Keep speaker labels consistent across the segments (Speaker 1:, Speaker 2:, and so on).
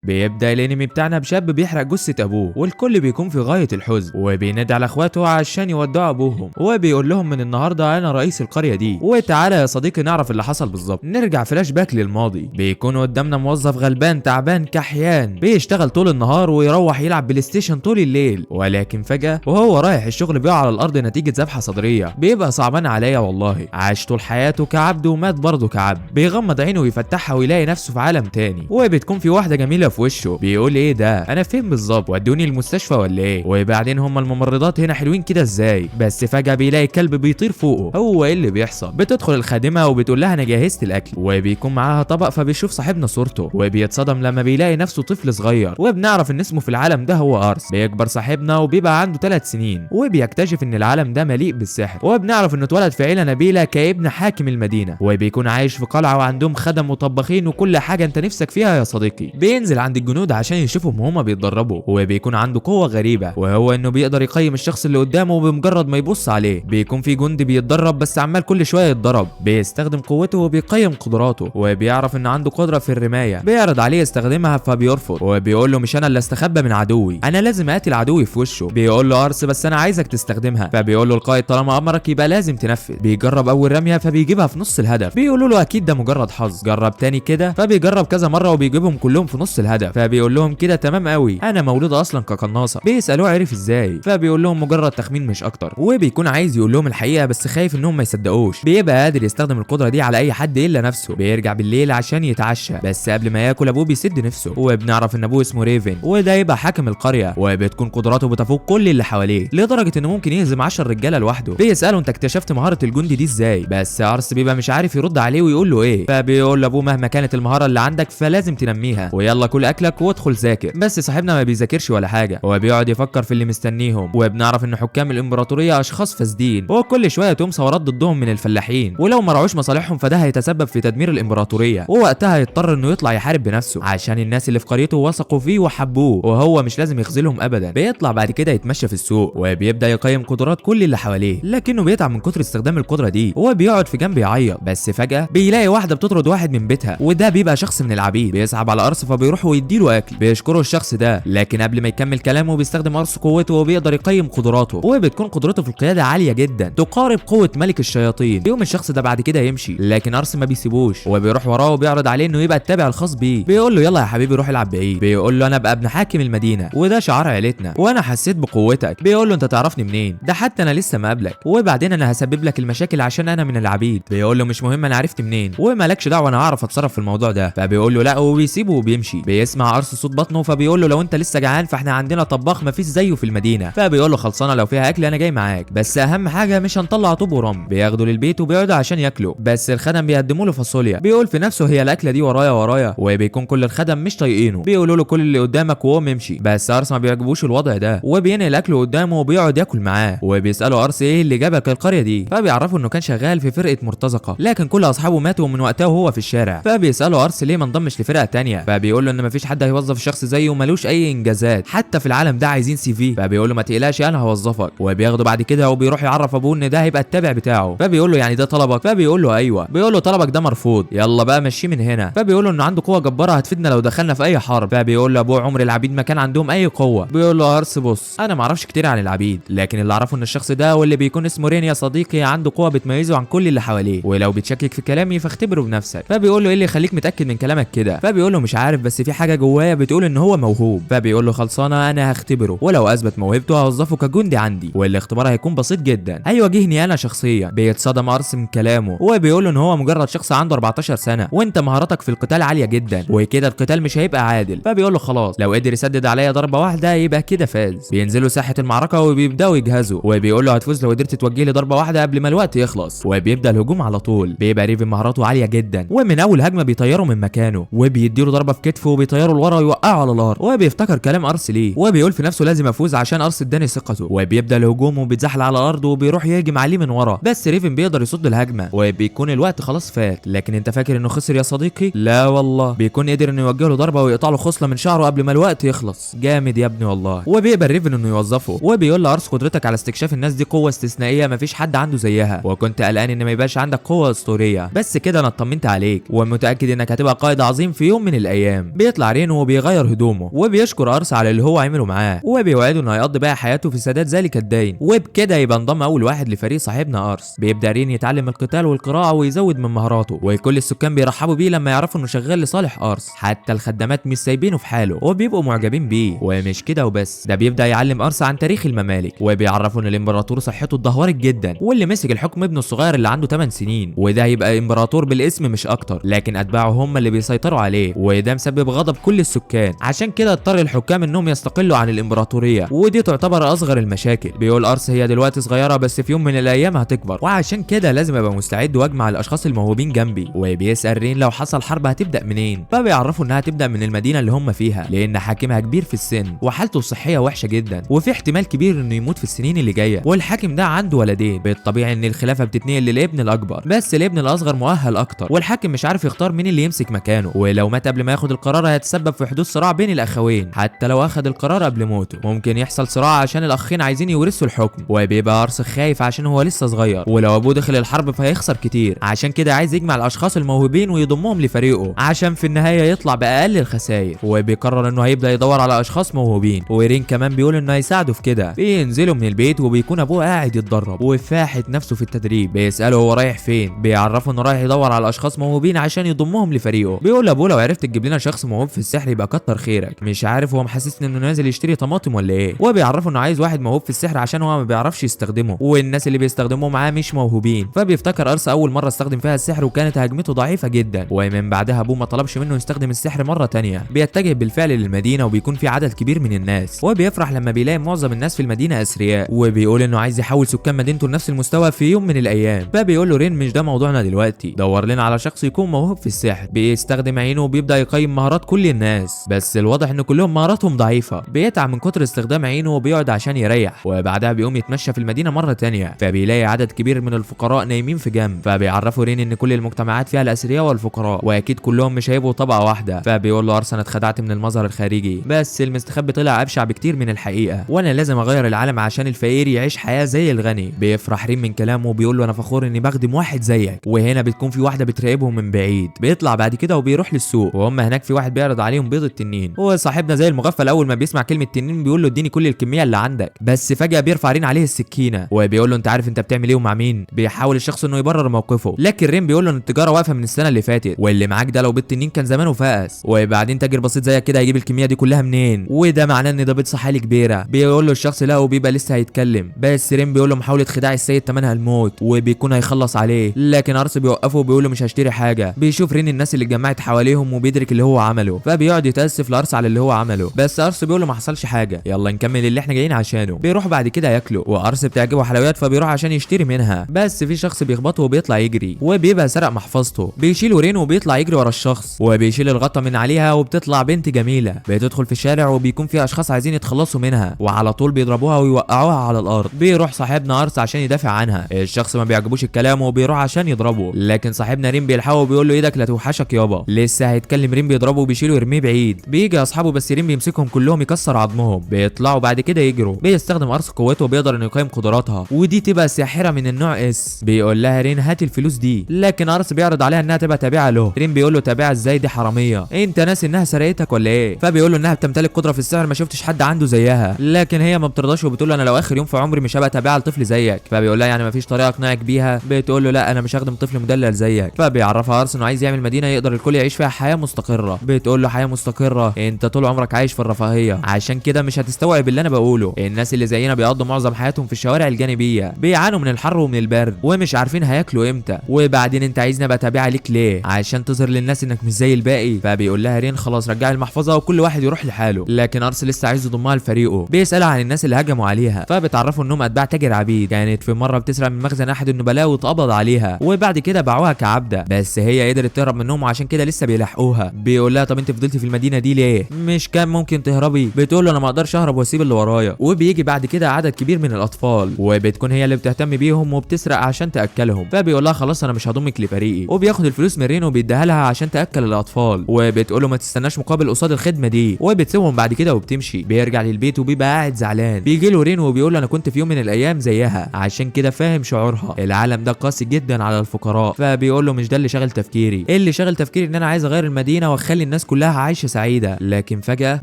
Speaker 1: بيبدا الانمي بتاعنا بشاب بيحرق جثة ابوه، والكل بيكون في غاية الحزن، وبينادي على اخواته عشان يودعوا ابوهم، وبيقول لهم من النهارده انا رئيس القرية دي، وتعالى يا صديقي نعرف اللي حصل بالظبط. نرجع فلاش باك للماضي. بيكون قدامنا موظف غلبان تعبان كحيان، بيشتغل طول النهار ويروح يلعب بلاي ستيشن طول الليل، ولكن فجاة وهو رايح الشغل بيقع على الارض نتيجة ذبحه صدريه. بيبقى صعبان عليا والله، عاش طول حياته كعبد ومات برضه كعبد. بيغمض عينه ويفتحها ويلاقي نفسه في عالم تاني، وبتكون في واحدة جميلة في وشه. بيقول ايه ده، انا فين بالظبط، ودوني المستشفى ولا ايه؟ وبعدين هم الممرضات هنا حلوين كده ازاي؟ بس فجاة بيلاقي كلب بيطير فوقه. هو ايه اللي بيحصل؟ بتدخل الخادمة وبتقول لها انا جهزت الاكل، وبيكون معاها طبق، فبيشوف صاحبنا صورته وبيتصدم لما بيلاقي نفسه طفل صغير، وبنعرف ان اسمه في العالم ده هو ارس. بيكبر صاحبنا وبيبقى عنده 3 سنين، وبيكتشف ان العالم ده مليء بالسحر، وبنعرف انه اتولد في عيله نبيلة كابن حاكم المدينة، وبيكون عايش في قلعه وعندهم خدم وطباخين وكل حاجة انت نفسك فيها يا صديقي. بينزل عند الجنود عشان يشوفهم وهما بيتدربوا، وبيكون عنده قوة غريبة، وهو انه بيقدر يقيم الشخص اللي قدامه بمجرد ما يبص عليه. بيكون في جندي بيتدرب بس عمال كل شوية يتضرب، بيستخدم قوته وبيقيم قدراته، وبيعرف ان عنده قدره في الرماية. بيعرض عليه يستخدمها فبيرفض، وبيقول له مش انا اللي استخبى من عدوي، انا لازم اقتل عدوي في وشه. بيقول له ارس بس انا عايزك تستخدمها، فبيقول له القائد طالما امرك يبقى لازم تنفذ. بيجرب اول رمية فبيجيبها في نص الهدف، بيقولوا له اكيد ده مجرد حظ، جرب تاني كده، فبيجرب كذا مرة وبيجيبهم كلهم في نص الهدف. فبيقول لهم كده تمام قوي، انا مولود اصلا كقناصه. بيسالوه عرف ازاي، فبيقول لهم مجرد تخمين مش اكتر، وبيكون عايز يقول لهم الحقيقة بس خايف انهم ما يصدقوش. بيبقى قادر يستخدم القدرة دي على اي حد الا نفسه. بيرجع بالليل عشان يتعشى، بس قبل ما ياكل ابوه بيسد نفسه، وبنعرف ان ابوه اسمه ريفن، وده يبقى حاكم القرية، وبتكون قدراته بتفوق كل اللي حواليه لدرجة انه ممكن يهزم 10 رجاله لوحده. بيساله انت اكتشفت مهارة الجندي دي ازاي، بس ارس بيبقى مش عارف يرد عليه ويقول له ايه. فبيقول لابوه مهما كانت المهارة اللي عندك فلازم تنميها، ويلا كل اكلك وادخل ذاكر. بس صاحبنا ما بيذاكرش ولا حاجة، هو بيقعد يفكر في اللي مستنيهم. وبنعرف ان حكام الامبراطورية اشخاص فاسدين، وكل شوية تقوم ثورات ضدهم من الفلاحين، ولو ما رعوش مصالحهم فده هيتسبب في تدمير الامبراطورية، ووقتها يضطر انه يطلع يحارب بنفسه عشان الناس اللي في قريته وثقوا فيه وحبوه، وهو مش لازم يخذلهم ابدا. بيطلع بعد كده يتمشى في السوق، وبيبدا يقيم قدرات كل اللي حواليه، لكنه بيتعب من كتر استخدام القدرة دي، وبيقعد في جنب يعيط. بس فجاة بيلاقي واحدة بتطرد واحد من بيتها، وده بيبقى شخص من العبيد. بيصعب على ارس فبيروح ويديله اكل، بيشكره الشخص ده، لكن قبل ما يكمل كلامه بيستخدم ارس قوته وبيقدر يقيم قدراته، وبتكون قدرته في القيادة عالية جدا تقارب قوة ملك الشياطين. بيقوم الشخص ده بعد كده يمشي، لكن ارس ما بيسيبوش، وبيروح وراه وبيعرض عليه انه يبقى التابع الخاص بيه. بيقول له يلا يا حبيبي روح العب بعيد. بيقول له انا ابقى ابن حاكم المدينة وده شعار عيلتنا، وانا حسيت بقوتك. بيقول له انت تعرفني منين؟ ده حتى انا لسه مقابلك، وبعدين انا هسبب لك المشاكل عشان انا من العبيد. بيقول له مش مهم انا عرفت منين، ومالكش دعوه، انا هعرف اتصرف في الموضوع ده. فبيقول له لا، وبيسيبه وبيمشي. بيسمع ارس صوت بطنه، فبيقول له لو انت لسه جعان فاحنا عندنا طباخ مفيش زيه في المدينة. فبيقول له خلصانه، لو فيها اكل انا جاي معاك، بس اهم حاجة مش هنطلع طوب ورمل. بياخده للبيت وبيقعدوا عشان ياكلوا، بس الخدم بيقدموا له فاصوليا. بيقول في نفسه هي الاكلة دي ورايا ورايا، وبيكون كل الخدم مش طايقينه، بيقولوا له كل اللي قدامك وقوم امشي. بس ارس ما بيعجبوش الوضع ده، وبينقل اكله قدامه وبيقعد ياكل معاه. وبيساله ارس ايه اللي جابك القرية دي، فبيعرفوا انه كان شغال في فرقه مرتزقة، لكن كل اصحابه ماتوا من وقتها وهو في الشارع. فبيساله ارس ليه ما انضمش لفرقة تانية، فبيقول له ان مفيش حد هيوظف شخص زيه وملوش اي انجازات، حتى في العالم ده عايزين CV. فبيقول له ما تقلقش انا هوظفك. وبياخده بعد كده وبيروح يعرف ابوه ان ده هيبقى التابع بتاعه. فبيقول له يعني ده طلبك؟ فبيقول له ايوه. بيقول له طلبك ده مرفوض، يلا بقى مشيه من هنا. فبيقول له انه عنده قوة جبارة هتفيدنا لو دخلنا في اي حرب. فبيقول له ابوه عمر العبيد ما كان عندهم اي قوة. بيقول له ارس بص انا ما اعرفش كتير عن العبيد، لكن اللي اعرفه ان الشخص ده واللي بيكون اسمه رين يا صديقي عنده قوة بتميزه عن كل اللي حواليه، ولو بتشكك في كلامي فاختبره بنفسك. فبيقول له ايه اللي يخليك متاكد من كلامك كده؟ فبيقول له مش عارف، بس في حاجة جوايا بتقول ان هو موهوب. فبيقول له خلصانه انا هختبره، ولو اثبت موهبته هوظفه كجندي عندي، والاختبار هيكون بسيط جدا، هيواجهني انا شخصيا. بيتصدم ارس من كلامه، وبيقول له ان هو مجرد شخص عنده 14 سنة، وانت مهاراتك في القتال عالية جدا، وكده القتال مش هيبقى عادل. فبيقول له خلاص لو قدر يسدد عليا ضربه واحدة يبقى كده فاز. بينزلوا ساحة المعركة وبيبداوا يجهزوا، وبيقول له هتفوز لو قدرت توجه لي ضربه واحدة قبل ما الوقت يخلص. وبيبدا الهجوم على طول. بيبقى ريفن مهاراته عالية جدا، ومن اول هجمة بيطيره من مكانه، وبيديله ضربه في كتفه وبيطيره لورا ويوقعه على الارض. وبيفتكر كلام ارس ليه، وبيقول في نفسه لازم افوز عشان ارس اداني ثقته. وبيبدا الهجوم وبيتزحلق على الارض وبيروح يهجم عليه من ورا، بس ريفن بيقدر يصد الهجمة، وبيكون الوقت خلاص فات. لكن انت فاكر انه خسر يا صديقي؟ لا والله، بيكون قدر انه يوجه له ضربه ويقطع له خصلة من شعره قبل ما الوقت يخلص. جامد يا ابني والله. وبيقبل ريفن انه يوظفه، وبيقول لارس قدرتك على استكشاف الناس دي قوة استثنائية مفيش حد عنده زيها، وكنت قلقان ان ما يبقاش عندك قوة اسطورية، بس كده انا اطمنت عليك ومتاكد انك هتبقى قائد عظيم في يوم من الايام. بيطلع بيطلع رين وبيغير هدومه وبيشكر ارس على اللي هو عمله معاه، وبيوعده انه هيقضي بقى حياته في سداد ذلك الدين، وبكده يبقى انضم اول واحد لفريق صاحبنا ارس. بيبدا رين يتعلم القتال والقراءة ويزود من مهاراته، وكل السكان بيرحبوا بيه لما يعرفوا انه شغال لصالح ارس، حتى الخدامات مش سايبينه في حاله وبيبقوا معجبين بيه. ومش كده وبس، ده بيبدا يعلم ارس عن تاريخ الممالك، وبيعرفوا ان الامبراطور صحته اتدهورت جدا، واللي مسك الحكم ابنه الصغير اللي عنده 8 سنين، وده هيبقى امبراطور بالاسم مش اكتر، لكن اتباعه هم اللي بيسيطروا عليه، وده مسبب غضب كل السكان. عشان كده اضطر الحكام انهم يستقلوا عن الامبراطورية، ودي تعتبر اصغر المشاكل. بيقول ارس هي دلوقتي صغيرة بس في يوم من الايام هتكبر، وعشان كده لازم ابقى مستعد واجمع الاشخاص الموهوبين جنبي. وبيسال رين لو حصل حرب هتبدا منين، فبيعرفوا انها تبدا من المدينة اللي هم فيها، لان حاكمها كبير في السن وحالته الصحية وحشة جدا، وفي احتمال كبير انه يموت في السنين اللي جاية. والحاكم ده عنده ولدين، بالطبيعي ان الخلافة بتتنقل للابن الاكبر، بس الابن الاصغر مؤهل اكتر، والحاكم مش عارف يختار مين اللي يمسك مكانه، ولو مات قبل ما ياخد القرار هيتسبب في حدوث صراع بين الاخوين. حتى لو اخد القرار قبل موته ممكن يحصل صراع عشان الاخين عايزين يورثوا الحكم. وبيبقى ارس خايف عشان هو لسه صغير، ولو ابوه دخل الحرب فهيخسر كتير، عشان كده عايز يجمع الاشخاص الموهوبين ويضمهم لفريقه عشان في النهاية يطلع باقل الخسائر. وبيقرر انه هيبدا يدور على اشخاص موهوبين، ورين كمان بيقول انه هيساعده في كده. بينزلوا من البيت وبيكون ابوه قاعد يتدرب وفاحت نفسه في التدريب. بيساله هو رايح فين، بيعرفه انه رايح يدور على اشخاص موهوبين عشان يضمهم لفريقه. بيقول لابوه لو عرفت تجيب لنا شخص موهوب في السحر يبقى كتر خيرك. مش عارف هو محسسني انه نازل يشتري طماطم ولا ايه. وبيعرفه انه عايز واحد موهوب في السحر عشان هو ما بيعرفش يستخدمه، والناس اللي بيستخدموه معاه مش موهوبين. فبيفتكر ارس اول مرة استخدم فيها السحر وكانت هجمته ضعيفة جدا، ومن بعدها ابوه ما طلبش منه يستخدم السحر مرة تانية. بيتجه بالفعل للمدينة وبيكون في عدد كبير من الناس، وبيفرح لما بيلاقي معظم الناس في المدينة اثرياء، وبيقول انه عايز يحول سكان مدينته لنفس المستوى في يوم من الايام. فبيقول له رين مش ده موضوعنا دلوقتي، دور لنا على شخص يكون موهوب في السحر. بيستخدم عينه وبيبدا يقيم مهارات كل الناس، بس الواضح ان كلهم مهاراتهم ضعيفة. بيتعب من كتر استخدام عينه وبيقعد عشان يريح، وبعدها بيقوم يتمشى في المدينة مرة تانية، فبيلاقي عدد كبير من الفقراء نايمين في جنب. فبيعرفوا رين ان كل المجتمعات فيها الاثرياء والفقراء، واكيد كلهم مش هيبقوا طبقه واحدة. فبيقول له ارس انا اتخدعت من المظهر الخارجي، بس المستخبي طلع ابشع بكتير من الحقيقة، وانا لازم اغير العالم عشان الفقير يعيش حياة زي الغني. بيفرح رين من كلامه وبيقول له انا فخور اني بخدم واحد زيك. وهنا بتكون في واحدة بتراقبهم من بعيد. بيطلع بعد كده وبيروح للسوق، وهم هناك في واحد بيعرض عليهم بيض التنين. هو صاحبنا زي المغفل اول ما بيسمع كلمة تنين بيقول له اديني كل الكمية اللي عندك، بس فجاة بيرفع رين عليه السكينة وبيقول له انت عارف انت بتعمل ايه ومع مين. بيحاول الشخص انه يبرر موقفه، لكن رين بيقول له ان التجارة واقفة من السنة اللي فاتت، واللي معاك ده لو بيض تنين كان زمانه فقس، وبعدين تاجر بسيط زيك كده هيجيب الكمية دي كلها منين، وده معناه ان ده بيض صحالي كبيرة. بيقول له الشخص لا، وبيبقى لسه هيتكلم، بس رين بيقول له محاولة خداع السيد ثمنها الموت، وبيكون هيخلص عليه، لكن ارس بيوقفه وبيقول له مش هشتري حاجة. بيشوف رين الناس اللي اتجمعت حواليهم وبيدرك اللي هو عمله، فبيقعد يتاسف لارس على اللي هو عمله، بس ارس بيقول له ما حصلش حاجة، يلا نكمل اللي احنا جايين عشانه. بيروح بعد كده ياكلوا، وارس بتعجبه حلويات فبيروح عشان يشتري منها، بس في شخص بيخبطه وبيطلع يجري وبيبقى سرق محفظته. بيشيله رين وبيطلع يجري ورا الشخص، وبيشيل الغطا من عليها وبتطلع بنت جميلة. بتدخل في الشارع وبيكون في اشخاص عايزين يتخلصوا منها، وعلى طول بيضربوها ويوقعوها على الارض. بيروح صاحبنا ارس عشان يدافع عنها، الشخص ما بيعجبوش الكلام وبيروح عشان يضربه، لكن صاحبنا رين بيلحقه وبيقول له ايدك لا توحشك يابا. لسه هيتكلم رين بيضربه وبيشيله ويرميه بعيد. بيجي اصحابه بس رين بيمسكهم كلهم يكسر عظمهم. بيطلعوا بعد كده يجروا. بيستخدم ارس قوته وبيقدر انه يقيم قدراتها، ودي تبقى ساحرة من النوع اس. بيقول لها رين هات الفلوس دي، لكن ارس بيعرض عليها انها تبقى تابعه له. رين بيقول له تابعه ازاي، دي حرامية، انت ناسي انها سرقتك ولا ايه؟ فبيقول له انها بتمتلك قدره في السحر ما شفتش حد عنده زيها، لكن هي ما بترضاش وبتقول له انا لو اخر يوم في عمري مش هبقى تابعه لطفل زيك. فبيقول لها يعني ما فيش طريقه اقنعك بيها؟ بتقول له لا انا مش هخدم طفل مدلل زيك. فبيعرفها ارس انه عايز يعمل مدينة يقدر الكل يعيش فيها حياة مستقره. بتقول له حياة مستقره؟ انت طول عمرك عايش في الرفاهية، عشان كده مش هتستوعب اللي انا بقوله. الناس اللي زينا بيقضوا معظم حياتهم في الشوارع الجانبية، بيعانوا من الحر ومن البرد ومش عارفين هياكلوا امتى، وبعدين انت عايزني ابقى تابعه ليك ليه؟ عشان تظهر للناس انك مش زي الباقي. فبيقول لها رين خلاص رجعي المحفظة وكل واحد يروح لحاله، لكن ارس لسه عايز يضمها لفريقه. بيسالها عن الناس اللي هجموا عليها، فبتعرفوا انهم اتباع تاجر عبيد، كانت في مرة بتسرق من مخزن احد النبلاء واتقبض عليها، وبعد كده باعوها كعبده، بس هي قدرت تهرب منهم وعشان كده لسه بيلاحقوها. بيقول لها طب انت فضلتي في المدينة دي ليه؟ مش كان ممكن تهربي؟ بتقول له انا ما اقدرش اهرب واسيب اللي ورايا. وبيجي بعد كده عدد كبير من الاطفال، وبتكون هي اللي بتهتم بيهم وبتسرق عشان تاكلهم. فبيقول لها خلاص انا مش هضمك لفريقي، وبياخد الفلوس من رين وبيديها لها عشان تاكل الاطفال، وبتقول له ما تستناش مقابل قصاد الخدمة دي، وبتسيبهم بعد كده وبتمشي. بيرجع للبيت وبيبقى قاعد زعلان. بيجي له رين وبيقول له انا كنت في يوم من الايام زيها، عشان كده فاهم شعورها، العالم ده قاسي جدا على الفقراء. فبيقول له مش ده اللي شاغل تفكيري، اللي شاغل تفكيري ان انا عايز اغير المدينة واخلي الناس والناس كلها عايشه سعيدة. لكن فجاة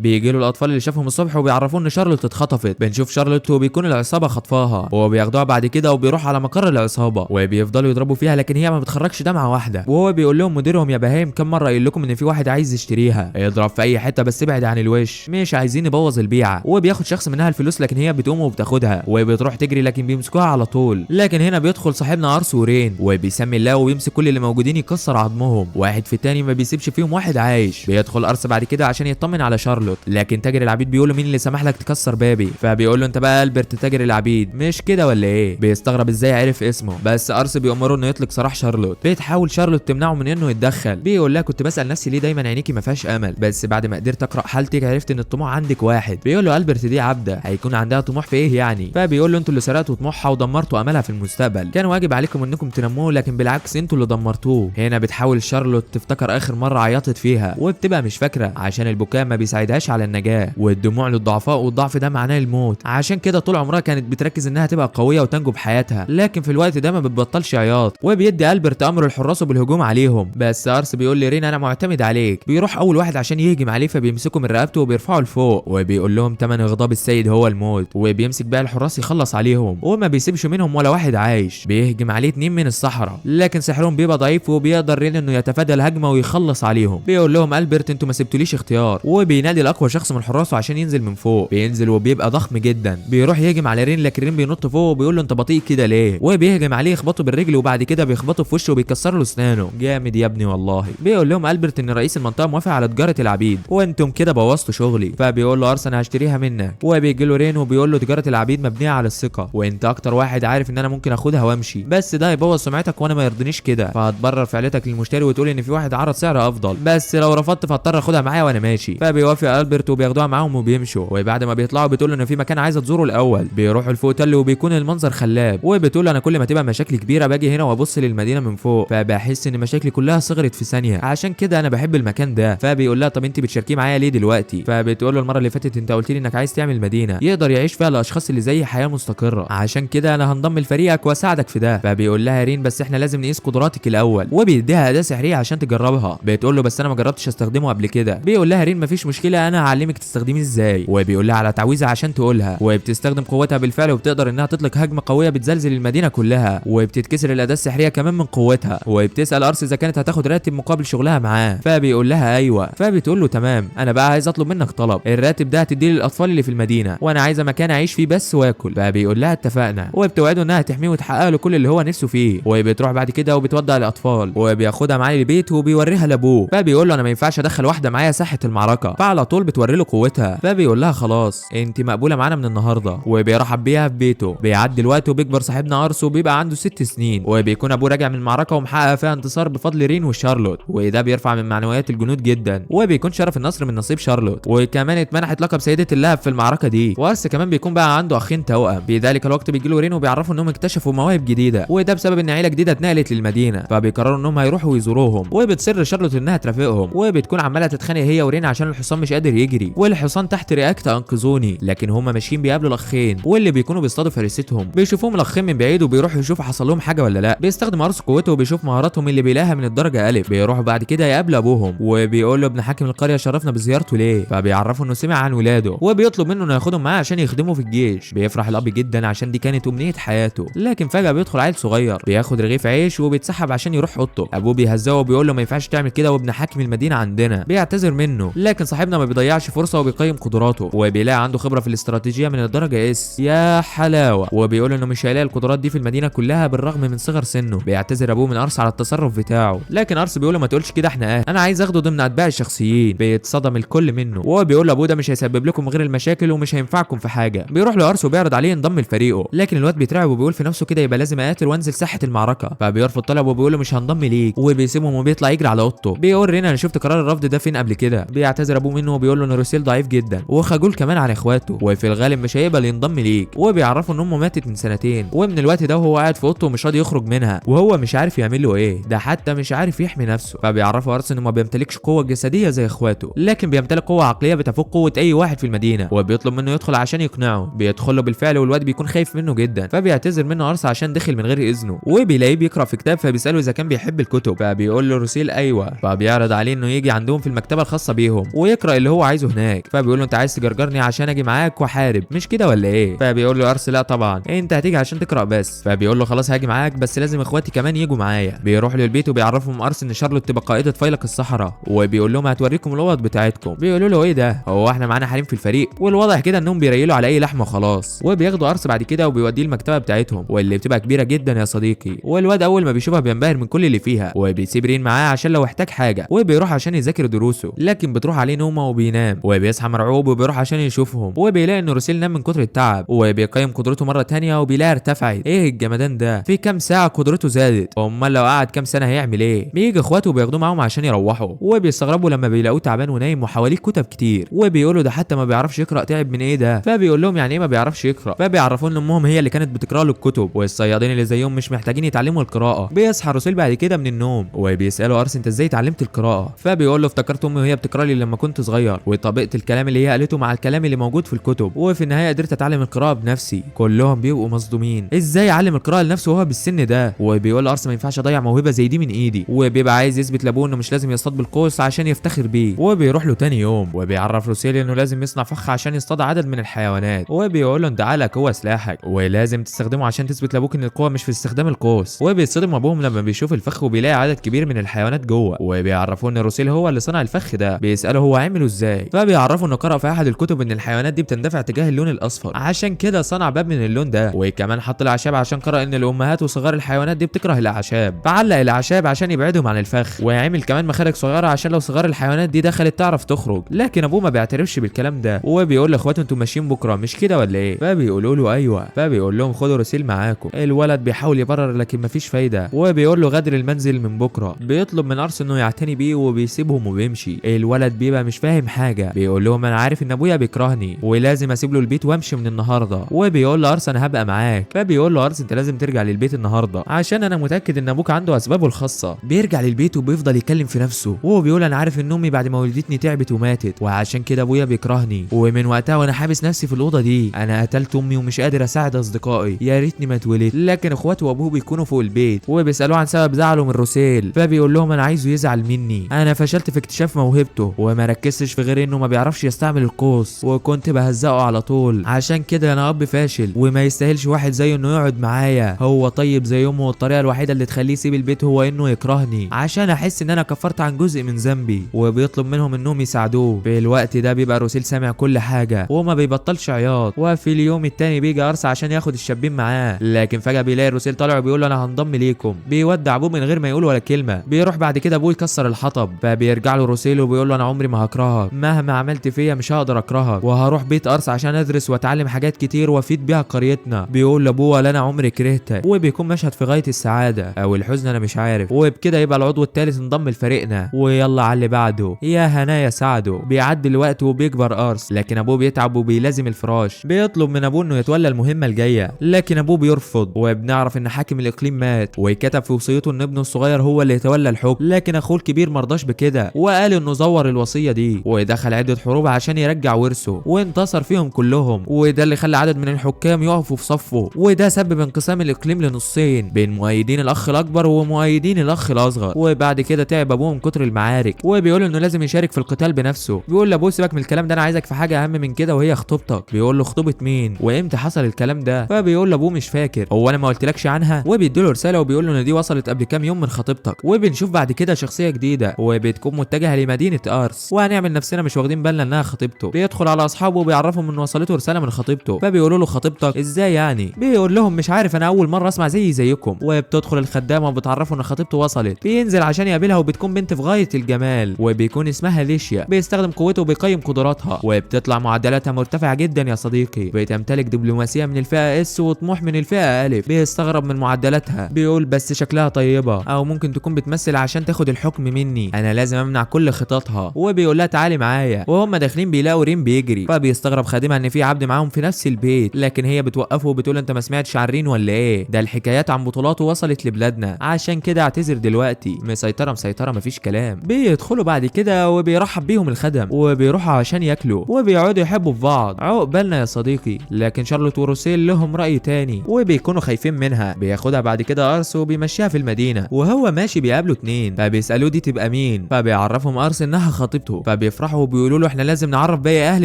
Speaker 1: بيجي له الاطفال اللي شافهم الصبح وبيعرفوه ان شارلوت اتخطفت. بنشوف شارلوت وبيكون العصابة خطفاها، وبياخدوها بعد كده وبيروح على مقر العصابة وبيفضلوا يضربوا فيها، لكن هي ما بتخرجش دمعه واحدة. وهو بيقول لهم مديرهم يا بهايم كم مرة قايل لكم ان في واحد عايز يشتريها، يضرب في اي حتة بس ابعد عن الوش، مش عايزين نبوظ البيعة. وبياخد شخص منها الفلوس، لكن هي بتقوم وبتاخدها وبتروح تجري، لكن بيمسكوها على طول. لكن هنا بيدخل صاحبنا ارس ورين وبيسمي الله وبيمسك كل اللي موجودين يكسر عظمهم واحد في التاني، ما بيسيبش فيهم واحد عايش. بيدخل ارس بعد كده عشان يطمن على شارلوت، لكن تاجر العبيد بيقول له مين اللي سمح لك تكسر بابي؟ فبيقول له انت بقى البرت تاجر العبيد مش كده ولا ايه؟ بيستغرب ازاي عرف اسمه، بس ارس بيأمره انه يطلق سراح شارلوت. بتحاول شارلوت تمنعه من انه يتدخل، بيقول لها كنت بسأل نفسي ليه دايما عينيكي ما فيهاش امل، بس بعد ما قدرت اقرا حالتك عرفت ان الطموح عندك واحد. بيقول له البرت دي عبده هيكون عندها طموح في ايه يعني؟ فبيقول له انتوا اللي سرقتوا طموحها ودمرتوا املها في المستقبل، كان واجب عليكم انكم تنموه، لكن بالعكس انتوا اللي دمرتوه. هنا بتحاول شارلوت تفتكر اخر مرة عيطت فيها وبتبقى مش فاكره، عشان البكاء ما بيساعدهاش على النجاة، والدموع للضعفاء والضعف ده معناه الموت. عشان كده طول عمرها كانت بتركز انها تبقى قوية وتنجو بحياتها، لكن في الوقت ده ما بتبطلش عياط. وبيدي البرت امر الحراس بالهجوم عليهم، بس ارس بيقول لرين انا معتمد عليك. بيروح اول واحد عشان يهجم عليه فبيمسكه من رقبته وبيرفعه لفوق وبيقول لهم تمن اغضاب السيد هو الموت، وبيمسك بقى الحراس يخلص عليهم وما بيسيبش منهم ولا واحد عايش. بيهجم عليه 2 من الصحراء، لكن سحرهم بيبقى ضعيف وبيقدر رين انه يتفادى الهجمة ويخلص عليهم. بيقول لهم البرت انتوا ما سبتوليش اختيار، وبينادي الاقوى شخص من حراسة عشان ينزل من فوق. بينزل وبيبقى ضخم جدا، بيروح يهجم على رين، لكن رين بينط فوق وبيقول له انت بطيء كده ليه، وبيهجم عليه يخبطه بالرجل وبعد كده بيخبطه في وشه وبيكسر له اسنانه. جامد يا ابني والله. بيقول لهم البرت ان رئيس المنطقة موافق على تجارة العبيد وانتم كده بوظتوا شغلي. فبيقول له ارس انا هشتريها منك. وبيجي له رين وبيقول له تجارة العبيد مبنية على الثقة، وانت اكتر واحد عارف ان انا ممكن اخدها وامشي، بس ده هيبوظ سمعتك وانا ما يرضينيش كده، فهتبرر فعلتك للمشتري وتقول ان في واحد عرض سعر افضل، بس لو رفضت فهضطر اخدها معايا وانا ماشي. فبيوافق البرت وبياخدوها معاهم وبيمشوا. وبعد ما بيطلعوا بتقول له ان في مكان عايزه تزوره الاول. بيروحوا لفوق تل وبيكون المنظر خلاب، وبتقول انا كل ما تبقى مشاكلي كبيرة باجي هنا وابص للمدينة من فوق، فبحس ان مشاكلي كلها صغرت في ثانية، عشان كده انا بحب المكان ده. فبيقول لها طب انت بتشاركيه معايا ليه دلوقتي؟ فبتقول له المرة اللي فاتت انت قلت لي انك عايز تعمل مدينة يقدر يعيش فيها الاشخاص اللي زي حياة مستقره، عشان كده انا هنضم لفريقك واساعدك في ده. فبيقول لها رين بس احنا لازم نقيس قدراتك الاول، وبيديها اداه سحريه عشان تجربها. بتقول له بس انا ما جربتش استخدمه قبل كده. بيقول لها رين مفيش مشكلة انا هعلمك تستخدميه ازاي، وبيقول لها على تعويذه عشان تقولها، وبتستخدم قوتها بالفعل وبتقدر انها تطلق هجمة قوية بتزلزل المدينة كلها، وبتتكسر الاداة السحريه كمان من قوتها. وبتسال ارس اذا كانت هتاخد راتب مقابل شغلها معاه، فبيقول لها ايوه. فبتقول له تمام انا بقى عايز اطلب منك طلب، الراتب ده هتديه للاطفال اللي في المدينة، وانا عايزه مكان اعيش فيه بس واكل. فبيقول لها اتفقنا، وبتوعده انها تحميه وتحقق له كل اللي هو نفسه فيه. وبتروح بعد كده وبتودع الاطفال وبياخدها معاه البيت وبيوريها لابوه. فبيقول له انا ما ينفعش ادخل واحدة معايا ساحة المعركة، فعلى طول بتوري له قوتها. فبيقول لها خلاص انت مقبولة معانا من النهارده، وبيرحب بيها في بيته. بيعدي الوقت وبيكبر صاحبنا ارس وبيبقى عنده 6 سنين، وبيكون ابوه راجع من المعركة ومحقق فيها انتصار بفضل رين وشارلوت، وده بيرفع من معنويات الجنود جدا، وبيكون شرف النصر من نصيب شارلوت، وكمان اتمنحت لقب سيده اللهب في المعركة دي. وارس كمان بيكون بقى عنده اخين توأم. في ذلك الوقت بيجي له رين وبيعرفوا انهم اكتشفوا مواهب جديدة، وده بسبب ان عيله جديدة اتنقلت للمدينة، فبيقرروا انهم هيروحوا ويزوروهم. وبتصر شارلوت انها ترافقهم، وبتكون عماله تتخانق هي ورين عشان الحصان مش قادر يجري، والحصان تحت react انقذوني. لكن هما ماشيين بيقابلوا الاخين واللي بيكونوا بيصطادوا فريستهم. بيشوفوهم الاخين من بعيد وبيروحوا يشوفوا حصل لهم حاجة ولا لا. بيستخدم ارس قوته وبيشوف مهاراتهم اللي بيلاقيها من الدرجة الف. بيروحوا بعد كده يقابلوا ابوهم وبيقول له ابن حاكم القرية شرفنا بزيارته ليه؟ فبيعرفوا انه سمع عن ولاده وبيطلب منه انه ياخدهم معاه عشان يخدموا في الجيش. بيفرح الاب جدا عشان دي كانت امنية حياته. لكن فجاة بيدخل عيل صغير بياخد رغيف عيش وبيتسحب عشان يروح اوضته. ابوه بيهزقه وبيقول له ما ينفعش تعمل كده وابن حاكم المدينة عندنا. بيعتذر منه، لكن صاحبنا ما بيضيعش فرصة وبيقيم قدراته وبيلاقي عنده خبره في الاستراتيجية من الدرجة S، يا حلاوة. وبيقول انه مش هيلاقي القدرات دي في المدينة كلها بالرغم من صغر سنة. بيعتذر ابوه من ارس على التصرف بتاعه، لكن ارس بيقول له ما تقولش كده احنا اهل، انا عايز اخده ضمن اتباع الشخصيين. بيتصدم الكل منه وهو بيقول لابوه ده مش هيسبب لكم غير المشاكل ومش هينفعكم في حاجة. بيروح لارس وبيعرض عليه ينضم لفريقه، لكن الواد بيترعب وبيقول في نفسه كده يبقى لازم اقاتل وانزل ساحة المعركة. فبيرفض طلبه وبيقول له مش هنضم ليك، وبيسيبهم وبيطلع يجري على اوضته. بيقول رينا انا شفت قرار الرفض ده فين قبل كده. بيعتذر ابوه منه وبيقول له ان روسيل ضعيف جدا وخجول كمان على اخواته، وفي الغالب مش هيقبل ينضم ليك. وبيعرفوا ان امه ماتت من سنتين، ومن الوقت ده وهو قاعد في اوضته ومش راضي يخرج منها، وهو مش عارف يعمل له ايه، ده حتى مش عارف يحمي نفسه. فبيعرفوا ارس انه ما بيمتلكش قوة جسدية زي اخواته، لكن بيمتلك قوة عقلية بتفوق قوة اي واحد في المدينة، وبيطلب منه يدخل عشان يقنعه. بيدخل له بالفعل والواد بيكون خايف منه جدا، فبيعتذر منه ارس عشان دخل من غير اذنه. وبيلاقيه بيقرا في كتاب، فبيساله اذا كان بيحب الكتب، فبيقول له روسيل ايوه. فبيعرض عليه انه يجي يجي عندهم في المكتبة الخاصة بيهم ويقرا اللي هو عايزه هناك. فبيقول له انت عايز تجرجرني عشان اجي معاك واحارب مش كده ولا ايه؟ فبيقول له ارس لا طبعا انت هتيجي عشان تقرا بس. فبيقول له خلاص هاجي معاك بس لازم اخواتي كمان يجوا معايا. بيروح للبيت وبيعرفهم ارس ان شارلوت تبقى قائده فيلق الصحراء، وبيقول لهم هتوريكم الاوض بتاعتكم. بيقولوا له ايه ده، هو احنا معانا حريم في الفريق؟ والواضح كده انهم بيريلوا على اي لحمه وخلاص. وبياخدوا ارس بعد كده وبيوديه المكتبة بتاعتهم واللي بتبقى كبيرة جدا يا صديقي. والواد اول ما بيشوفها بينبهر من كل اللي فيها، وبيسيب رين معاه عشان لو احتاج حاجة، وبيروح عشان يذاكر دروسه، لكن بتروح عليه نومه وبينام. وبيصحى مرعوب وبيروح عشان يشوفهم، وبيلاقي ان روسيل نام من كتر التعب، وبيقيم قدرته مرة تانية وبيلاقيها ارتفعت. ايه الجمدان ده، في كام ساعة قدرته زادت، امال لو قعد كام سنة هيعمل ايه؟ بيجي اخواته وبياخدوه معاهم عشان يروحوا، وبيستغربوا لما بيلاقوه تعبان ونايم وحواليه كتب كتير، وبيقولوا ده حتى ما بيعرفش يقرا، تعب من ايه ده؟ فبيقول لهم يعني ايه ما بيعرفش يقرا؟ فبيعرفوا ان امهم هي اللي كانت بتقرا له الكتب، والصيادين اللي زيهم مش محتاجين يتعلموا القراءة. بيصحى روسيل بعد كده من النوم وبيسالوا ارس انت ازاي اتعلمت القراءة؟ فبيقول له افتكرت امي وهي بتقرا لي لما كنت صغير، وطبقت الكلام اللي هي قالته مع الكلام اللي موجود في الكتب، وفي النهاية قدرت اتعلم القراءة بنفسي. كلهم بيبقوا مصدومين، ازاي علم القراءة لنفسه وهو بالسن ده؟ وبيقول ارس ما ينفعش اضيع موهبة زي دي من ايدي، وبيبقى عايز يثبت لابوه انه مش لازم يصطاد بالقوس عشان يفتخر بيه. وبيروح له تاني يوم وبيعرف روسيل انه لازم يصنع فخ عشان يصطاد عدد من الحيوانات، وبيقول له انت عقلك هو سلاحك ولازم تستخدمه عشان تثبت لابوك ان القوة مش في استخدام القوس. وبيتصدم ابوهم لما بيشوف الفخ وبيلاقي عدد كبير من الحيوانات جوه، وبيعرفوه ان روسيل هو اللي صنع الفخ ده. بيساله هو عمله ازاي؟ فبيعرفوا انه قرأ في احد الكتب ان الحيوانات دي بتندفع تجاه اللون الاصفر، عشان كده صنع باب من اللون ده. وكمان حط الاعشاب عشان قرأ ان الامهات وصغار الحيوانات دي بتكره الاعشاب، فعلق الاعشاب عشان يبعدهم عن الفخ. وعمل كمان مخارج صغيرة عشان لو صغار الحيوانات دي دخلت تعرف تخرج. لكن ابوه ما بيعترفش بالكلام ده، وبيقول لاخواته انتوا ماشيين بكره مش كده ولا ايه؟ فبيقولوا له ايوه. فبيقول لهم خدوا روسيل معاكم. الولد بيحاول يبرر لكن مفيش فايده، وبيقول له غادر المنزل من بكره. بيطلب من ارس انه يعتني بيه وبيسيبهم وبيمشي. الولد بيبقى مش فاهم حاجة، بيقول لهم انا عارف ان ابويا بيكرهني ولازم اسيب له البيت وامشي من النهارده. وبيقول له ارس انا هبقى معاك. فبيقول له ارس انت لازم ترجع للبيت النهارده عشان انا متاكد ان ابوك عنده اسبابه الخاصة. بيرجع للبيت وبيفضل يكلم في نفسه، وهو بيقول انا عارف ان امي بعد ما ولدتني تعبت وماتت، وعشان كده ابويا بيكرهني، ومن وقتها وانا حابس نفسي في الاوضة دي. انا قتلت امي ومش قادر اساعد اصدقائي، يا ريتني ما اتولدت. لكن اخواته وابوه بيكونوا فوق البيت وبيسالوه عن سبب زعله من روسيل، فبيقول لهم انا عايزه يزعل مني، انا فشلت في اكتشاف موهبته وما ركزتش في غير انه ما بيعرفش يستعمل القوس، وكنت بهزقه على طول، عشان كده انا اب فاشل وما يستاهلش واحد زيه انه يقعد معايا. هو طيب زي امه، والطريقة الوحيدة اللي تخليه يسيب البيت هو انه يكرهني عشان احس ان انا كفرت عن جزء من ذنبي. وبيطلب منهم انهم يساعدوه. في الوقت ده بيبقى روسيل سامع كل حاجة وما بيبطلش عياط. وفي اليوم التاني بيجي ارس عشان ياخد الشابين معاه، لكن فجاة بيلاقي روسيل طالع وبيقول له انا هنضم ليكم. بيودع ابوه من غير ما يقول ولا كلمة. بيروح بعد كده ابوه يكسر الحطب، فبيرجع له روسيل وبيقول له انا عمري ما هكرهك، مهما عملت فيا مش هقدر اكرهك، وهروح بيت ارس عشان ادرس واتعلم حاجات كتير وافيد بيها قريتنا. بيقول لابوه ولا انا عمري كرهتك. وبيكون مشهد في غاية السعادة او الحزن انا مش عارف. وبكده يبقى العضو الثالث انضم لفريقنا، ويلا على اللي بعده يا هنايا سعدة. بيعدي الوقت وبيكبر ارس، لكن ابوه بيتعب وبيلازم الفراش. بيطلب من ابوه انه يتولى المهمة الجاية، لكن ابوه بيرفض. وبنعرف ان حاكم الاقليم مات، وكتب في وصيته ان ابنه الصغير هو اللي يتولى الحكم، لكن اخوه الكبير مرضاش بكده وقال انه زور الوصية دي، ودخل عده حروب عشان يرجع ورثه وانتصر فيهم كلهم، وده اللي خلى عدد من الحكام يقفوا في صفة، وده سبب انقسام الاقليم لنصين بين مؤيدين الاخ الاكبر ومؤيدين الاخ الاصغر. وبعد كده تعب ابوه من كتر المعارك، وبيقول انه لازم يشارك في القتال بنفسه. بيقول لابوه سيبك من الكلام ده، انا عايزك في حاجة اهم من كده وهي خطوبتك. بيقول له خطوبه مين وامتى حصل الكلام ده؟ فبيقول لابوه مش فاكر، هو انا ما قلتلكش عنها؟ وبيديله رسالة وبيقول له ان دي وصلت قبل كام يوم من خطيبتك. وبنشوف بعد كده شخصية جديدة وبتكون متجهة لمدينة ارس، وهنعمل نفسنا مش واخدين بالنا انها خطيبته. بيدخل على اصحابه وبيعرفهم ان وصلته رسالة من خطيبته، فبيقولوا له خطيبتك ازاي يعني؟ بيقول لهم مش عارف، انا اول مرة اسمع زي زيكم. وبتدخل الخدامة وبتعرفه ان خطيبته وصلت. بينزل عشان يقابلها وبتكون بنت في غاية الجمال وبيكون اسمها ليشيا. بيستخدم قوته وبيقيم قدراتها، وبتطلع معدلاتها مرتفعة جدا يا صديقي. بتمتلك دبلوماسية من الفئة اس وطموح من الفئة الف. بيستغرب من معدلاتها، بيقول بس شكلها طيبة او ممكن تكون بتمثل عشان تاخد الحكم مني، انا لازم امنع كل خططها. وبيقول لها تعالي معايا. وهم داخلين بيلاقوا ريم بيجري، فبيستغرب خادمها ان في عبد معاهم في نفس البيت، لكن هي بتوقفه وبتقول انت ما سمعتش عن رين ولا ايه؟ ده الحكايات عن بطولاته وصلت لبلادنا، عشان كده اعتذر دلوقتي. مسيطرة مسيطرة مفيش كلام. بيدخلوا بعد كده وبيرحب بيهم الخدم، وبيروحوا عشان ياكلوا وبيقعدوا يحبوا في بعض. عقبالنا يا صديقي. لكن شارلوت وروسيل لهم راي تاني وبيكونوا خايفين منها. بياخدها بعد كده ارس وبيمشيها في المدينة، وهو ماشي بيقابله اتنين، فبيسالوه دي تبقى مين؟ فبيعرفهم ارس انها خطيبته، فبيفرحوا وبيقولوا له احنا لازم نعرف باقي اهل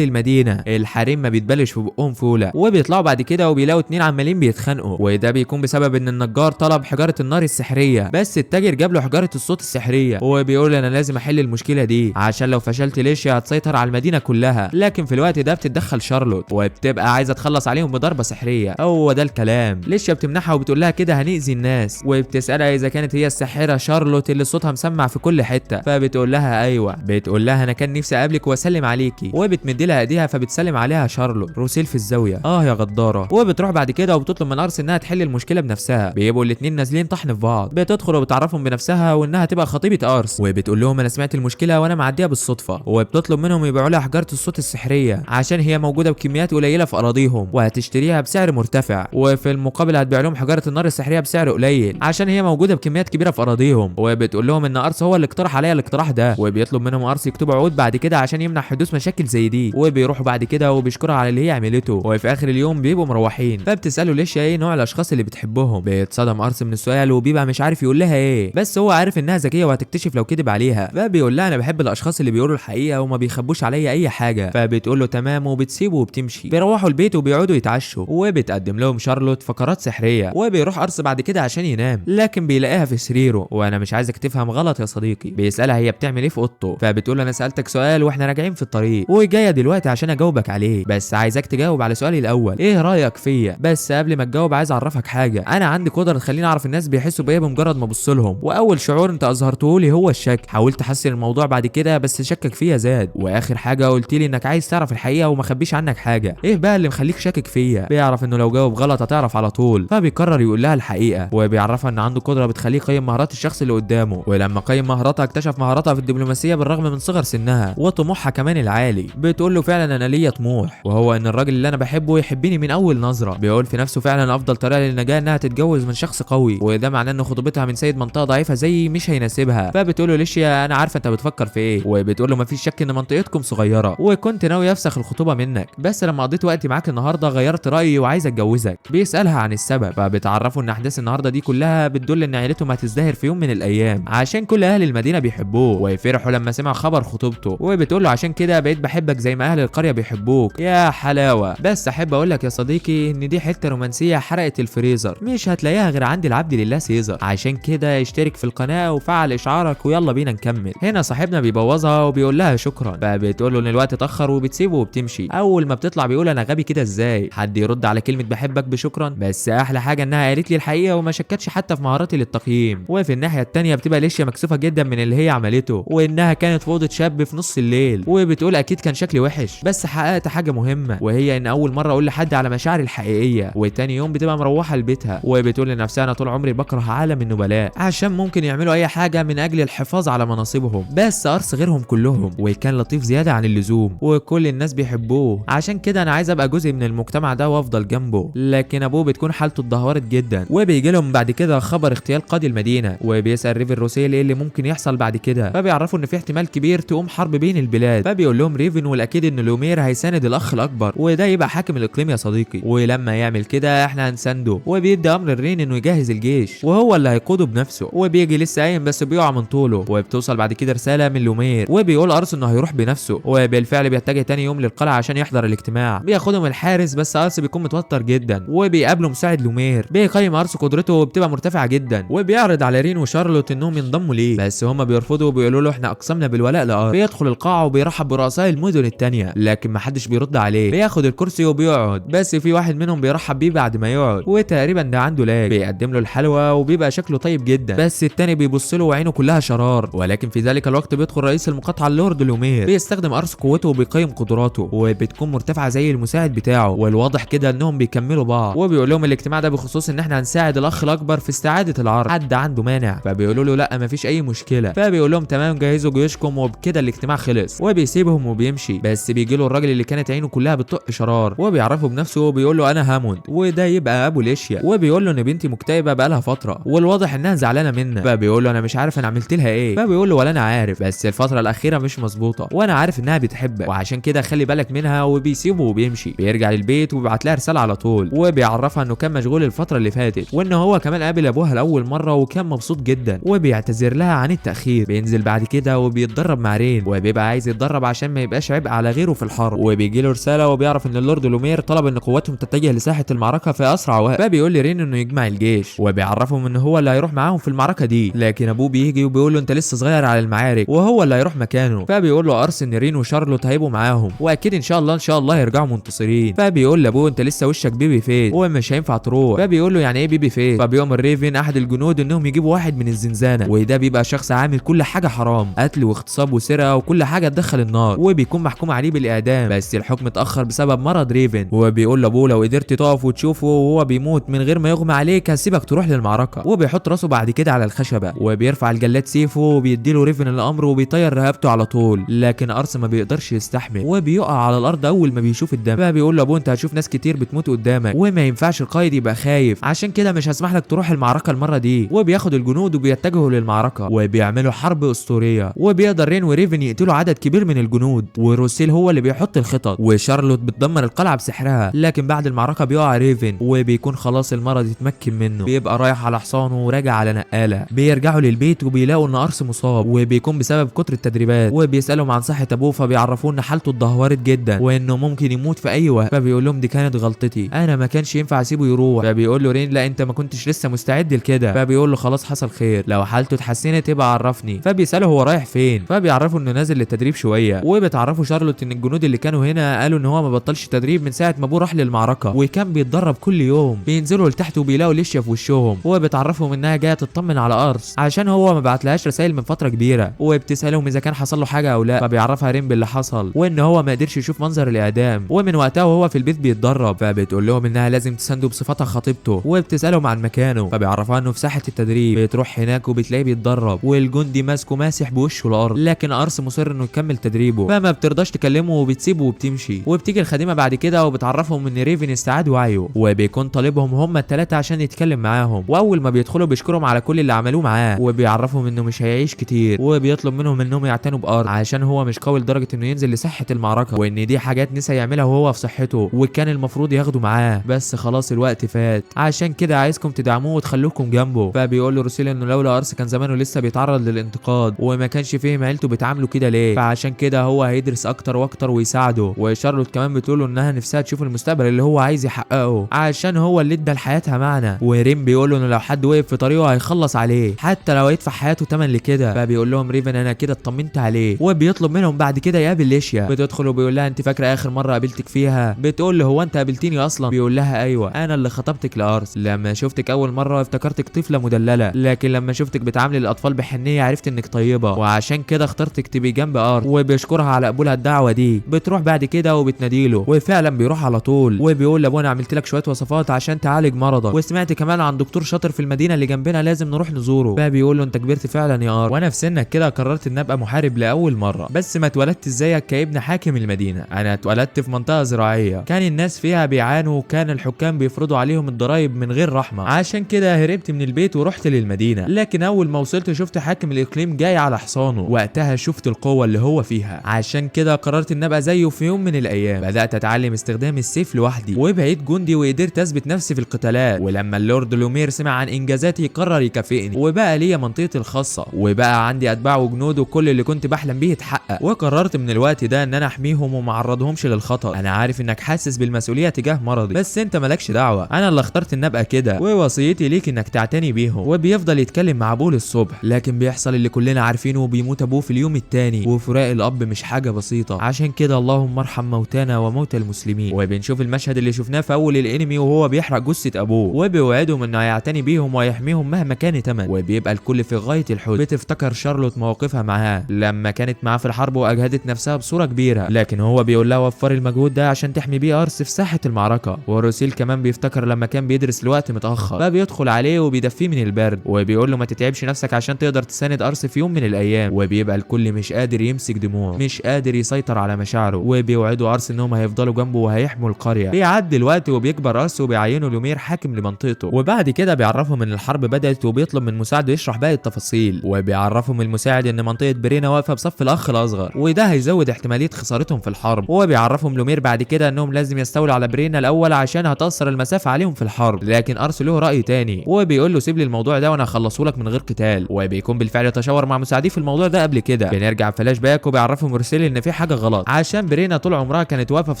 Speaker 1: المدينة، الحريم ما بيتبلش في بقهم فوله. وبيطلعوا بعد كده وبيلاقوا اتنين عمالين بيتخانقوا، وده بيكون بسبب ان النجار طلب حجارة النار السحريه، بس التاجر جاب له حجارة الصوت السحريه، وبيقول انا لازم احل المشكلة دي عشان لو فشلت ليشيا هتسيطر على المدينة كلها. لكن في الوقت ده بتتدخل شارلوت وبتبقى عايزه تخلص عليهم بضربه سحريه. هو ده الكلام. ليشيا بتمنعها وبتقول لها كده هنأذي الناس، وبتسالها اذا كانت هي الساحرة شارلوت اللي صوتها مسمع في كل حتة، فبتقول لها ايوه. بتقول لها انا كان نفسي اقابلك واسلم عليكي، وبتمد لها ايديها فبتسلم عليها شارلوت. روسيل في الزاوية، اه يا غداره. وبتروح بعد كده وبتطلب من ارس انها تحل المشكلة بنفسها. بيبقوا الاثنين نازلين طحن في بعض. بتدخل وبتعرفهم بنفسها وانها تبقى خطيبه ارس، وبتقول لهم انا سمعت المشكلة وانا معدية بالصدفة، وبتطلب منهم يبيعوا لها حجارة الصوت السحريه عشان هي موجودة بكميات قليله في اراضيهم وهتشتريها بسعر مرتفع، وفي المقابل هتبيع لهم حجارة النار السحريه بسعر قليل عشان هي موجودة بكميات كبيرة في اراضيهم. وبتقول لهم ان ارس هو اللي اقترح عليا الاقتراح ده، وبيطلب منهم ارس يكتبوا عقود بعد كده عشان يمنع حدوث مشاكل زي دي. وبيروحوا بعد كده وبيشكرها على اللي هي عملته. وفي اخر اليوم بيبقوا مروحين، فبتساله ليش ايه نوع الاشخاص اللي بتحبهم. بيتصدم ارس من السؤال وبيبقى مش عارف يقول لها ايه، بس هو عارف انها ذكية وهتكتشف لو كذب عليها. فبيقول لها انا بحب الاشخاص اللي بيقولوا الحقيقة وما بيخبوش عليا اي حاجة. فبتقول له تمام وبتسيبه وبتمشي. بيروحوا البيت وبيقعدوا يتعشوا، وبتقدم لهم شارلوت فقرات سحريه. وبيروح ارس بعد كده عشان ينام، لكن بيلاقيها في سريره. وانا مش عايزك تفهم غلط يا صديقي. بيسالها هي بتعمل ايه في اوضته، فبتقول له انا سالتك سؤال واحنا راجعين في الطريق وجاية دلوقتي عشان اجاوبك عليه، بس عايزك تجاوب على سؤالي الاول، ايه رايك فيا؟ بس قبل ما تجاوب عايز اعرفك حاجة، انا عندي قدره تخليني اعرف الناس بيحسوا بايه بمجرد ما ابص لهم، واول شعور انت اظهرته لي هو الشك. حاولت احسن الموضوع بعد كده بس شكك فيا زاد، واخر حاجة قلت لي انك عايز تعرف الحقيقة وما خبيش عنك حاجة، ايه بقى اللي مخليك شاكك فيا؟ بيعرف انه لو جاوب غلط هتعرف على طول، فبيقرر يقول لها الحقيقة، وبيعرفها ان عنده قدره بتخليه يقيم مهارات الشخص اللي قدامه. ولما قيم مهاراتها اكتشف مهاراتها في الدبلوماسية بالرغم من صغر سنها وطموحها كمان العالي. بتقول له فعلا انا ليا طموح، وهو ان الراجل اللي انا بحبه يحبني من اول نظره. بيقول في نفسه فعلا افضل طريقه للنجاة انها تتجوز من شخص قوي، وده معناه ان خطوبتها من سيد منطقة ضعيفة زي مش هيناسبها. فبتقول له ليشيا انا عارفه انت بتفكر في ايه، وبتقول له مفيش شك ان منطقتكم صغيرة وكنت ناوي افسخ الخطوبة منك، بس لما قضيت وقتي معاك النهارده غيرت رايي وعايز اتجوزك. بيسالها عن السبب، فبتعرفه ان احداث النهارده دي كلها بتدل ان عيلتهم هتزدهر في يوم من الايام عشان كل اهل المدينة بيحبوه ويفرحوا لما سمعوا خبر خطوبته. وبتقول له عشان كده بقيت بحبك زي ما اهل القرية بيحبوك يا حلاوة. بس احب اقول لك يا صديقي ان دي حتة رومانسية حرقت الفريزر، مش هتلاقيها غير عند العبد لله سيزر، عشان كده اشترك في القناة وفعل اشعارك ويلا بينا نكمل. هنا صاحبنا بيبوظها وبيقول لها شكرا، فبتقول له ان الوقت اتاخر وبتسيبه وبتمشي. اول ما بتطلع بيقول انا غبي كده ازاي حد يرد على كلمة بحبك بشكرا، بس احلى حاجة انها قالت لي الحقيقة وما شكتش حتى في مهاراتي للتقييم. وفي الناحية التانية بتبقى ليشيا مكسوفه جدا من اللي هي عملته، وانها كانت في اوضة شاب في نص الليل، وبتقول اكيد كان شكلي وحش بس حققت حاجة مهمة، وهي ان اول مرة اقول لحد على مشاعري الحقيقية. وتاني يوم بتبقى مروحة لبيتها وبتقول لنفسها انا طول عمري بكره عالم النبلاء عشان ممكن يعملوا اي حاجة من اجل الحفاظ على مناصبهم، بس ارس غيرهم كلهم وكان لطيف زيادة عن اللزوم وكل الناس بيحبوه، عشان كده انا عايز ابقى جزء من المجتمع ده وافضل جنبه. لكن ابوه بتكون حالته اتدهورت جدا، وبيجي لهم بعد كده خبر اغتيال قاضي المدينة، وبيسال ريفن روسيل ايه اللي ممكن يحصل بعد كده، فبيعرفوا ان في احتمال كبير تقوم حرب بين البلاد. فبيقول لهم ريفن والاكيد ان لومير هيساند الاخ الاكبر وده يبقى حاكم الاقليم يا صديقي، ولما يعمل كده احنا هنسانده. وبيدي امر الرين انه يجهز الجيش وهو اللي هيقوده بنفسه. وبيجي لسه قايم بس بيقع من طوله، وبتوصل بعد كده رسالة من لومير وبيقول ارس انه هيروح بنفسه، وبالفعل بيتجه تاني يوم للقلعه عشان يحضر الاجتماع. بياخدهم الحارس بس ارس بيكون متوتر جدا، وبيقابله مساعد لومير. بيقيم ارس قدرته وبتبقى مرتفعة جدا، وبيعرض على رين وشارلوت انهم ينضموا ليه، بس هما بيرفضوا وبيقولوا له احنا اقسمنا بالولاء لارس. بيدخل القاعة وبيرحب برؤساء المدن التانية لكن محدش بيرد عليه. بياخد الكرسي وبيقعد، بس في واحد منهم بيرحب بيه بعد ما يقعد وتقريبا ده عنده لاج. بيقدم له الحلوى وبيبقى شكله طيب جدا، بس التاني بيبص له وعينه كلها شرار. ولكن في ذلك الوقت بيدخل رئيس المقاطعة اللورد لومير، بيستخدم ارس قوته وبيقيم قدراته وبتكون مرتفعة زي المساعد بتاعه، والواضح كده انهم بيكملوا بعض. وبيقول لهم الاجتماع ده بخصوص ان احنا هنساعد الاخ الاكبر في استعاده العرش، حد عنده مانع؟ فبيقولوا له لا مفيش اي مشكلة. فبيقول لهم تمام جهزوا جيوشكم، وبكده الاجتماع خلص. وبيسيبهم وبيمشي، بس بيجي له الراجل اللي كانت عينه كلها بتطق شرار، وبيعرفه بنفسه وبيقول له انا هاموند وده يبقى ابو ليشيا، وبيقول له ان بنتي مكتئبه بقالها فترة والواضح انها زعلانة منك. فبيقول له انا مش عارف انا عملت لها ايه، فبيقول له ولا انا عارف، بس الفترة الاخيرة مش مظبوطة وانا عارف انها بتحبك وعشان كده خلي بالك منها. وبيسيبه وبيمشي. بيرجع للبيت وبيبعت لها رسالة على طول، وبيعرفها انه كان مشغول الفترة اللي فاتت وان هو كمان قابل ابوها لاول مرة وكان مبسوط جدا، وبيعتذر لها عن التاخير. بينزل وبينزل بعد كده وبيتدرب مع رين، وبيبقى عايز يتدرب عشان ما يبقاش عبء على غيره في الحرب. وبيجي له رسالة وبيعرف ان اللورد لومير طلب ان قواتهم تتجه لساحه المعركة في اسرع وقت، فبيقول لرين انه يجمع الجيش وبيعرفهم ان هو اللي هيروح معاهم في المعركة دي. لكن ابوه بيجي وبيقول له انت لسه صغير على المعارك وهو اللي هيروح مكانه. فبيقول له ارس ان رين وشارلوت هيبقوا معاهم واكيد ان شاء الله ان شاء الله هيرجعوا منتصرين. فبيقول لابوه انت لسه وشك baby face ومش هينفع تروح. فبيقول له يعني ايه baby face؟ فبيأمر ريفن احد الجنود انهم يجيبوا واحد من الزنزانة، وده بيبقى شخص عامل كل حاجة حرام، قتل واغتصاب وسرقة وكل حاجة تدخل النار، وبيكون محكوم عليه بالاعدام، بس الحكم اتاخر بسبب مرض ريفن. وبيقول لابوه لو قدرت تقف وتشوفه وهو بيموت من غير ما يغمى عليك هسيبك تروح للمعركة. وبيحط راسه بعد كده على الخشبة وبيرفع الجلاد سيفه وبيديله ريفن الامر وبيطير رقبته على طول. لكن ارس ما بيقدرش يستحمل وبيقع على الارض اول ما بيشوف الدم. فبيقول لابوه انت هتشوف ناس كتير بتموت قدامك وما ينفعش القائد يبقى خايف، عشان كده مش هسمح لك تروح المعركة المرة دي. وبياخد الجنود وبيتجهوا للمعركة وبيعملوا حرب اسطورية، وبيقدر رين وريفن يقتلوا عدد كبير من الجنود، وروسيل هو اللي بيحط الخطط، وشارلوت بتدمر القلعة بسحرها. لكن بعد المعركة بيقع ريفن وبيكون خلاص المرض اتمكن منه، بيبقى رايح على حصانه وراجع على نقاله. بيرجعوا للبيت وبيلاقوا ان ارس مصاب وبيكون بسبب كتر التدريبات، وبيسالهم عن صحة ابوه فبيعرفوه ان حالته اتدهورت جدا وانه ممكن يموت في اي وقت. فبيقول لهم دي كانت غلطتي، انا ما كانش ينفع اسيبه يروح. فبيقول له رين لا انت ما كنتش لسه مستعد لكده. فبيقول له خلاص حصل خير، لو حالته اتحسنت يبقى عرفني. فبيساله هو رايح فين، فبيعرفه انه نازل للتدريب شوية. وبتعرفوا شارلوت ان الجنود اللي كانوا هنا قالوا ان هو ما بطلش تدريب من ساعة ما ابوه راح للمعركة وكان بيتدرب كل يوم. بينزلوا لتحت وبيلاقوا ليشيا في وشهم، وبتعرفهم انها جاية تطمن على ارس عشان هو ما بعتلهاش رسائل من فترة كبيرة، وبتسالهم اذا كان حصل له حاجة او لا. فبيعرفها رين باللي حصل وان هو ما قدرش يشوف منظر الاعدام، ومن وقتها وهو في البيت بيتدرب. فبتقول لهم انها لازم تسانده بصفتها خطيبته، وبتسالهم عن مكانه فبيعرفها انه في ساحة التدريب. بتروح هناك وبتلاقيه بيتدرب والجندي ماسكه ماسح بوشه الارض، لكن ارس مصر انه يكمل تدريبه فما بترضاش تكلمه وبتسيبه وبتمشي. وبتيجي الخادمة بعد كده وبتعرفهم ان ريفن استعاد وعيه، وبيكون طالبهم هم الثلاثة عشان يتكلم معاهم. واول ما بيدخلوا بيشكرهم على كل اللي عملوه معاه، وبيعرفهم انه مش هيعيش كتير، وبيطلب منهم انهم يعتنوا بارض عشان هو مش قوي لدرجة انه ينزل لساحه المعركة، وان دي حاجات نسى يعملها وهو في صحته وكان المفروض ياخده معاه، بس خلاص الوقت فات، عشان كده عايزكم تدعموه وتخلوكم جنبه. فبيقول له روسيل انه لولا ارس كان زمانه لسه بيتعرض للانتقاد وما كانش فهم عيلته بتعامله كده ليه، فعشان كده هو هيدرس اكتر واكتر ويساعده. وشارلوت كمان بتقول له انها نفسها تشوف المستقبل اللي هو عايز يحققه عشان هو اللي ادى لحياتها معنى. وريم بيقول له انه لو حد وقف في طريقه هيخلص عليه حتى لو هيدفع حياته تمن لكده. فبيقول لهم ريفن انا كده اطمنت عليه، وبيطلب منهم بعد كده يقابل ليشيا. بتدخل وبيقول لها انت فاكره اخر مرة قابلتك فيها؟ بتقول له هو انت قابلتيني اصلا؟ بيقول لها ايوه انا اللي خطبتك لارس، لما شفتك اول مرة افتكرتك طفله مدلله، لكن لما شفتك بتعاملي الاطفال بحنيه عرفت انك طيبة، وعشان كده اخترتك تبقي جنب ارس. وبيشكرها على قبولها الدعوة دي. بتروح بعد كده وبتناديله وفعلا بيروح على طول، وبيقول لابوه انا عملت لك شوية وصفات عشان تعالج مرضك، وسمعت كمان عن دكتور شاطر في المدينة اللي جنبنا لازم نروح نزوره. فبيقول له انت كبرت فعلا يا ار، وانا في سنك كده قررت ان ابقى محارب لاول مرة، بس ما اتولدت زيك كابن حاكم المدينة، انا اتولدت في منطقة زراعية كان الناس فيها بيعانوا وكان الحكام بيفرضوا عليهم الضرايب من غير رحمه، عشان كده هربت من البيت ورحت للمدينة. لكن اول ما وصلت شفت حاكم الاقليم جاي على حصانه، وقتها شفت القوة اللي هو فيها، عشان كده قررت ان ابقى زيه في يوم من الايام. بدات اتعلم استخدام السيف لوحدي وبقيت جندي وقدرت اثبت نفسي في القتالات. ولما اللورد لومير سمع عن انجازاتي قرر يكافئني، وبقى ليا منطقتي الخاصة وبقى عندي اتباع وجنود وكل اللي كنت بحلم بيه اتحقق. وقررت من الوقت ده ان انا احميهم وما اعرضهمش للخطر. انا عارف انك حاسس بالمسؤولية تجاه مرضي، بس انت مالكش دعوه، انا اللي اخترت ان ابقى كده، ووصيتي ليك انك تعتني بيهم. وبيفضل يتكلم مع ابوه للصبح، لكن بيحصل اللي كلنا عارفينه وبيموت ابوه في اليوم الثاني. وفراق الاب مش حاجة بسيطة، عشان كده اللهم ارحم موتانا وموتى المسلمين. وبنشوف المشهد اللي شفناه في اول الانمي وهو بيحرق جثة ابوه، وبيوعدهم انه هيعتني بيهم ويحميهم مهما كان تمن. وبيبقى الكل في غاية الحزن. بتفتكر شارلوت مواقفها معاه لما كانت معاه في الحرب واجهدت نفسها بصورة كبيرة، لكن هو بيقول لها وفري المجهود ده عشان تحمي بيه ارس في ساحة المعركة. وروسيل كمان بيفتكر لما كان بيدرس لوقت متاخر، فبيدخل عليه وبيدفيه من البرد وبيقول له ما تتعبش نفسك عشان تقدر تساند ارس في يوم من الايام. وبيبقى الكل مش قادر يمسك دموعه، مش قادر يسيطر على مشاعره، وبيوعدوا ارس انهم هيفضلوا جنبه وهيحموا القرية. بيعدي الوقت وبيكبر ارس وبيعينه لومير حاكم لمنطقته. وبعد كده بيعرفهم ان الحرب بدات وبيطلب من مساعدة يشرح باقي التفاصيل. وبيعرفهم المساعد ان منطقة برينا واقفة بصف الاخ الاصغر، وده هيزود احتمالية خسارتهم في الحرب. وبيعرفهم لومير بعد كده انهم لازم يستولوا على برينا الاول عشان هتأثر المسافة عليهم في الحرب. لكن ارس له راي تاني وبيقول له سيب لي الموضوع ده وانا هخلصه لك من غير قتال. وبيكون بالفعل تشاور تشاور مع مساعديه في الموضوع ده قبل كده. بنرجع فلاش باك وبيعرفهم روسيل ان في حاجة غلط عشان برينا طول عمرها كانت واقفة في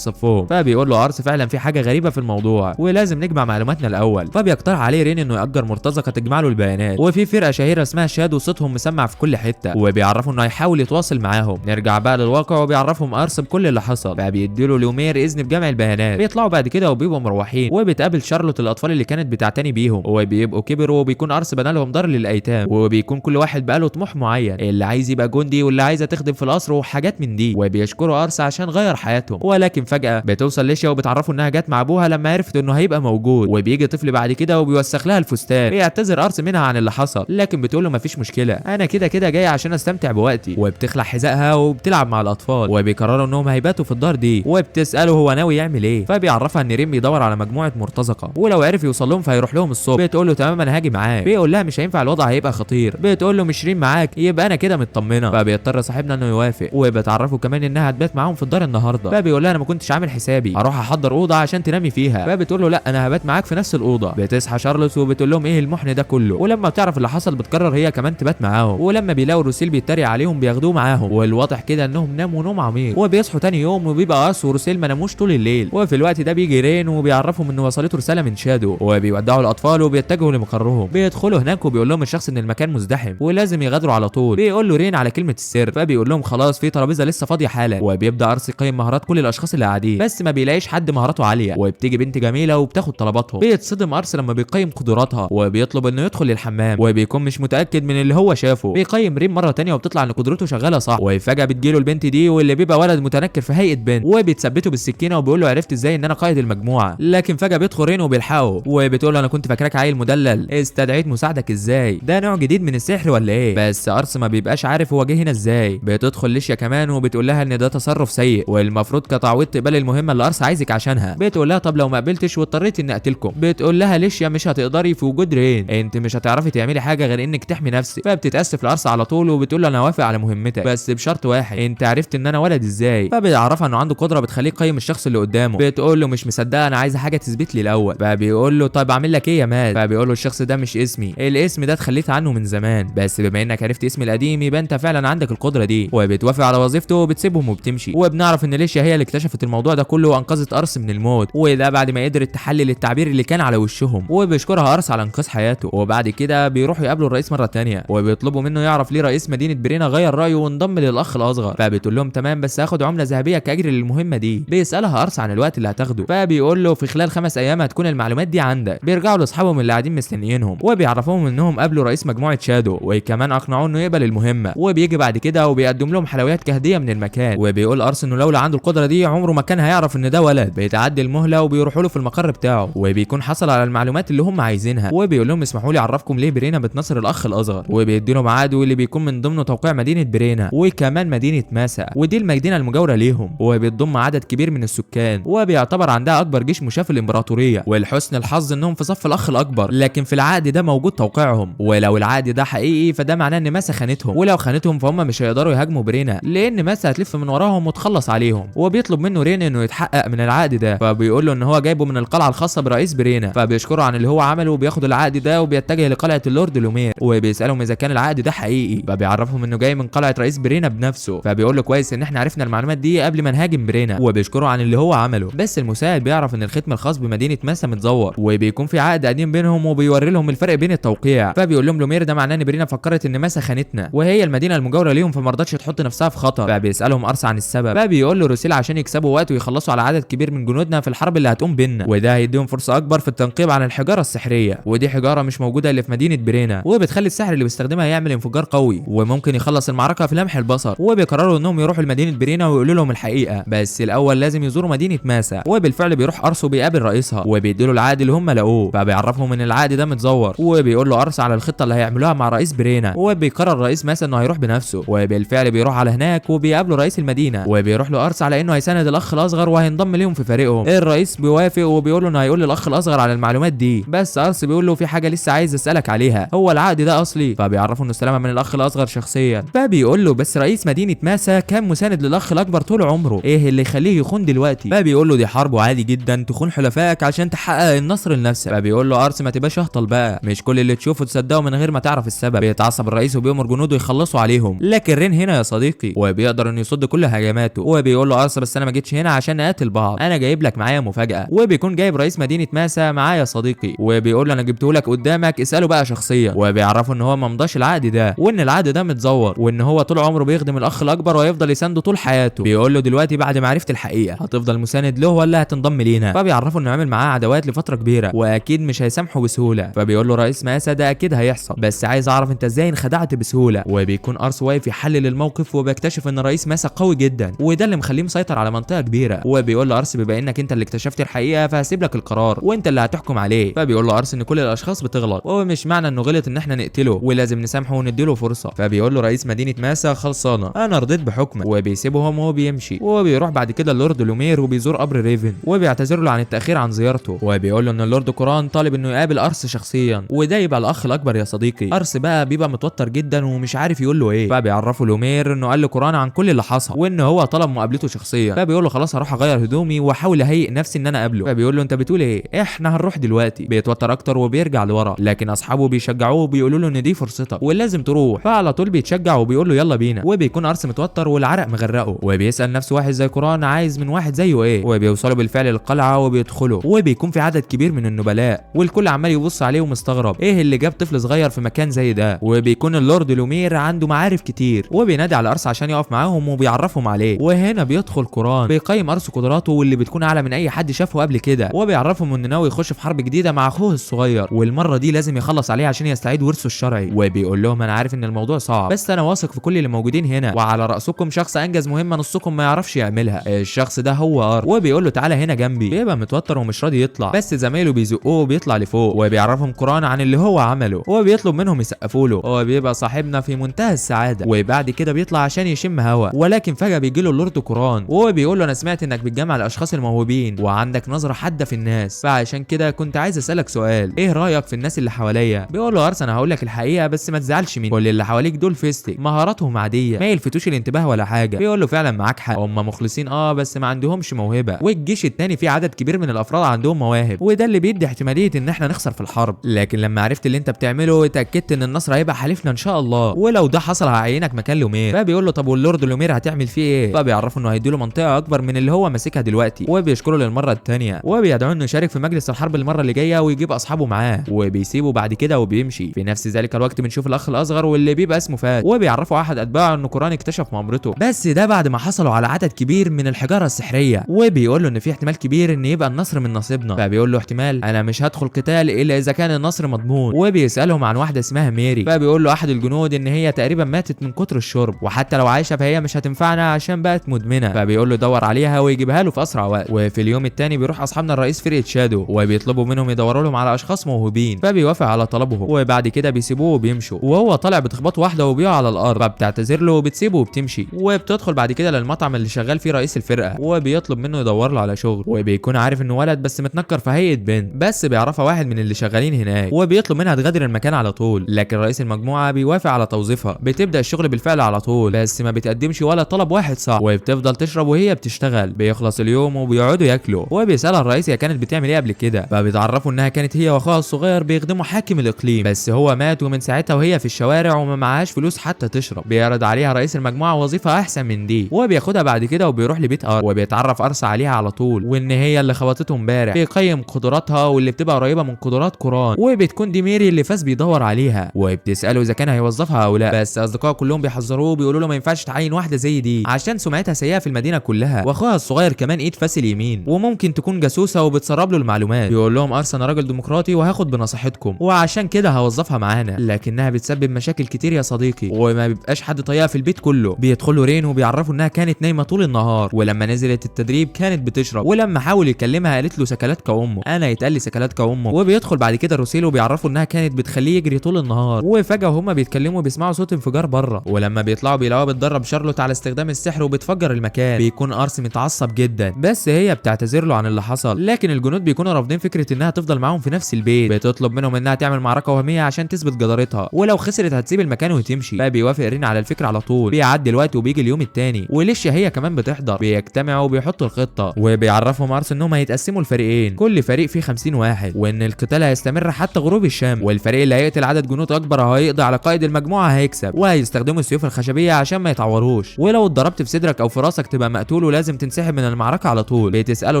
Speaker 1: صفهم. فبيقول له ارس فعلا في حاجة غريبة في الموضوع ولازم نجمع معلوماتنا الاول. فبيقترح عليه رين انه يأجر مرتزقة تجمع له البيانات، وفي فرقه شهيرة اسمها شادو صوتهم مسمع في كل حتة، وبيعرفوا انه هيحاول يتواصل معاهم. نرجع بقى للواقع وبيعرفهم ارس بكل اللي حصل، فبيديله لومير اذن بجمع البيانات. بيطلعوا بعد كده وبيبقوا مروحين، وبتقابل شارلوت الاطفال اللي كانت بتعتني بيهم، وبيبقوا كبروا وبيكون ارس بنى لهم دار للايتام، وبيكون كل واحد بقى له طموح معين، اللي عايز يبقى جندي واللي عايزه تخدم في القصر وحاجات من دي. وبيشكروا ارس عشان غير حياتهم. ولكن فجاة بتوصل ليشيا وبتعرفوا انها جت مع ابوها لما عرفت انه هيبقى موجود، وبيجي طفل بعد كده وبيوسخ لها الفستان. بيعتذر ارس منها عن اللي حصل، لكن بتقول له مفيش مشكلة، انا كده كده جاي عشان استمتع بوقتي. وبتخلع حذائها وبتلعب مع الاطفال، وبيقرروا انهم هيباتوا في الدار دي. وبتساله هو ناوي يعمل ايه، فبيعرفها ان ريم بيدور على مجموعة مرتزقة ولو عرف يوصل لهم فهيروح لهم الصبح. بتقول له تمام انا هاجي معاك. بيقول لها مش هينفع الوضع هيبقى خطير. بتقول له مش ريم معاك يبقى انا كده مطمنه. فبيضطر صاحبنا انه يوافق، وبتعرفه كمان انها هتبات معاهم في الدار النهارده. فبيقول لها انا ما كنتش عامل حسابي، هروح احضر اوضة عشان تنامي فيها. فبتقول له لا انا هبات معاك في نفس الاوضة. بتصحى شارلوت وبتقول لهم ايه المحن ده كله، ولما بتعرف اللي حصل بتقرر هي كمان تبات معاهم. ولما بيلاقوا روسيل بيتريق عليهم بياخدوه معاهم، والواضح كده انهم ناموا نوم عميق. وبيصحوا تاني يوم وبيبقى ارس وروسيل ما ناموش طول الليل. وفي الوقت ده بيجي رين وبيعرفهم انه وصلته رسالة من شادو، وبيودعوا الاطفال وبيتجهوا لمقرهم. بيدخلوا هناك وبيقول لهم الشخص ان المكان مزدحم ولازم يغادروا على طول. بيقول له رين على كلمة السر، فبيقول لهم خلاص في ترابيزة لسه فاضية حالا. وبيبدا ارس يقيم مهارات كل الاشخاص اللي قاعدين، بس ما بيلاقيش حد مهاراته عالية. وبتيجي بنت جميلة وبتاخد طلباتهم. بيتصدم ارس لما بيقيم قدراتها وبيطلب انه يدخل للحمام، وبيكون مش متاكد من اللي هو شافه. بيقيم ريم مرة تانية وبتطلع ان قدرته شغالة صح. وفجاة بتجيله البنت دي واللي بيبقى ولد متنكر في هيئة بنت، وبيتثبته بالسكينة وبيقول له عرفت ازاي ان انا قائد المجموعة. لكن فجاة بيدخل رين وبيلحقه وبتقول له انا كنت فاكراك عيل مدلل، استدعيت مساعدك ازاي؟ ده نوع جديد من السحر ولا ايه؟ بس ارس ما بيبقاش عارف هو جه هنا ازاي. بتدخل ليشيا كمان وبتقول لها ان ده تصرف سيء والمفروض كتعويض تقبل المهمة اللي ارس عايزك عشانها. بتقول لها طب لو ما قبلتش واضطريت اني اقتلكم. بتقول لها ليشيا مش هتقدري في وجود رين، انت مش هتعرفي تعملي حاجة غير انك تحمي نفسك. فبتتاسف لارس على طول وبتقول له انا وافق على مهمتك بس بشرط واحد، انت عرفت ان انا ولد ازاي؟ فبيعرفها انه عنده قدره بتخليه يقيم الشخص اللي قدامه. بتقول له مش مصدقه، انا عايزه حاجة تثبت لي الاول. فبيقول له طيب اعمل لك ايه يا مات؟ فبيقول له الشخص ده مش اسمي، الاسم ده اتخليت عنه من زمان، بس بما انك عرفت اسمي القديم يبقى انت فعلا عندك القدرة دي. وبتوافق على وظيفته وبتسيبهم وبتمشي. وبنعرف ان ليشيا هي اللي اكتشفت الموضوع ده كله وانقذت ارس من الموت، وده بعد ما قدرت تحلل التعبير اللي كان على وشهم. وبيشكرها ارس على انقاذ حياته. وبعد كده بيروحوا يقابلوا الرئيس مرة تانية وبيطلبوا منه يعرف ليه رئيس مدينة برينا غير رايه وانضم للاخ الاصغر. فبتقول لهم تمام بس هاخد عمله ذهبية كاجر للمهمه دي. بيسالها ارس عن الوقت اللي هتاخده، فبيقول له في خلال 5 ايام هتكون المعلومات دي عندك. بيرجعوا لاصحابهم اللي قاعدين مستنيينهم وبيعرفوهم انهم قابلوا رئيس مجموعة شادو وكمان اقنعوه انه يقبل المهمة. وبيجي بعد كده وبيقدم لهم حلويات كهدية من المكان، وبيقول ارس انه لولا عنده القدرة دي عمره ما كان هيعرف ان ده ولد. بيتعدي المهلة وبيروحوا له في المقر بتاعه وبيكون حصل على المعلومات اللي هم عايزينها. وبيقول لهم اسمحوا لي اعرفكم ليه برينا بتنصر الاخ الاصغر، وبيدي له ميعاد واللي بيكون من ضمنه توقيع مدينة برينا وكمان مدينة ماسا، ودي المدينة المجاورة ليهم وبتضم عدد كبير من السكان وبيعتبر عندها اكبر جيش مشاة في الامبراطورية. ولحسن الحظ انهم في صف الاخ الاكبر، لكن في العقد ده موجود توقيعهم، ولو العقد ده حقيقي فده معناه ان ماسا خانتهم، ولو خانتهم فهم مش هيقدروا يهاجموا برينا لان ماسا هتلف من وراهم وتخلص عليهم. وبيطلب منه رين انه يتحقق من العقد ده، فبيقول له ان هو جايبه من القلعة الخاصة برئيس برينا. فبيشكره عن اللي هو عمله وبياخد العقد ده وبيتجه لقلعه اللورد لومير وبيسالهم اذا كان العقد ده حقيقي. فبيعرفهم انه جاي من قلعه رئيس برينا بنفسه، فبيقول له كويس ان احنا عرفنا المعلومات دي قبل ما نهاجم برينا، وبيشكره عن اللي هو عمله. بس المساعد بيعرف ان الختم الخاص بمدينة ماسا متزور وبيكون في عقد قديم بينهم وبيوري لهم الفرق بين التوقيع. فبيقول لهم لومير ده معناه ان برينا فكرت ان ماسا خانتنا وهي المدينة المجاورة ليهم فما رضتش تحط نفسها في خطر. فبيسالهم ارس عن السبب، فبيقول له روسيل عشان يكسبوا وقت ويخلصوا على عدد كبير من جنودنا في الحرب اللي هتقوم بينا، وده هيديهم فرصة اكبر في التنقيب عن الحجارة السحريه، ودي حجارة مش موجودة الا في مدينة برينا، وبتخلي السحر اللي بيستخدمها يعمل انفجار قوي وممكن يخلص المعركة في لمح البصر. وبيقرروا انهم يروحوا لمدينة برينا ويقولوا لهم الحقيقة، بس الاول لازم يزوروا مدينة ماسا. وبالفعل بيروح ارس وبيقابل رئيسها وبيديله العقد اللي هم لقوه، فبيعرفهم ان العقد ده متزور، وبيقول له ارس على الخطة اللي هيعملوها مع رئيس برينا. وبيقرر رئيس ماسا انه هيروح بنفسه، وبالفعل بيروح على هناك وبيقابله رئيس المدينة، وبيروح له ارس على انه هيساند الاخ الاصغر وهينضم ليهم في فريقهم. الرئيس بيوافق وبيقول له انه هيقول للاخ الاصغر على المعلومات دي، بس ارس بيقول له في حاجة لسه عايز اسالك عليها، هو العقد ده اصلي؟ فبيعرفه انه استلمها من الاخ الاصغر شخصيا. فبيقول له بس رئيس مدينة ماسا كان مساند للاخ الاكبر طول عمره، ايه اللي يخليه يخون دلوقتي؟ فبيقول له دي حرب وعادي جدا تخون حلفائك عشان تحقق النصر لنفسك. فبيقول له ارس ما تبقاش اهطل بقى، مش كل اللي تشوفه تصدقه من غير ما تعرف السبب. بيتعصب الرئيس وبيأمر جنوده يخلصوا عليهم، لكن رين هنا يا صديقي وبيقدر انه يصد كل هجماته، وبيقول له ارس بس انا ما جيتش هنا عشان اقاتل بعض، انا جايب لك معايا مفاجاة. وبيكون جايب رئيس مدينة ماسا معايا يا صديقي، وبيقول له انا جبته لك قدامك اساله بقى شخصيا. وبيعرفه ان هو ما مضاش العقد ده، وان العقد ده متزور، وان هو طول عمره بيخدم الاخ الاكبر وهيفضل يسانده طول حياته. بيقول له دلوقتي بعد ما عرفت الحقيقة هتفضل مساند له ولا هتنضم لينا؟ فبيعرفه انه عامل معاه عداوات لفترة كبيرة واكيد مش هيسامحه بسهولة. فبيقول له رئيس ماسا ده اكيد هيحصل، بس عايز اعرف انت ازاي انخدعت بسهولة. وبيكون ارس واقف يحلل الموقف وبيكتشف ان رئيس ماسا قوي جدا وده اللي مخليه مسيطر على منطقة كبيرة. وبيقول له ارس بما انك انت اللي اكتشفت الحقيقة فهسيب لك القرار وانت اللي هتحكم عليه. فبيقول له ارس ان كل الاشخاص بتغلط ومش معنى انه غلط ان احنا نقتله ولازم نسامحه ونديله فرصة. فبيقول له رئيس مدينة ماسا خلصانه انا رضيت بحكمك، وبيسيبهم وبيمشي. وبيروح بعد كده اللورد لومير وبيزور قبر ريفن وبيعتذر له عن التاخير عن زيارته، وبيقول له ان اللورد كوران طالب انه يقابل ارس شخصيا وده يبقى الاخ الاكبر يا صديقي. ارس بقى بيبقى متوتر جدا ومش عارف يقول له ايه، فبيعرفه لومير انه قال لكوران عن كل اللي حصل وان هو طلب مقابلته شخصيا. فبيقول له خلاص هروح اغير هدومي واحاول اهيئ نفسي ان انا اقابله. فبيقول له انت بتقول ايه، احنا هنروح دلوقتي. بيتوتر اكتر وبيرجع لورا، لكن اصحابه بيشجعوه وبيقولوا له ان دي فرصتك ولازم تروح. فعلى طول بيتشجع وبيقول له يلا بينا. وبيكون ارس متوتر والعرق مغرقة، وبيسال نفسه واحد زي كوران عايز من واحد زيه ايه. وبيوصلوا بالفعل للقلعه وبيدخلوا، وبيكون في عدد كبير من النبلاء والكل عمال يبص عليه ومستغرب ايه اللي جاب طفل صغير في مكان زي ده. وبيكون اللورد لومير عنده معارف كتير وبينادي على ارس عشان يقف معاهم وبيعرفهم عليه. وهنا بيدخل كوران بيقيم ارس قدراته واللي بتكون اعلى من اي حد شافه قبل كده، وبيعرفهم انه ناوي يخش في حرب جديدة مع اخوه الصغير والمرة دي لازم يخلص عليه عشان يستعيد ورثه الشرعي. وبيقول لهم انا عارف ان الموضوع صعب بس انا واثق في كل اللي موجودين هنا، وعلى راسكم شخص انجز مهمة نصكم ما يعرفش يعملها، الشخص ده هو ار. وبيقول له تعالى هنا جنبي. بيبقى متوتر ومش راضي يطلع، بس زمايله بيزقوه وبيطلع لفوق وبيعرفهم كوران عن اللي هو عمله وبيطلب منهم يسقفوا له. وبيبقى صاحبنا في منتهى السعادة. وبعد كده بيطلع عشان يشم هوا، ولكن فجاة بيجي له اللورد كوران وبيقول له انا سمعت انك بتجمع الاشخاص الموهوبين وعندك نظره حادة في الناس، فعشان كده كنت عايز اسالك سؤال، ايه رايك في الناس اللي حواليا؟ بيقول له ارس انا هقول لك الحقيقة بس ما تزعلش مني، كل اللي حواليك دول فيستك، مهاراتهم عادية ما يلفتوش الانتباه ولا حاجة. بيقول له فعلا معاك حق، هم مخلصين بس ما عندهمش موهبة، والجيش التاني فيه عدد كبير من الافراد عندهم مواهب وده اللي بيدي احتمالية ان احنا نخسر في الحرب، لكن لما عرفت اللي انت بتعمله اتاكدت ان النصر هيبقى حليفنا ان شاء الله، ولو ده حصل هعينك مكان لومير. فبيقول له طب واللورد لومير هتعمل فيه ايه؟ فبيعرفه انه هيديله منطقة اكبر من اللي هو ماسكها دلوقتي، وبيشكره للمرة الثانية وبيدعوه انه يشارك في مجلس الحرب المرة اللي جاية ويجيب اصحابه معاه، وبيسيبه بعد كده وبيمشي. في نفس ذلك الوقت بنشوف الاخ الاصغر واللي بيبقى اسمه فات، وبيعرفوا احد اتباعه ان كوران اكتشف مؤامرته، بس ده بعد ما حصلوا على عدد كبير من الحجارة السحريه، وبيقول له ان في احتمال كبير ان يبقى النصر من نصيبنا. فبيقول له احتمال، انا مش هدخل قتال الا اذا كان النصر مضمون. وبيسالهم عن واحدة اسمها ميري، فبيقول له احد الجنود ان هي تقريبا ماتت من كتر الشرب، وحتى لو عايشه فهي مش هتنفعنا عشان بقت مدمنه. فبيقول له دور عليها ويجيبها له في اسرع وقت. وفي اليوم الثاني بيروح اصحابنا الرئيس فرقه شادو وبيطلبوا منهم يدوروا لهم على اشخاص موهوبين، فبيوافق على طلبهم. وبعد كده بيسيبوه وبيمشوا، وهو طالع بتخبطه واحدة وبيقع على الارض، فبتعتذر له وبتسيبه وبتمشي. وبتدخل بعد كده للمطعم اللي شغال فيه رئيس الفرقة وبيطلب منه يدور له على شغل، وبيكون عارف انه ولد بس متنكر في هيئة بنت، بس بيعرفها واحد من اللي شغالين هناك وبيطلب منها تغادر المكان على طول، لكن رئيس المجموعة بيوافق على توظيفها. بتبدا الشغل بالفعل على طول، بس ما بتقدمش ولا طلب واحد صح، وبتفضل تشرب وهي بتشتغل. بيخلص اليوم وبيقعدوا ياكلوا، وبيسالها الرئيس هي كانت بتعمل ايه قبل كده، فبيتعرفوا انها كانت هي واخوها الصغير بيخدموا حاكم الاقليم، بس هو مات ومن ساعتها وهي في الشوارع وما معهاش فلوس حتى تشرب. بيعرض عليها رئيس المجموعة وظيفة احسن من دي، وبياخدها بعد كده وبيروح لبيت ارس، وبيتعرف ارس عليها على طول وان هي اللي خبطته امبارح. بيقيم قدراتها واللي بتبقى قريبه من قدرات كوران، وبتكون دي ميري اللي فاز بيدور عليها، وبتساله اذا كان هيوظفها او لا، بس اصدقائه كلهم بيحذروه بيقولوا له ما ينفعش تعين واحدة زي دي عشان سمعتها سيئه في المدينة كلها، واخوها الصغير كمان ايد فاس اليمين وممكن تكون جاسوسه وبتسرب له المعلومات. بيقول لهم ارس انا راجل ديمقراطي وهاخد بنصيحتكم وعشان كده هوظفها معانا، لكنها بتسبب مشاكل كتير يا صديقي وما بيبقاش حد طايقها في البيت كله. بيدخلوا رين وبيعرفوا انها كانت نايمة طول النهار، ولما نزلت التدريب كانت بتشرب، ولما حاول يكلمها قالت له سكلاتك امه، انا يتقال لي سكلاتك امه. وبيدخل بعد كده روسيل وبيعرفوا انها كانت بتخليه يجري طول النهار، وفجاة وهما بيتكلموا بيسمعوا صوت انفجار بره، ولما بيطلعوا بيلاقوها بتدرب شارلوت على استخدام السحر وبتفجر المكان. بيكون ارس متعصب جدا، بس هي بتعتذر له عن اللي حصل، لكن الجنود بيكونوا رافضين فكرة انها تفضل معاهم في نفس البيت. بتطلب منهم انها تعمل معركة وهمية عشان تثبت جدارتها، ولو خسرت هتسيب المكان وتمشي. فبيوافق رين على الفكرة على طول. بيعدي الوقت وبيجي اليوم الثاني وليشيا هي كمان بتحضر. بيجتمعوا وبيحطوا الخطة، وبيعرفهم ارس انهم هيتقسموا لفريقين، كل فريق فيه 50 واحد، وان القتال هيستمر حتى غروب الشمس، والفريق اللي هيقتل عدد جنود اكبر هيقدر هيقضي على قائد المجموعة هيكسب، وهيستخدموا السيوف الخشبية عشان ما يتعوروش، ولو اتضربت في صدرك او في راسك تبقى مقتول ولازم تنسحب من المعركة على طول. بتساله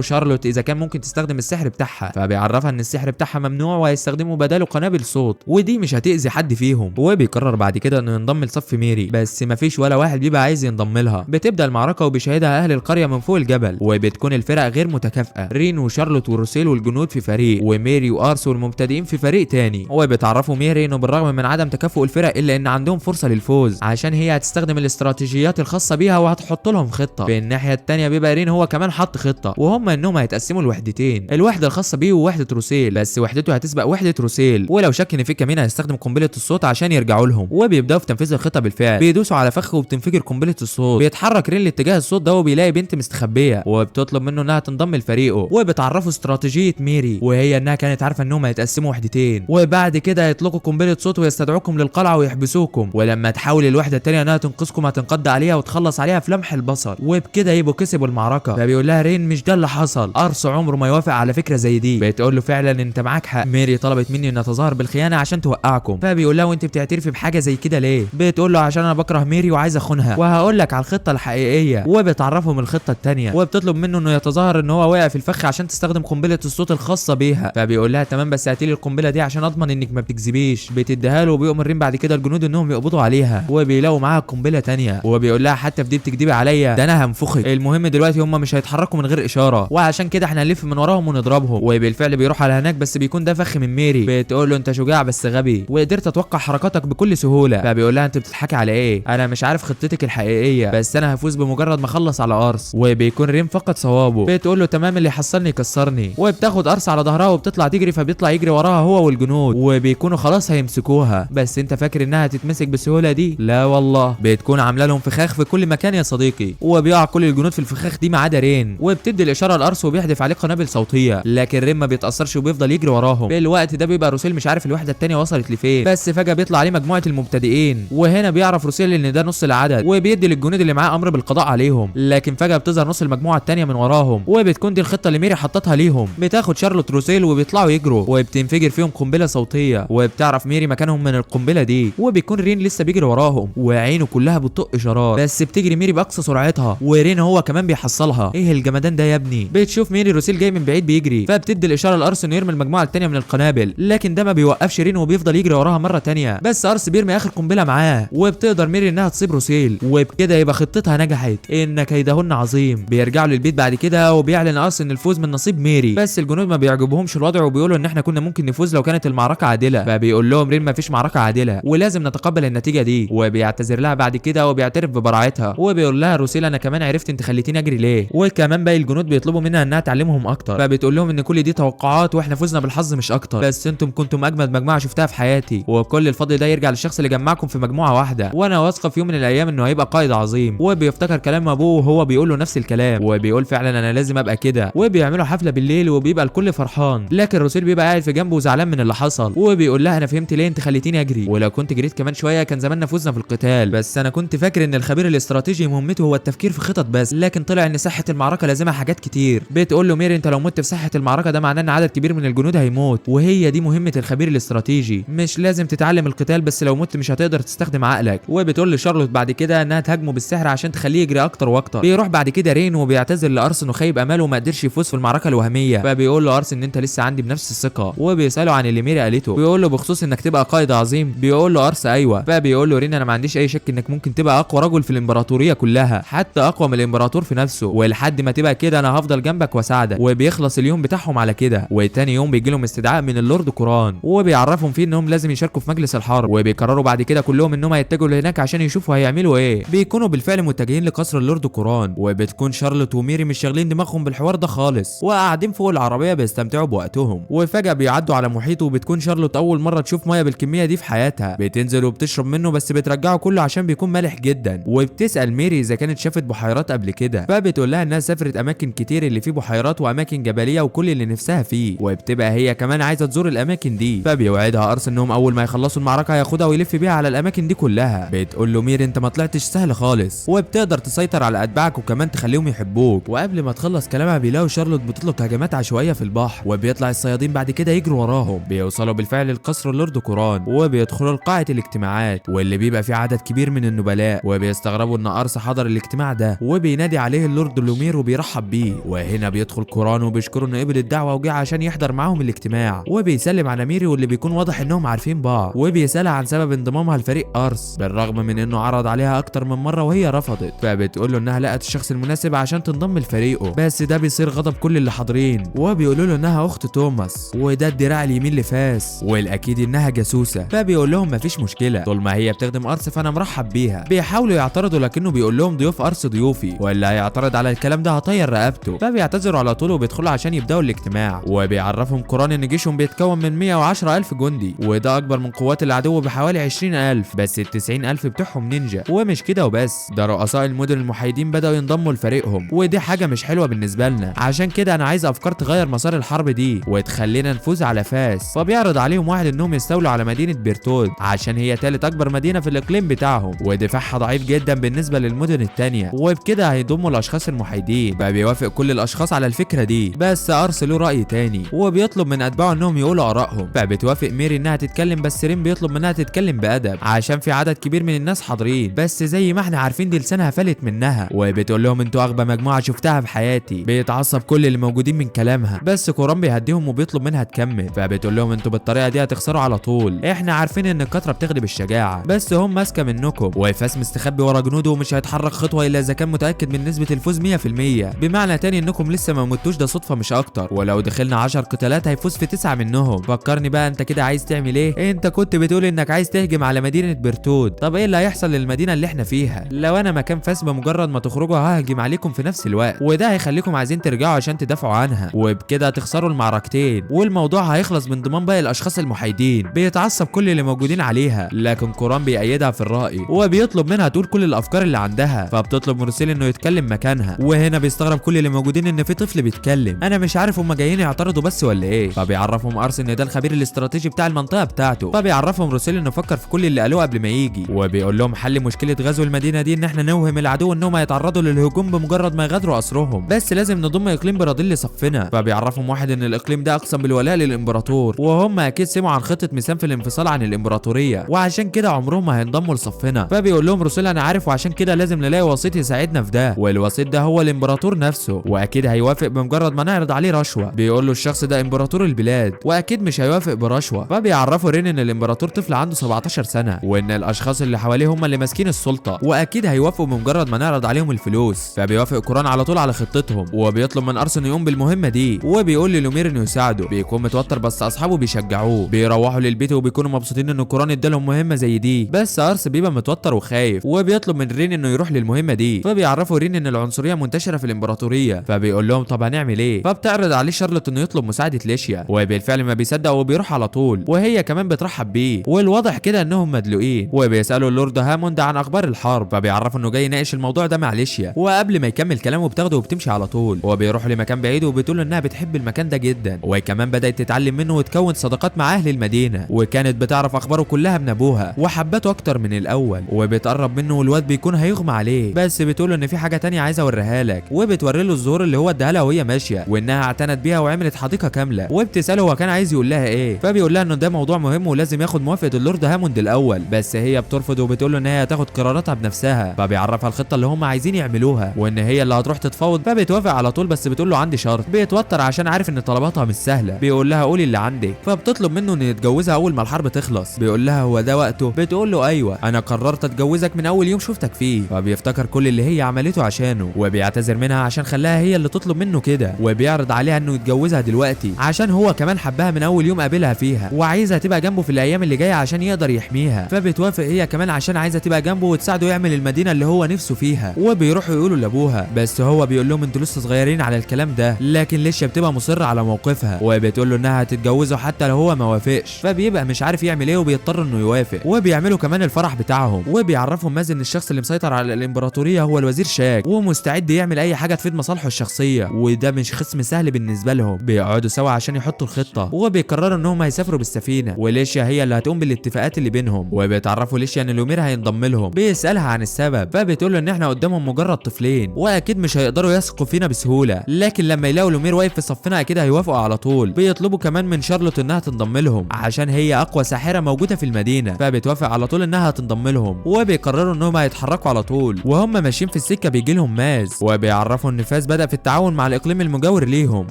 Speaker 1: شارلوت اذا كان ممكن تستخدم السحر بتاعها، فبيعرفها ان السحر بتاعها ممنوع وهيستخدموا بداله قنابل صوت، ودي مش هتأذي حد فيهم. وبيقرر بعد كده انه ينضم لصف ميري، بس مفيش ولا واحد بيبقى عايز ينضم لها. بتبدا المعركة وبيشاهدها اهل القرية من فوق الجبل، وبتكون الفرق غير متكافئة، رين وشارلوت وروسيل والجنود في فريق، وميري وارس والمبتدئين في فريق تاني. وبتعرفوا ميري انه بالرغم من عدم تكافؤ الفرق الا ان عندهم فرصة للفوز عشان هي هتستخدم الاستراتيجيات الخاصة بيها وهتحط لهم خطه. في الناحية التانية بيبقى رين هو كمان حط خطه، وهم انهم هيتقسموا لوحدتين، الوحدة الخاصة بيه ووحده روسيل، بس وحدته هتسبق وحده روسيل، ولو شك ان في كمين هيستخدم قنبلة الصوت عشان يرجعوا لهم. وبيبداوا في تنفيذ الخطة بالفعل، بيدوسوا على فخ وبتنفجر قنبلة الصوت. بيتحرك رين لاتجاه الصوت ده وبيلاقي بنت مستخبيه وبتطلب منه انها تنضم لفريقه، وبتعرفه استراتيجية ميري، وهي انها كانت عارفه انهم هيتقسموا وحدتين، وبعد كده هيطلقوا قنبلة صوت ويستدعوكم للقلعه ويحبسوكم، ولما تحاول الوحدة الثانية انها تنقذكم هتنقض عليها وتخلص عليها في لمح البصر، وبكده يبقوا كسبوا المعركة. فبيقول لها رين مش ده اللي حصل، ارس عمره ما يوافق على فكرة زي دي. بتقول له فعلا انت معاك حق، ميري طلبت مني ان اتظاهر بالخيانة عشان توقعكم. فبيقول لها وانت بتعترفي بحاجة زي كده ليه؟ بتقول له عشان انا بكره ميري وعايز اخونها، وهقول لك على الخطة الحقيقية. وبتعرفهم الخطة الثانية، وبتطلب منه انه يتظاهر ان هو واقع في الفخ عشان تستخدم قنبلة الصوت الخاصة بيها. فبيقول لها تمام بس هاتي لي القنبلة دي عشان اضمن انك ما بتكذبيش. بتديها له، وبيؤمر رين بعد كده الجنود انهم يقبضوا عليها، وبيلاقوا معاها قنبلة ثانية، وبيقول لها حتى في دي بتكذبي عليا، ده انا هنفخك. المهم دلوقتي هم مش هيتحركوا من غير اشارة، وعشان كده احنا هنلف من وراهم ونضربهم. وبالفعل بيروح على هناك، بس بيكون ده فخ من ميري. بتقول له انت شجاع بس غبي، وقدرت اتوقع حركاتك بكل سهولة. فبيقول لها انت بتضحكي على ايه؟ انا مش عارف خطتك الحقيقية، بس انا هفوز بمجرد ما اخلص على ارس. وبيكون ريم فقد صوابه. بتقول له تمام اللي حصلني يكسرني، وبتاخد ارس على ظهرها وبتطلع تجري، فبيطلع يجري وراها هو والجنود، وبيكونوا خلاص هيمسكوها. بس انت فاكر انها هتتمسك بالسهولة دي؟ لا والله، بتكون عامله لهم فخاخ في كل مكان يا صديقي، وبيقع كل الجنود في الفخاخ دي ما عدا رين. وبتدي الاشارة لارس وبيحدف عليه قنابل صوتية، لكن رين ما بيتاثرش وبيفضل يجري وراهم. في الوقت ده بيبقى روسيل مش عارف الوحدة الثانية وصلت لفين، بس فجاة بيطلع عليه مجموعة المبتدئين، وهنا بيعرف روسيل ان ده نص العدد، وبيدي للجنود اللي معاه امر بالقضاء عليهم. لكن فجاة بتظهر نص المجموعة الثانية من وراهم، وبتكون دي الخطة اللي ميري حطتها ليهم. بتاخد شارلوت روسيل وبيطلعوا يجروا، وبتنفجر فيهم قنبلة صوتية، وبتعرف ميري مكانهم من القنبلة دي، وبيكون رين لسه بيجري وراهم وعينه كلها بتطق شرار، بس بتجري ميري باقصى سرعتها، ورين هو كمان بيحصلها. ايه الجمدان ده يا ابني؟ بتشوف ميري روسيل جاي من بعيد بيجري، فبتدي الاشارة لارس انه يرمي المجموعة الثانية من القنابل، لكن ده ما بيوقفش رين وبيفضل يجري وراها مرة ثانية، بس ارس بيرمي اخر قنبلة معاه، وبتقدر ميري انها تصيب روسيل، وبكده يبقى خطتها نجحت. ان كيدهن عظيم. بيرجعوا للبيت بعد كده، وبيعلن ارس ان الفوز من نصيب ميري، بس الجنود ما بيعجبهمش الوضع وبيقولوا ان احنا كنا ممكن نفوز لو كانت المعركة عادلة. فبيقول لهم رين ما فيش معركة عادلة ولازم نتقبل النتيجة دي، وبيعتذر لها بعد كده وبيعترف ببراعتها، وبيقول لها روسيل انا كمان عرفت انت خليتيني اجري ليه. وكمان باقي الجنود بيطلبوا منها انها تعلمهم اكتر، فبتقول لهم ان كل دي توقعات واحنا فزنا بالحظ مش اكتر، بس انتم كنتم اجمد مجموعة شفتها في حياتي، وكل الفضل ده يرجع للشخص اللي جمعكم في مجموعة واحدة، وانا واثقة في يوم من الايام انه هيبقى قائد عظيم. وبيفتكر كلام ابوه وهو بيقول له نفس الكلام، وبيقول فعلا انا لازم ابقى كده. وبيعملوا حفلة بالليل وبيبقى الكل فرحان، لكن روسيل بيبقى قاعد في جنبه وزعلان من اللي حصل، وبيقول لها انا فهمت ليه انت خليتيني اجري، ولو كنت جريت كمان شوية كان زماننا فزنا في القتال، بس انا كنت فاكر ان الخبير الاستراتيجي مهمته هو التفكير في خطط بس، لكن طلع ان ساحة المعركة لازمها حاجات كتير. بتقول له ميري انت لو مت في ساحة المعركة ده معناه ان عدد كبير من الجنود هيموت، وهي دي مهمة الخبير الاستراتيجي، مش لازم تتعلم القتال بس لو مت مش هتقدر تستخدم عقلك. وبتقول لشارلوت بعد كده انها تهاجمه بالسحر عشان تخليه يجري اكتر واكتر. بيروح بعد كده رين وبيعتذر لارس انه خيب اماله وما قدرش يفوز في المعركة الوهمية، فبيقول له ارس ان انت لسه عندي بنفس الثقة، وبيساله عن اللي ميري قالته، بيقول له بخصوص انك تبقى قائد عظيم، بيقول له ارس ايوه. فبيقول له رين انا ما عنديش اي شك انك ممكن تبقى اقوى رجل في الامبراطورية كلها، حتى اقوى من الامبراطور في نفسه، ولحد ما تبقى كده انا هفضل جنبك واساعدك. وبيخلص اليوم بتاعهم على كده. وتاني يوم بيجي لهم استدعاء من اللورد كوران، وبيعرفهم فيه انهم لازم يشاركوا في مجلس الحرب، وبيقرروا بعد كده كلهم انهم هيتجهوا لهناك عشان يشوفوا هيعملوا ايه. بيكونوا بالفعل متجهين لقصر اللورد كوران، وبتكون شارلوت وميري مش شاغلين دماغهم بالحوار ده خالص، وقاعدين فوق العربية بيستمتعوا بوقتهم. وفجاة بيعدوا على محيط، وبتكون شارلوت اول مرة تشوف مية بالكمية دي في حياتها، بتنزل وبتشرب منه بس بترجعه كله عشان بيكون مالح جدا. وبتسال ميري اذا كانت شافت بحيرات قبل كده، فبتقول لها انها سافرت اماكن كتير اللي فيه بحيرات واماكن جبلية وكل اللي نفسها فيه، وبتبقى هي كمان عايزه تزور الاماكن دي. فبيوعدها ارس انهم اول ما يخلصوا المعركة هياخدها ويلف بيها على الاماكن دي كلها. بتقول له ميري انت ما طلعتش سهل خالص، وبتقدر تسيطر على اتباعك وكمان تخليهم يحبوك. وقبل ما تخلص كلامها بيلاقوا شارلوت بتطلق هجمات عشوائية في البحر، وبيطلع الصيادين بعد كده يجروا وراهم. بيوصلوا بالفعل لقصر اللورد كوران، وبيدخلوا وبيدخلوا لقاعه الاجتماعات واللي بيبقى فيه عدد كبير من النبلاء، وبيستغربوا ان ارس حضر الاجتماع ده، وبينادي عليه اللورد لومير وبيرحب بيه. وهنا بيدخل كوران وبيشكره انه قبل الدعوة وجه عشان يحضر معاهم الاجتماع، وبيسلم على ميري واللي بيكون واضح انهم عارفين بعض، وبيسالها عن سبب انضمامها لفريق ارس بالرغم من انه عرض عليها اكتر من مرة وهي رفضت. فبتقول له انها لقت الشخص المناسب عشان تنضم لفريقه، بس ده بيصير غضب كل اللي حاضرين، وبيقولوا له انها اخت توماس وده الدراع اليمين لفاس والاكيد انها جاسوسه. فبيقول لهم مفيش مشكلة طول ما هي بتخدم ارس فانا مرحب بيها. بيحاولوا يعترضوا لكنه بيقول لهم ضيوف ارس ضيوفي، واللي هيعترض على الكلام ده هطير رقبته. فبيعتذروا على طول وبيدخلوا عشان يبداوا الاجتماع، وبيعرفهم كوران ان جيشهم بيتكون من 110 الف جندي، وده اكبر من قوات العدو بحوالي 20 الف، بس ال 90 الف بتوعهم نينجا. ومش كده وبس، ده رؤساء المدن المحايدين بداوا ينضموا لفريقهم، ودي حاجة مش حلوة بالنسبة لنا، عشان كده انا عايز افكار تغير مسار الحرب دي وتخلينا نفوز على فاس. فبيعرض عليهم واحد انهم يستولوا على مدينة بيرتود عشان هي ثالث اكبر مدينة في الاقليم بتاعهم، ودفاعها ضعيف جدا بالنسبة للمدن الثانية، وبكده هيضموا الاشخاص المحايدين. فبيوافق كل الاشخاص على الفكرة دي، بس ارس له راي تاني وبيطلب من اتباعه انهم يقولوا ارائهم. فبتوافق ميري انها تتكلم، بس رين بيطلب منها تتكلم بادب عشان في عدد كبير من الناس حاضرين، بس زي ما احنا عارفين دي لسانها فلت منها، وبتقول لهم انتوا اغبى مجموعة شفتها في حياتي. بيتعصب كل اللي موجودين من كلامها، بس كوران بيهديهم وبيطلب منها تكمل. فبتقول لهم انتوا بالطريقة دي هتخسروا على طول، احنا عارفين ان الكتره بتغلب الشجاعة، بس هم ماسكه منكم، وفاس مستخبي ورا جنوده ومش هيتحرك خطوة الا اذا كان متاكد من نسبه الفوز 100%، بمعنى تاني انكم لسه ما متوش، ده صدفة مش اكتر، ولو دخلنا 10 قتالات هيفوز في 9 منهم. فكرني بقى انت كده عايز تعمل ايه؟ انت كنت بتقول انك عايز تهجم على مدينة بيرتود، طب ايه اللي هيحصل للمدينة اللي احنا فيها؟ لو انا مكان فاس بمجرد ما تخرجوا ههجم عليكم في نفس الوقت، وده هيخليكم عايزين ترجعوا عشان تدافعوا عنها، وبكده هتخسروا المعركتين، والموضوع هيخلص بانضمام باقي الاشخاص المحايدين. بيتعصب كل اللي موجودين عليها، لكن كوران بيأيدها في الرأي وبيطلب منها تقول كل الافكار اللي عندها. فبتطلب مرسيل انه يتكلم مكانها، وهنا بيستغرب كل اللي موجودين ان في طفل بيتكلم، انا مش عارف هم جايين يعترضوا بس ولا ايه. فبيعرفهم ارس ان ده الخبير الاستراتيجي بتاع المنطقة بتاعته، فبيعرفهم روسيل انه فكر في كل اللي قالوه قبل ما يجي، وبيقول لهم حل مشكلة غزو المدينة دي ان احنا نوهم العدو انهم هيتعرضوا للهجوم بمجرد ما يغادروا قصرهم، بس لازم نضم اقليم براديل لصفنا. فبيعرفهم واحد ان الاقليم ده اقسم بالولاء للامبراطور، وهم اكيد سمعوا عن خطه ميسان في الانفصال عن الامبراطورية، وعشان كده عمرهم ما هينضموا لصفنا. فبيقول لهم روسيل انا عارف، وعشان كده لازم نلاقي وسيط يساعدنا في ده، والوسيط ده هو الامبراطور نفسه، واكيد هيوافق بمجرد ما نعرض عليه رشوة. بيقول له الشخص ده امبراطور البلاد واكيد مش هيوافق برشوه. فبيعرفوا رين ان الامبراطور طفل عنده 17 سنة، وان الاشخاص اللي حواليه هم اللي ماسكين السلطة، واكيد هيوافقوا بمجرد ما نعرض عليهم الفلوس. فبيوافق كوران على طول على خطتهم، وبيطلب من ارسن يقوم بالمهمه دي، وبيقول للومير انه يساعده. بيكون متوتر بس اصحابه بيشجعوه. بيروحوا للبيت وبيكونوا مبسوطين ان كوران ادالهم مهمة زي دي، بس ارس بيبقى متوتر وخايف، وبيطلب من رين انه يروح للمهمه دي. فبيعرفوا رين ان العنصرية منتشرة في الامبراطورية، فبيقول لهم طب هنعمل ايه؟ فبتعرض عليه شارلوت انه يطلب مساعدة ليشيا، وبالفعل ما بيصدق وبيروح على طول، وهي كمان بترحب بيه، والواضح كده انهم مدلوقين. وبيسالوا اللورد هاموند عن اخبار الحرب، فبيعرفوا انه جاي يناقش الموضوع ده مع ليشيا، وقبل ما يكمل كلامه بتاخده وبتمشي على طول. وبيروحوا لمكان بعيد وبتقول له انها بتحب المكان ده جدا، وكمان بدات تتعلم منه وتكون صداقات مع اهل المدينة، وكانت بتعرف اخباره كلها من ابوها وحبته اكتر من الاول. وبتقرب منه والواد بيكون هيغمى عليه، بس بتقول ان في حاجة تانية عايزه اوريها لك، وبتوري له الزهور اللي هو اداها لها وهي ماشية، وانها اعتنت بيها وعملت حديقة كاملة. وبتساله هو كان عايز يقول لها ايه، فبيقول لها انه ده موضوع مهم ولازم ياخد موافقة اللورد هاموند الاول، بس هي بترفض وبتقول له ان هي هتاخد قراراتها بنفسها. فبيعرفها الخطة اللي هم عايزين يعملوها، وان هي اللي هتروح تتفاوض. فبتوافق على طول، بس بتقول له عندي شرط. بيتوتر عشان عارف ان طلباتها مش سهلة، بيقول لها قولي اللي عندك. فبتطلب منه ان يتجوزها اول ما الحرب تخلص. بيقول لها هو ده وقته؟ بتقول له ايوه، انا قررت اتجوزك من اول يوم شفتك فيه. فبيفتكر كل اللي هي عملته عشانه، وبيعتذر منها عشان خلاها هي اللي تطلب منه كده، وبيعرض عليها انه يتجوزها دلوقتي عشان هو كمان حبها من اول يوم قابلها فيها، وعايزها تبقى جنبه في الايام اللي جاية عشان يقدر يحميها. فبتوافق هي كمان عشان عايزه تبقى جنبه وتساعده يعمل المدينة اللي هو نفسه فيها. وبيروحوا يقولوا لابوها، بس هو بيقول لهم انتوا لسه صغيرين على الكلام ده. لكن ليشيا بتبقى مصرة على موقفها، وبتقول له انها هتتجوزه حتى لو هو ما وافقش. فبيبقى مش عارف يعمل ايه وبيضطر انه يوافق. وبيعملوا كمان الفرح بتاعهم، وبيعرفهم مازن ان الشخص اللي مسيطر على الامبراطورية هو الوزير شاك، ومستعد يعمل اي حاجة تفيد مصالحه الشخصية، وده مش خصم سهل بالنسبة لهم. بيقعدوا سوا عشان يحطوا الخطة، وبيقرروا انهم هيسافروا بالسفينة، وليشيا هي اللي هتقوم بالاتفاقات اللي بينهم. وبيتعرفوا ليشيا ان لومير هينضم لهم، بيسالها عن السبب، فبتقول له ان احنا قدامهم مجرد طفلين واكيد مش هيقدروا يثقوا فينا بسهولة، لكن لما يلاقوا لومير واقف في صفنا اكيد هيوافقوا على طول. بيطلبوا كمان من شارلوت انها تنضم لهم عشان هي اقوى ساحرة ساحرة موجودة في المدينة، فبتوافق على طول انها تنضم لهم، وبيقرروا انهم هيتحركوا على طول. وهم ماشيين في السكة بيجي لهم ماز وبيعرفوا ان فاز بدأ في التعاون مع الاقليم المجاور ليهم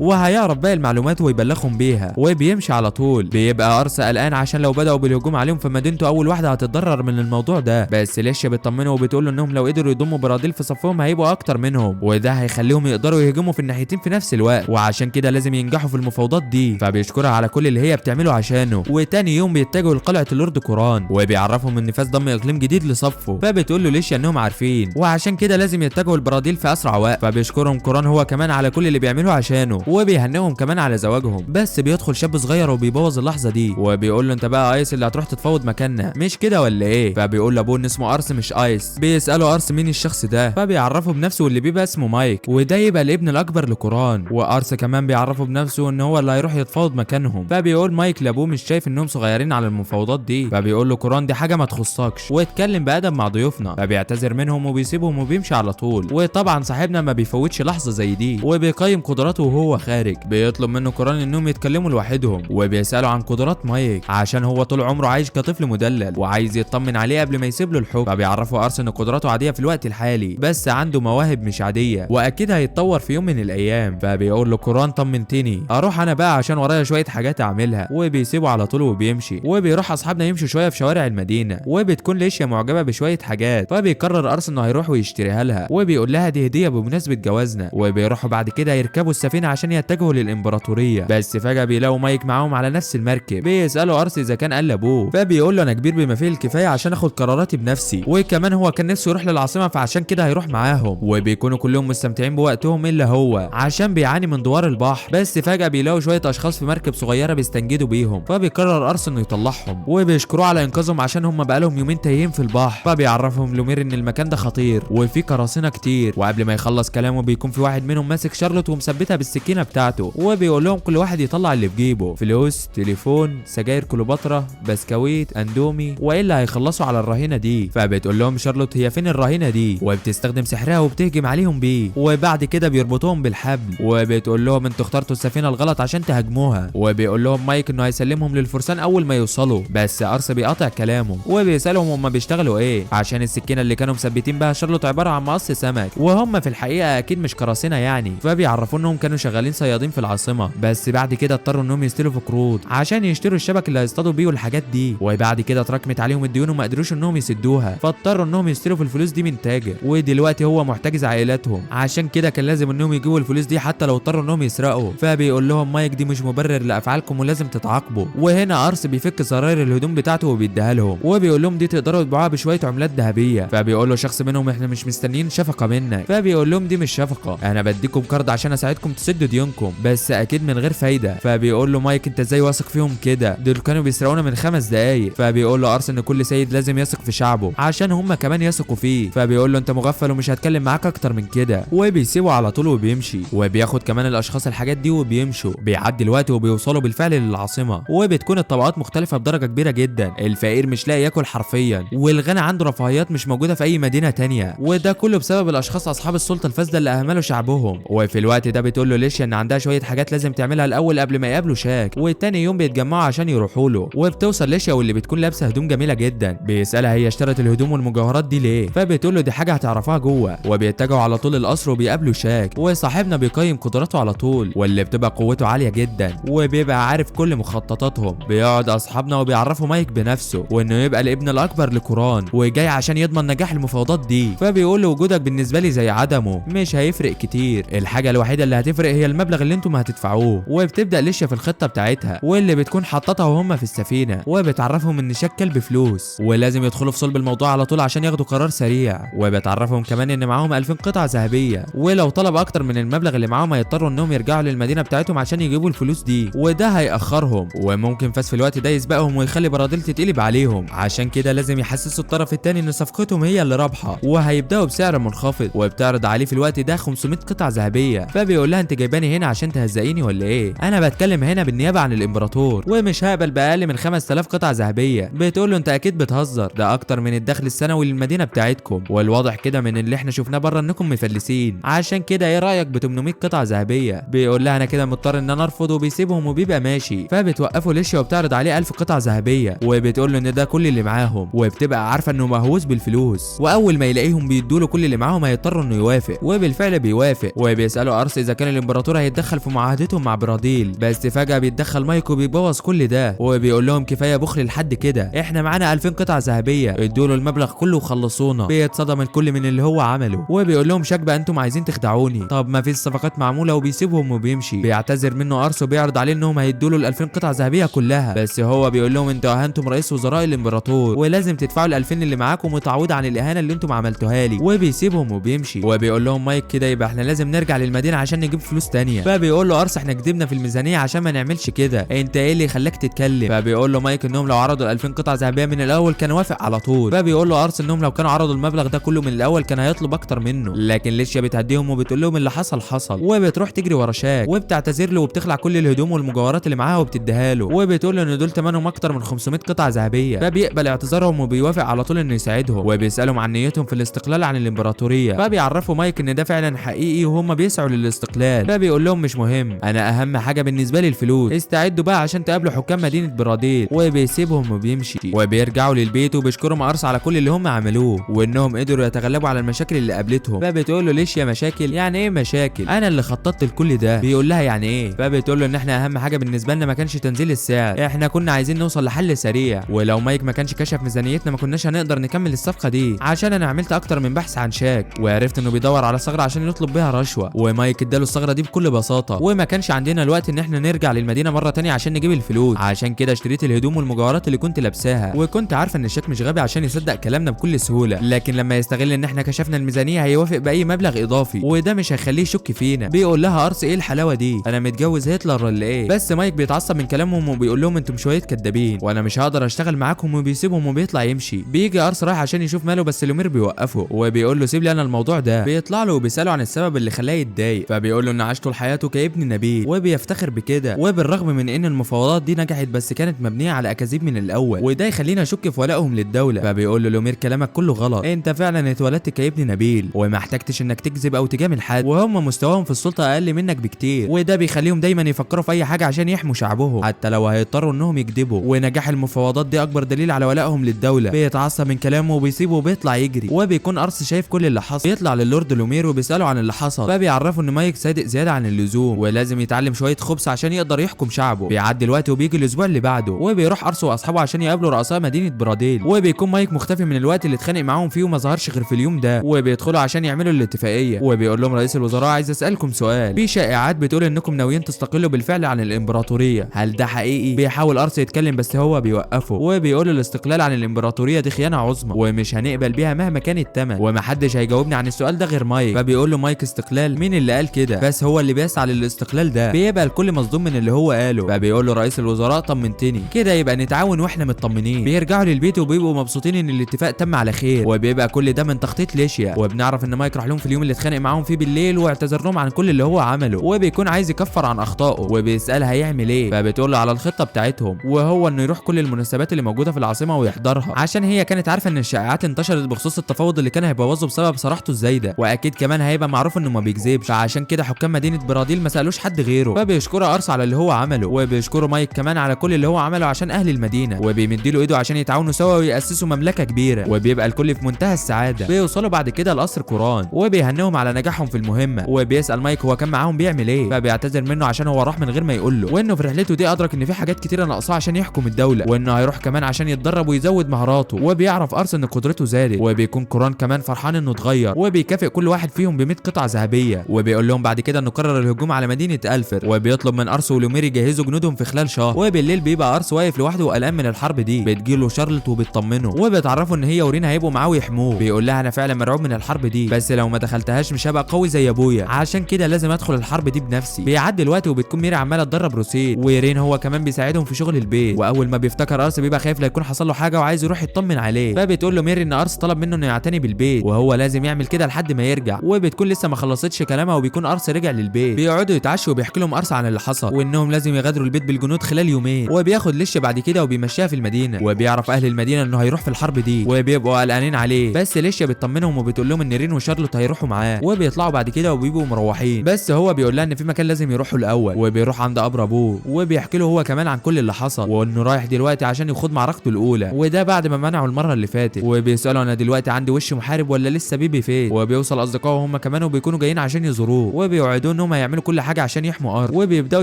Speaker 1: وهيعرف باقي المعلومات ويبلغهم بيها، وبيمشي على طول. بيبقى ارس قلقان عشان لو بدأوا بالهجوم عليهم فمدينته اول واحدة هتتضرر من الموضوع ده، بس ليشيا بتطمنه وبتقول له انهم لو قدروا يضموا براديل في صفهم هيبقوا اكتر منهم، وده هيخليهم يقدروا يهجموا في الناحيتين في نفس الوقت، وعشان كده لازم ينجحوا في المفاوضات دي. فبيشكرها على كل اللي هي بتعمله عشانه. وتاني يوم بيتجهوا لقلعه اللورد كوران وبيعرفهم ان فاز ضم اقليم جديد لصفة، فبتقول له ليشيا انهم عارفين وعشان كده لازم يتجهوا البراديل في اسرع وقت. فبيشكرهم كوران هو كمان على كل اللي بيعمله عشانه وبيهنئهم كمان على زواجهم. بس بيدخل شاب صغير وبيبوظ اللحظة دي وبيقول له انت بقى ايس اللي هتروح تتفاوض مكاننا مش كده ولا ايه؟ فبيقول لابوه ان اسمه ارس مش ايس. بيساله ارس مين الشخص ده، فبيعرفه بنفسه واللي بيبقى اسمه مايك، وده يبقى الابن الاكبر لكوران. وارس كمان بيعرفه بنفسه ان هو اللي هيروح يتفاوض مكانهم. فبيقول مايك لابوه مش شايف انهم صغيرين على المفاوضات دي؟ فبيقول له كوران دي حاجة ما تخصكش واتكلم بادب مع ضيوفنا. فبيعتذر منهم وبيسيبهم وبيمشي على طول. وطبعا صاحبنا ما بيفوتش لحظة زي دي وبيقيم قدراته وهو خارج. بيطلب منه كوران انهم يتكلموا لوحدهم وبيسالوا عن قدرات مايك عشان هو طول عمره عايش كطفل مدلل وعايز يطمن عليه قبل ما يسيب له الحكم. فبيعرفوا ارس ان قدراته عادية في الوقت الحالي بس عنده مواهب مش عادية واكيد هيتطور في يوم من الايام. فبيقول له كوران طمنتني، اروح انا بقى عشان ورايا شوية حاجات اعملها، وبيسيبه على طول وبيمشي. وبيروح اصحابنا يمشوا شوية في شوارع المدينة وبتكون ليشيا معجبه بشوية حاجات، فبيقرر ارس انه هيروح ويشتريها لها وبيقول لها دي هديه بمناسبة جوازنا. وبيروحوا بعد كده يركبوا السفينة عشان يتجهوا للامبراطوريه، بس فجاة بيلاقوا مايك معاهم على نفس المركب. بيسالوا ارس اذا كان قال لابوه، فبيقول له انا كبير بما فيه الكفاية عشان اخد قراراتي بنفسي، وكمان هو كان نفسه يروح للعاصمه فعشان كده هيروح معاهم. وبيكونوا كلهم مستمتعين بوقتهم الا هو عشان بيعاني من دوار البحر. بس فجاة بيلاقوا شوية اشخاص في مركب صغيرة بيستنجدوا بيهم، فبيقرر ارس انه يطلعهم وبيشكروه على انقاذهم عشان هم بقالهم يومين تايهين في البحر. فبيعرفهم لومير ان المكان ده خطير وفي قراصنة كتير، وقبل ما يخلص كلامه بيكون في واحد منهم ماسك شارلوت ومثبتها بالسكينة بتاعته، وبيقول لهم كل واحد يطلع اللي في جيبه، فلوس، تليفون، سجاير كليوباترا، بسكويت، اندومي، والا هيخلصوا على الرهينه دي. فبتقول لهم شارلوت هي فين الرهينه دي، وبتستخدم سحرها وبتهجم عليهم بيه، وبعد كده بيربطوهم بالحبل وبتقول لهم انتوا اخترتوا السفينة الغلط عشان تهاجموها. وبيقول لهم مايك انه هيسلمهم للفرسان اول ما يوصلوا، بس ارس بيقاطع كلامه وبيسالهم هم بيشتغلوا ايه عشان السكينة اللي كانوا مثبتين بها شارلوت عبارة عن مقص سمك، وهم في الحقيقة اكيد مش قراصنة يعني. فبيعرفوا انهم كانوا شغالين صيادين في العاصمة، بس بعد كده اضطروا انهم يستلفوا قروض عشان يشتروا الشبك اللي هيصطادوا بيه والحاجات دي، وبعد كده اتراكمت عليهم الديون وما قدروش انهم يسدوها، فاضطروا انهم يستلفوا الفلوس دي من تاجر، ودلوقتي هو محتجز عائلاتهم، عشان كده كان لازم انهم يجيبوا الفلوس دي حتى لو اضطروا انهم يسرقوا. فبيقول لهم مايك دي مش مبرر لافعالكم ولازم تتعاقبوا. وهنا ارس بيفك زراير الهدوم بتاعته وبيديها لهم وبيقول لهم دي تقدروا تبيعوها بشوية عملات ذهبية. فبيقول له شخص منهم احنا مش مستنيين شفقة منك، فبيقول لهم دي مش شفقة، انا بديكم قرض عشان اساعدكم تسدوا ديونكم بس اكيد من غير فايده. فبيقول له مايك انت ازاي واثق فيهم كده، دول كانوا بيسرقونا من 5 دقايق. فبيقول له ارس ان كل سيد لازم يثق في شعبه عشان هم كمان يثقوا فيه. فبيقول له انت مغفل ومش هتكلم معاك اكتر من كده، وبيسيبه على طول وبيمشي، وبياخد كمان الاشخاص الحاجات دي وبيمشوا. بيعدي الوقت وبيوصلوا بالفعل للعاصمه، وبتكون الطبقات مختلفة بدرجة كبيرة جدا، الفقير مش لاقي ياكل حرفيا، والغني عنده رفاهيات مش موجودة في اي مدينة تانية، وده كله بسبب الاشخاص اصحاب السلطة الفاسدة اللي اهملوا شعبهم. وفي الوقت ده بتقول له ليشيا ان عندها شوية حاجات لازم تعملها الاول قبل ما يقابلوا شاك، وتاني يوم بيتجمعوا عشان يروحوا له. وبتوصل ليشيا واللي بتكون لابسه هدوم جميلة جدا، بيسالها هي اشترت الهدوم والمجوهرات دي ليه، فبتقول له دي حاجة هتعرفها جوه. وبيتجهوا على طول القصر وبيقابلوا شاك، وصاحبنا بيقيم قدراته على طول واللي بتبقى قوته عالية جدا وبيبقى عارف كل مخططاتهم. بيقعد اصحابنا وبيعرفوا مايك بنفسه وانه يبقى الابن الاكبر لكوران وجاي عشان يضمن نجاح المفاوضات دي. فبيقول له وجودك بالنسبة لي زي عدمه، مش هيفرق كتير، الحاجة الوحيدة اللي هتفرق هي المبلغ اللي انتم هتدفعوه. وبتبدا ليشيا في الخطة بتاعتها واللي بتكون حطتها وهم في السفينة، وبتعرفهم ان شاك كلب فلوس ولازم يدخلوا في صلب الموضوع على طول عشان ياخدوا قرار سريع. وبتعرفهم كمان ان معاهم 2000 قطعه ذهبية، ولو طلب اكتر من المبلغ اللي معاهم هيضطروا انهم يرجعوا للمدينة بتاعتهم عشان يجيبوا الفلوس دي، وده هيأخرهم وممكن فاس في الوقت ده يسبقهم ويخلي براديل تتقلب عليهم. عشان كده لازم يحسسوا الطرف الثاني ان صفقتهم هي اللي رابحه، وهيبداوا بسعر منخفض. وبتعرض عليه في الوقت ده 500 قطعه ذهبية، فبيقول لها انت جايباني هنا عشان تهزقيني ولا ايه؟ انا بتكلم هنا بالنيابة عن الامبراطور ومش هقبل باقل من 5000 قطعه ذهبية. بتقول له انت اكيد بتهزر، ده اكتر من الدخل السنوي للمدينة بتاعتكم، والواضح كده من اللي احنا شفناه بره انكم مفلسين، عشان كده ايه رايك ب 800 قطعه ذهبية؟ بيقول لها انا كده مضطر ان انا ارفض، وبيسيبهم وبيبقى ماشي. فبتوقفه ليشيا وبتعرض عليه 1000 قطعه قطع ذهبية، وبتقول له ان ده كل اللي معاهم، وبتبقى عارفه انه مهووس بالفلوس، واول ما يلاقيهم بيدوا له كل اللي معاهم هيضطر انه يوافق، وبالفعل بيوافق. وبيسالوا ارس اذا كان الامبراطور هيتدخل في معاهدتهم مع براديل، بس فجاة بيتدخل مايك وبيبوظ كل ده، وبيقول لهم كفاية بخل لحد كده، احنا معانا 2000 قطعه ذهبية، ادوا له المبلغ كله وخلصونا. بيتصدم الكل من اللي هو عمله، وبيقول لهم شك بقى انتم عايزين تخدعوني، طب ما فيش صفقات معمولة، وبيسيبهم وبيمشي. بيعتذر منه ارس وبيعرض عليه انهم هيدوا له ال 2000 قطعه ذهبية كلها، بس هو بيقول لهم انتوا اهنتم رئيس وزراء الامبراطور ولازم تدفعوا ال 2000 اللي معاكم وتعويض عن الاهانة اللي انتم عملتوها لي، وبيسيبهم وبيمشي. وبيقول لهم مايك كده يبقى احنا لازم نرجع للمدينة عشان نجيب فلوس تانية، فبيقول له ارس احنا كدبنا في الميزانية عشان ما نعملش كده، انت ايه اللي خلاك تتكلم؟ فبيقول له مايك انهم لو عرضوا ال 2000 قطعه ذهبية من الاول كان وافق على طول. فبيقول له ارس انهم لو كانوا عرضوا المبلغ ده كله من الاول كان هيطلب اكتر منه، لكن ليشيا بتهديهم وبتقول لهم اللي حصل حصل، وبتروح تجري ورا شاك وبتعتذر له وبتخلع كل الهدوم والمجوهرات اللي معاها وبتديها له، وبتقول له ان دول ثمنهم اكتر من 500 قطعه ذهبية، فبيقبل اعتذارهم وبيوافق على طول انه يساعدهم، وبيسالهم عن نيتهم في الاستقلال عن الامبراطورية، فبيعرفوا مايك ان ده فعلا حقيقي وهم بيسعوا للاستقلال، فبيقول لهم مش مهم، انا اهم حاجة بالنسبة لي الفلوس، استعدوا بقى عشان تقابلوا حكام مدينة براديل، وبيسيبهم وبيمشي. وبيرجعوا للبيت وبيشكروا ارس على كل اللي هم عملوه وانهم قدروا يتغلبوا على المشاكل اللي قابلتهم. فبتقول له ليش يا مشاكل؟ يعني ايه مشاكل؟ انا اللي خططت لكل ده. بيقول لها يعني ايه؟ فبتقول له ان احنا اهم حاجة بالنسبة لنا ما كانش تنزيل السعر، احنا كنا عايزين نوصل لحل سريع، ولو مايك ما كانش كشف ميزانيتنا ما كناش هنقدر نكمل الصفقة دي، عشان انا عملت اكتر من بحث عن شاك وعرفت انه بيدور على ثغره عشان يطلب بيها رشوة، ومايك اداله الثغرة دي بكل بساطة، وما كانش عندنا الوقت ان احنا نرجع للمدينة مرة تانية عشان نجيب الفلوس، عشان كده اشتريت الهدوم والمجوهرات اللي كنت لابساها، وكنت عارفه ان شاك مش غبي عشان يصدق كلامنا بكل سهولة، لكن لما يستغل ان احنا كشفنا الميزانية هيوافق باي مبلغ اضافي، وده مش هيخليه يشك فينا. بيقول لها ارس ايه الحلاوة دي؟ انا متجوز هتلر ولا ايه؟ بس مايك بيتعصب من كلامهم وبيقول لهم انتم شوية كدابين وانا مش هقدر اشتغل معاكم، وبيسيبهم وبيطلع يمشي. بيجي ارس رايح عشان يشوف ماله، بس لومير بيوقفه وبيقول له سيب لي انا الموضوع ده. بيطلع له وبيساله عن السبب اللي خلاه يتضايق، فبيقول له ان عاش طول حياته كابن نبيل وبيفتخر بكده، وبالرغم من ان المفاوضات دي نجحت بس كانت مبنية على اكاذيب من الاول، وده يخلينا اشك في ولائهم للدولة. فبيقول له لومير كلامك كله غلط، انت فعلا اتولدت كابن نبيل وما احتجتش انك تكذب او تجامل حد، وهم مستواهم في السلطة اقل منك بكتير، وده بيخليهم دايما يفكروا في اي حاجة عشان يحموا شعبهم حتى لو هيضطروا انهم يكذبوا، ونجاح المفاوضات دي اكبر دليل على ولائهم للدولة. بيتعصب من كلامه وبيسيبه وبيطلع يجري، وبيكون ارس شايف كل اللي حصل. بيطلع للورد لومير وبيساله عن اللي حصل، فبيعرفه ان مايك صادق زيادة عن اللزوم ولازم يتعلم شوية خبث عشان يقدر يحكم شعبه. بيعدي الوقت وبيجي الاسبوع اللي بعده، وبيروح ارس واصحابه عشان يقابلوا رؤساء مدينة براديل، وبيكون مايك مختفي من الوقت اللي اتخانق معاهم فيه وما ظهرش غير في اليوم ده، وبيدخلوا عشان يعملوا الاتفاقية. وبيقول لهم رئيس الوزراء عايز اسالكم سؤال، في شائعات بتقول انكم ناويين تستقلوا بالفعل عن الامبراطورية، هل ده حقيقي؟ بيحاول ارس يتكلم بس هو بيوقفه وبيقول له الاستقلال عن الامبراطورية دي خيانة عظمى ومش هنقبل بيها مهما كان الثمن، ومحدش هيجاوبني عن السؤال ده غير مايك. فبيقول له مايك استقلال؟ مين اللي قال كده؟ بس هو اللي بيسعى للاستقلال ده. بيبقى الكل مصدوم من اللي هو قاله، فبيقول له رئيس الوزراء طمنتني كده، يبقى نتعاون واحنا مطمنين. بيرجعوا للبيت وبيبقوا مبسوطين ان الاتفاق تم على خير، وبيبقى كل ده من تخطيط ليشيا. وبنعرف ان مايك راح لهم في اليوم اللي اتخانق معاهم فيه بالليل واعتذر لهم عن كل اللي هو عمله، وبيكون عايز يكفر عن اخطائه، وبيسالها هيعمل ايه، فبتقول له على الخطة بتاعتهم، وهو انه يروح كل المناسبات اللي موجودة في العاصمة ويحضرها، عشان هي كانت عارفه ان الشائعات انتشرت بخصوص التفاوض اللي كان هيبوظه بسبب صراحته الزايدة، واكيد كمان هيبقى معروف انه ما بيكذبش، فعشان كده حكام مدينة براديل ما سالوش حد غيره. فبيشكروا ارس على اللي هو عمله، وبيشكروا مايك كمان على كل اللي هو عمله عشان اهل المدينة، وبيمدوا ايده عشان يتعاونوا سوا ويأسسوا مملكة كبيرة، وبيبقى الكل في منتهى السعادة. بيوصلوا بعد كده لقصر كوران وبيهنئهم على نجاحهم في المهمة، وبيسأل مايك هو كان معاهم بيعمل ايه، فبيعتذر منه عشان هو راح من غير ما يقول له، وانه في رحلته دي ادرك ان في حاجات كتيرة ناقصاه عشان يحكم الدولة، وانه هيروح كمان عشان يتدرب ويزود مهاراته. وبيعرف ارس ان قدرته زادت، وبيكون كوران كمان فرحان انه اتغير، وبيكافئ كل واحد فيهم ب 100 قطعه ذهبية، وبيقول لهم بعد كده انه قرر الهجوم على مدينة الفر، وبيطلب من ارس ولومير يجهزوا جنودهم في خلال شهر. وبالليل بيبقى ارس واقف لوحده وقلقان من الحرب دي، بتجيله شارلوت وبتطمنه وبيتعرفوا ان هي ورين هيبقوا معاه ويحموه. بيقول لها انا فعلا مرعوب من الحرب دي، بس لو ما دخلتهاش مش هبقى قوي زي ابويا، عشان كده لازم ادخل الحرب دي بنفسي. بيعدي الوقت وبتكون ميري عماله تدرب روسيل، ورين هو كمان بيساعدهم في شغل البيت. واول ما بيفتكر ارس بيبقى خايف لا يكون حصل له حاجة وعايز يروح يطمن عليه، فبتقول له ميري ان ارس طلب منه انه يعتني بالبيت وهو لازم يعمل كده لحد ما يرجع. وبتكون لسه ما خلصتش كلامها وبيكون ارس رجع للبيت. بيقعدوا يتعشوا وبيحكي لهم ارس عن اللي حصل وانهم لازم يغادروا البيت بالجنود خلال يومين. وبياخد ليش بعد كده وبيمشيها في المدينة، وبيعرف اهل المدينة انه هيروح في الحرب دي وبيبقوا قلقانين عليه، بس ليشيا بتطمنهم وبتقول لهم ان رين وشارلوت هيروحوا معاه. وبيطلعوا بعد كده وبيبقوا مروحين، بس هو بيقول لها ان في مكان لازم يروحوا الاول، وبيروح عند قبر ابوه وبيحكي له هو كمان عن كل اللي حصل، وانه رايح دلوقتي عشان يخوض معركته الاولى، وده بعد ما منعه المرة اللي فاتت. وبيساله انا دلوقتي عندي وش محارب ولا لسه baby face؟ وبيوصل اصدقائه هم كمان وبيكونوا جايين عشان يزوروه، وبيوعدوه انهم هيعملوا كل حاجة عشان يحموا ارض. وبيبداوا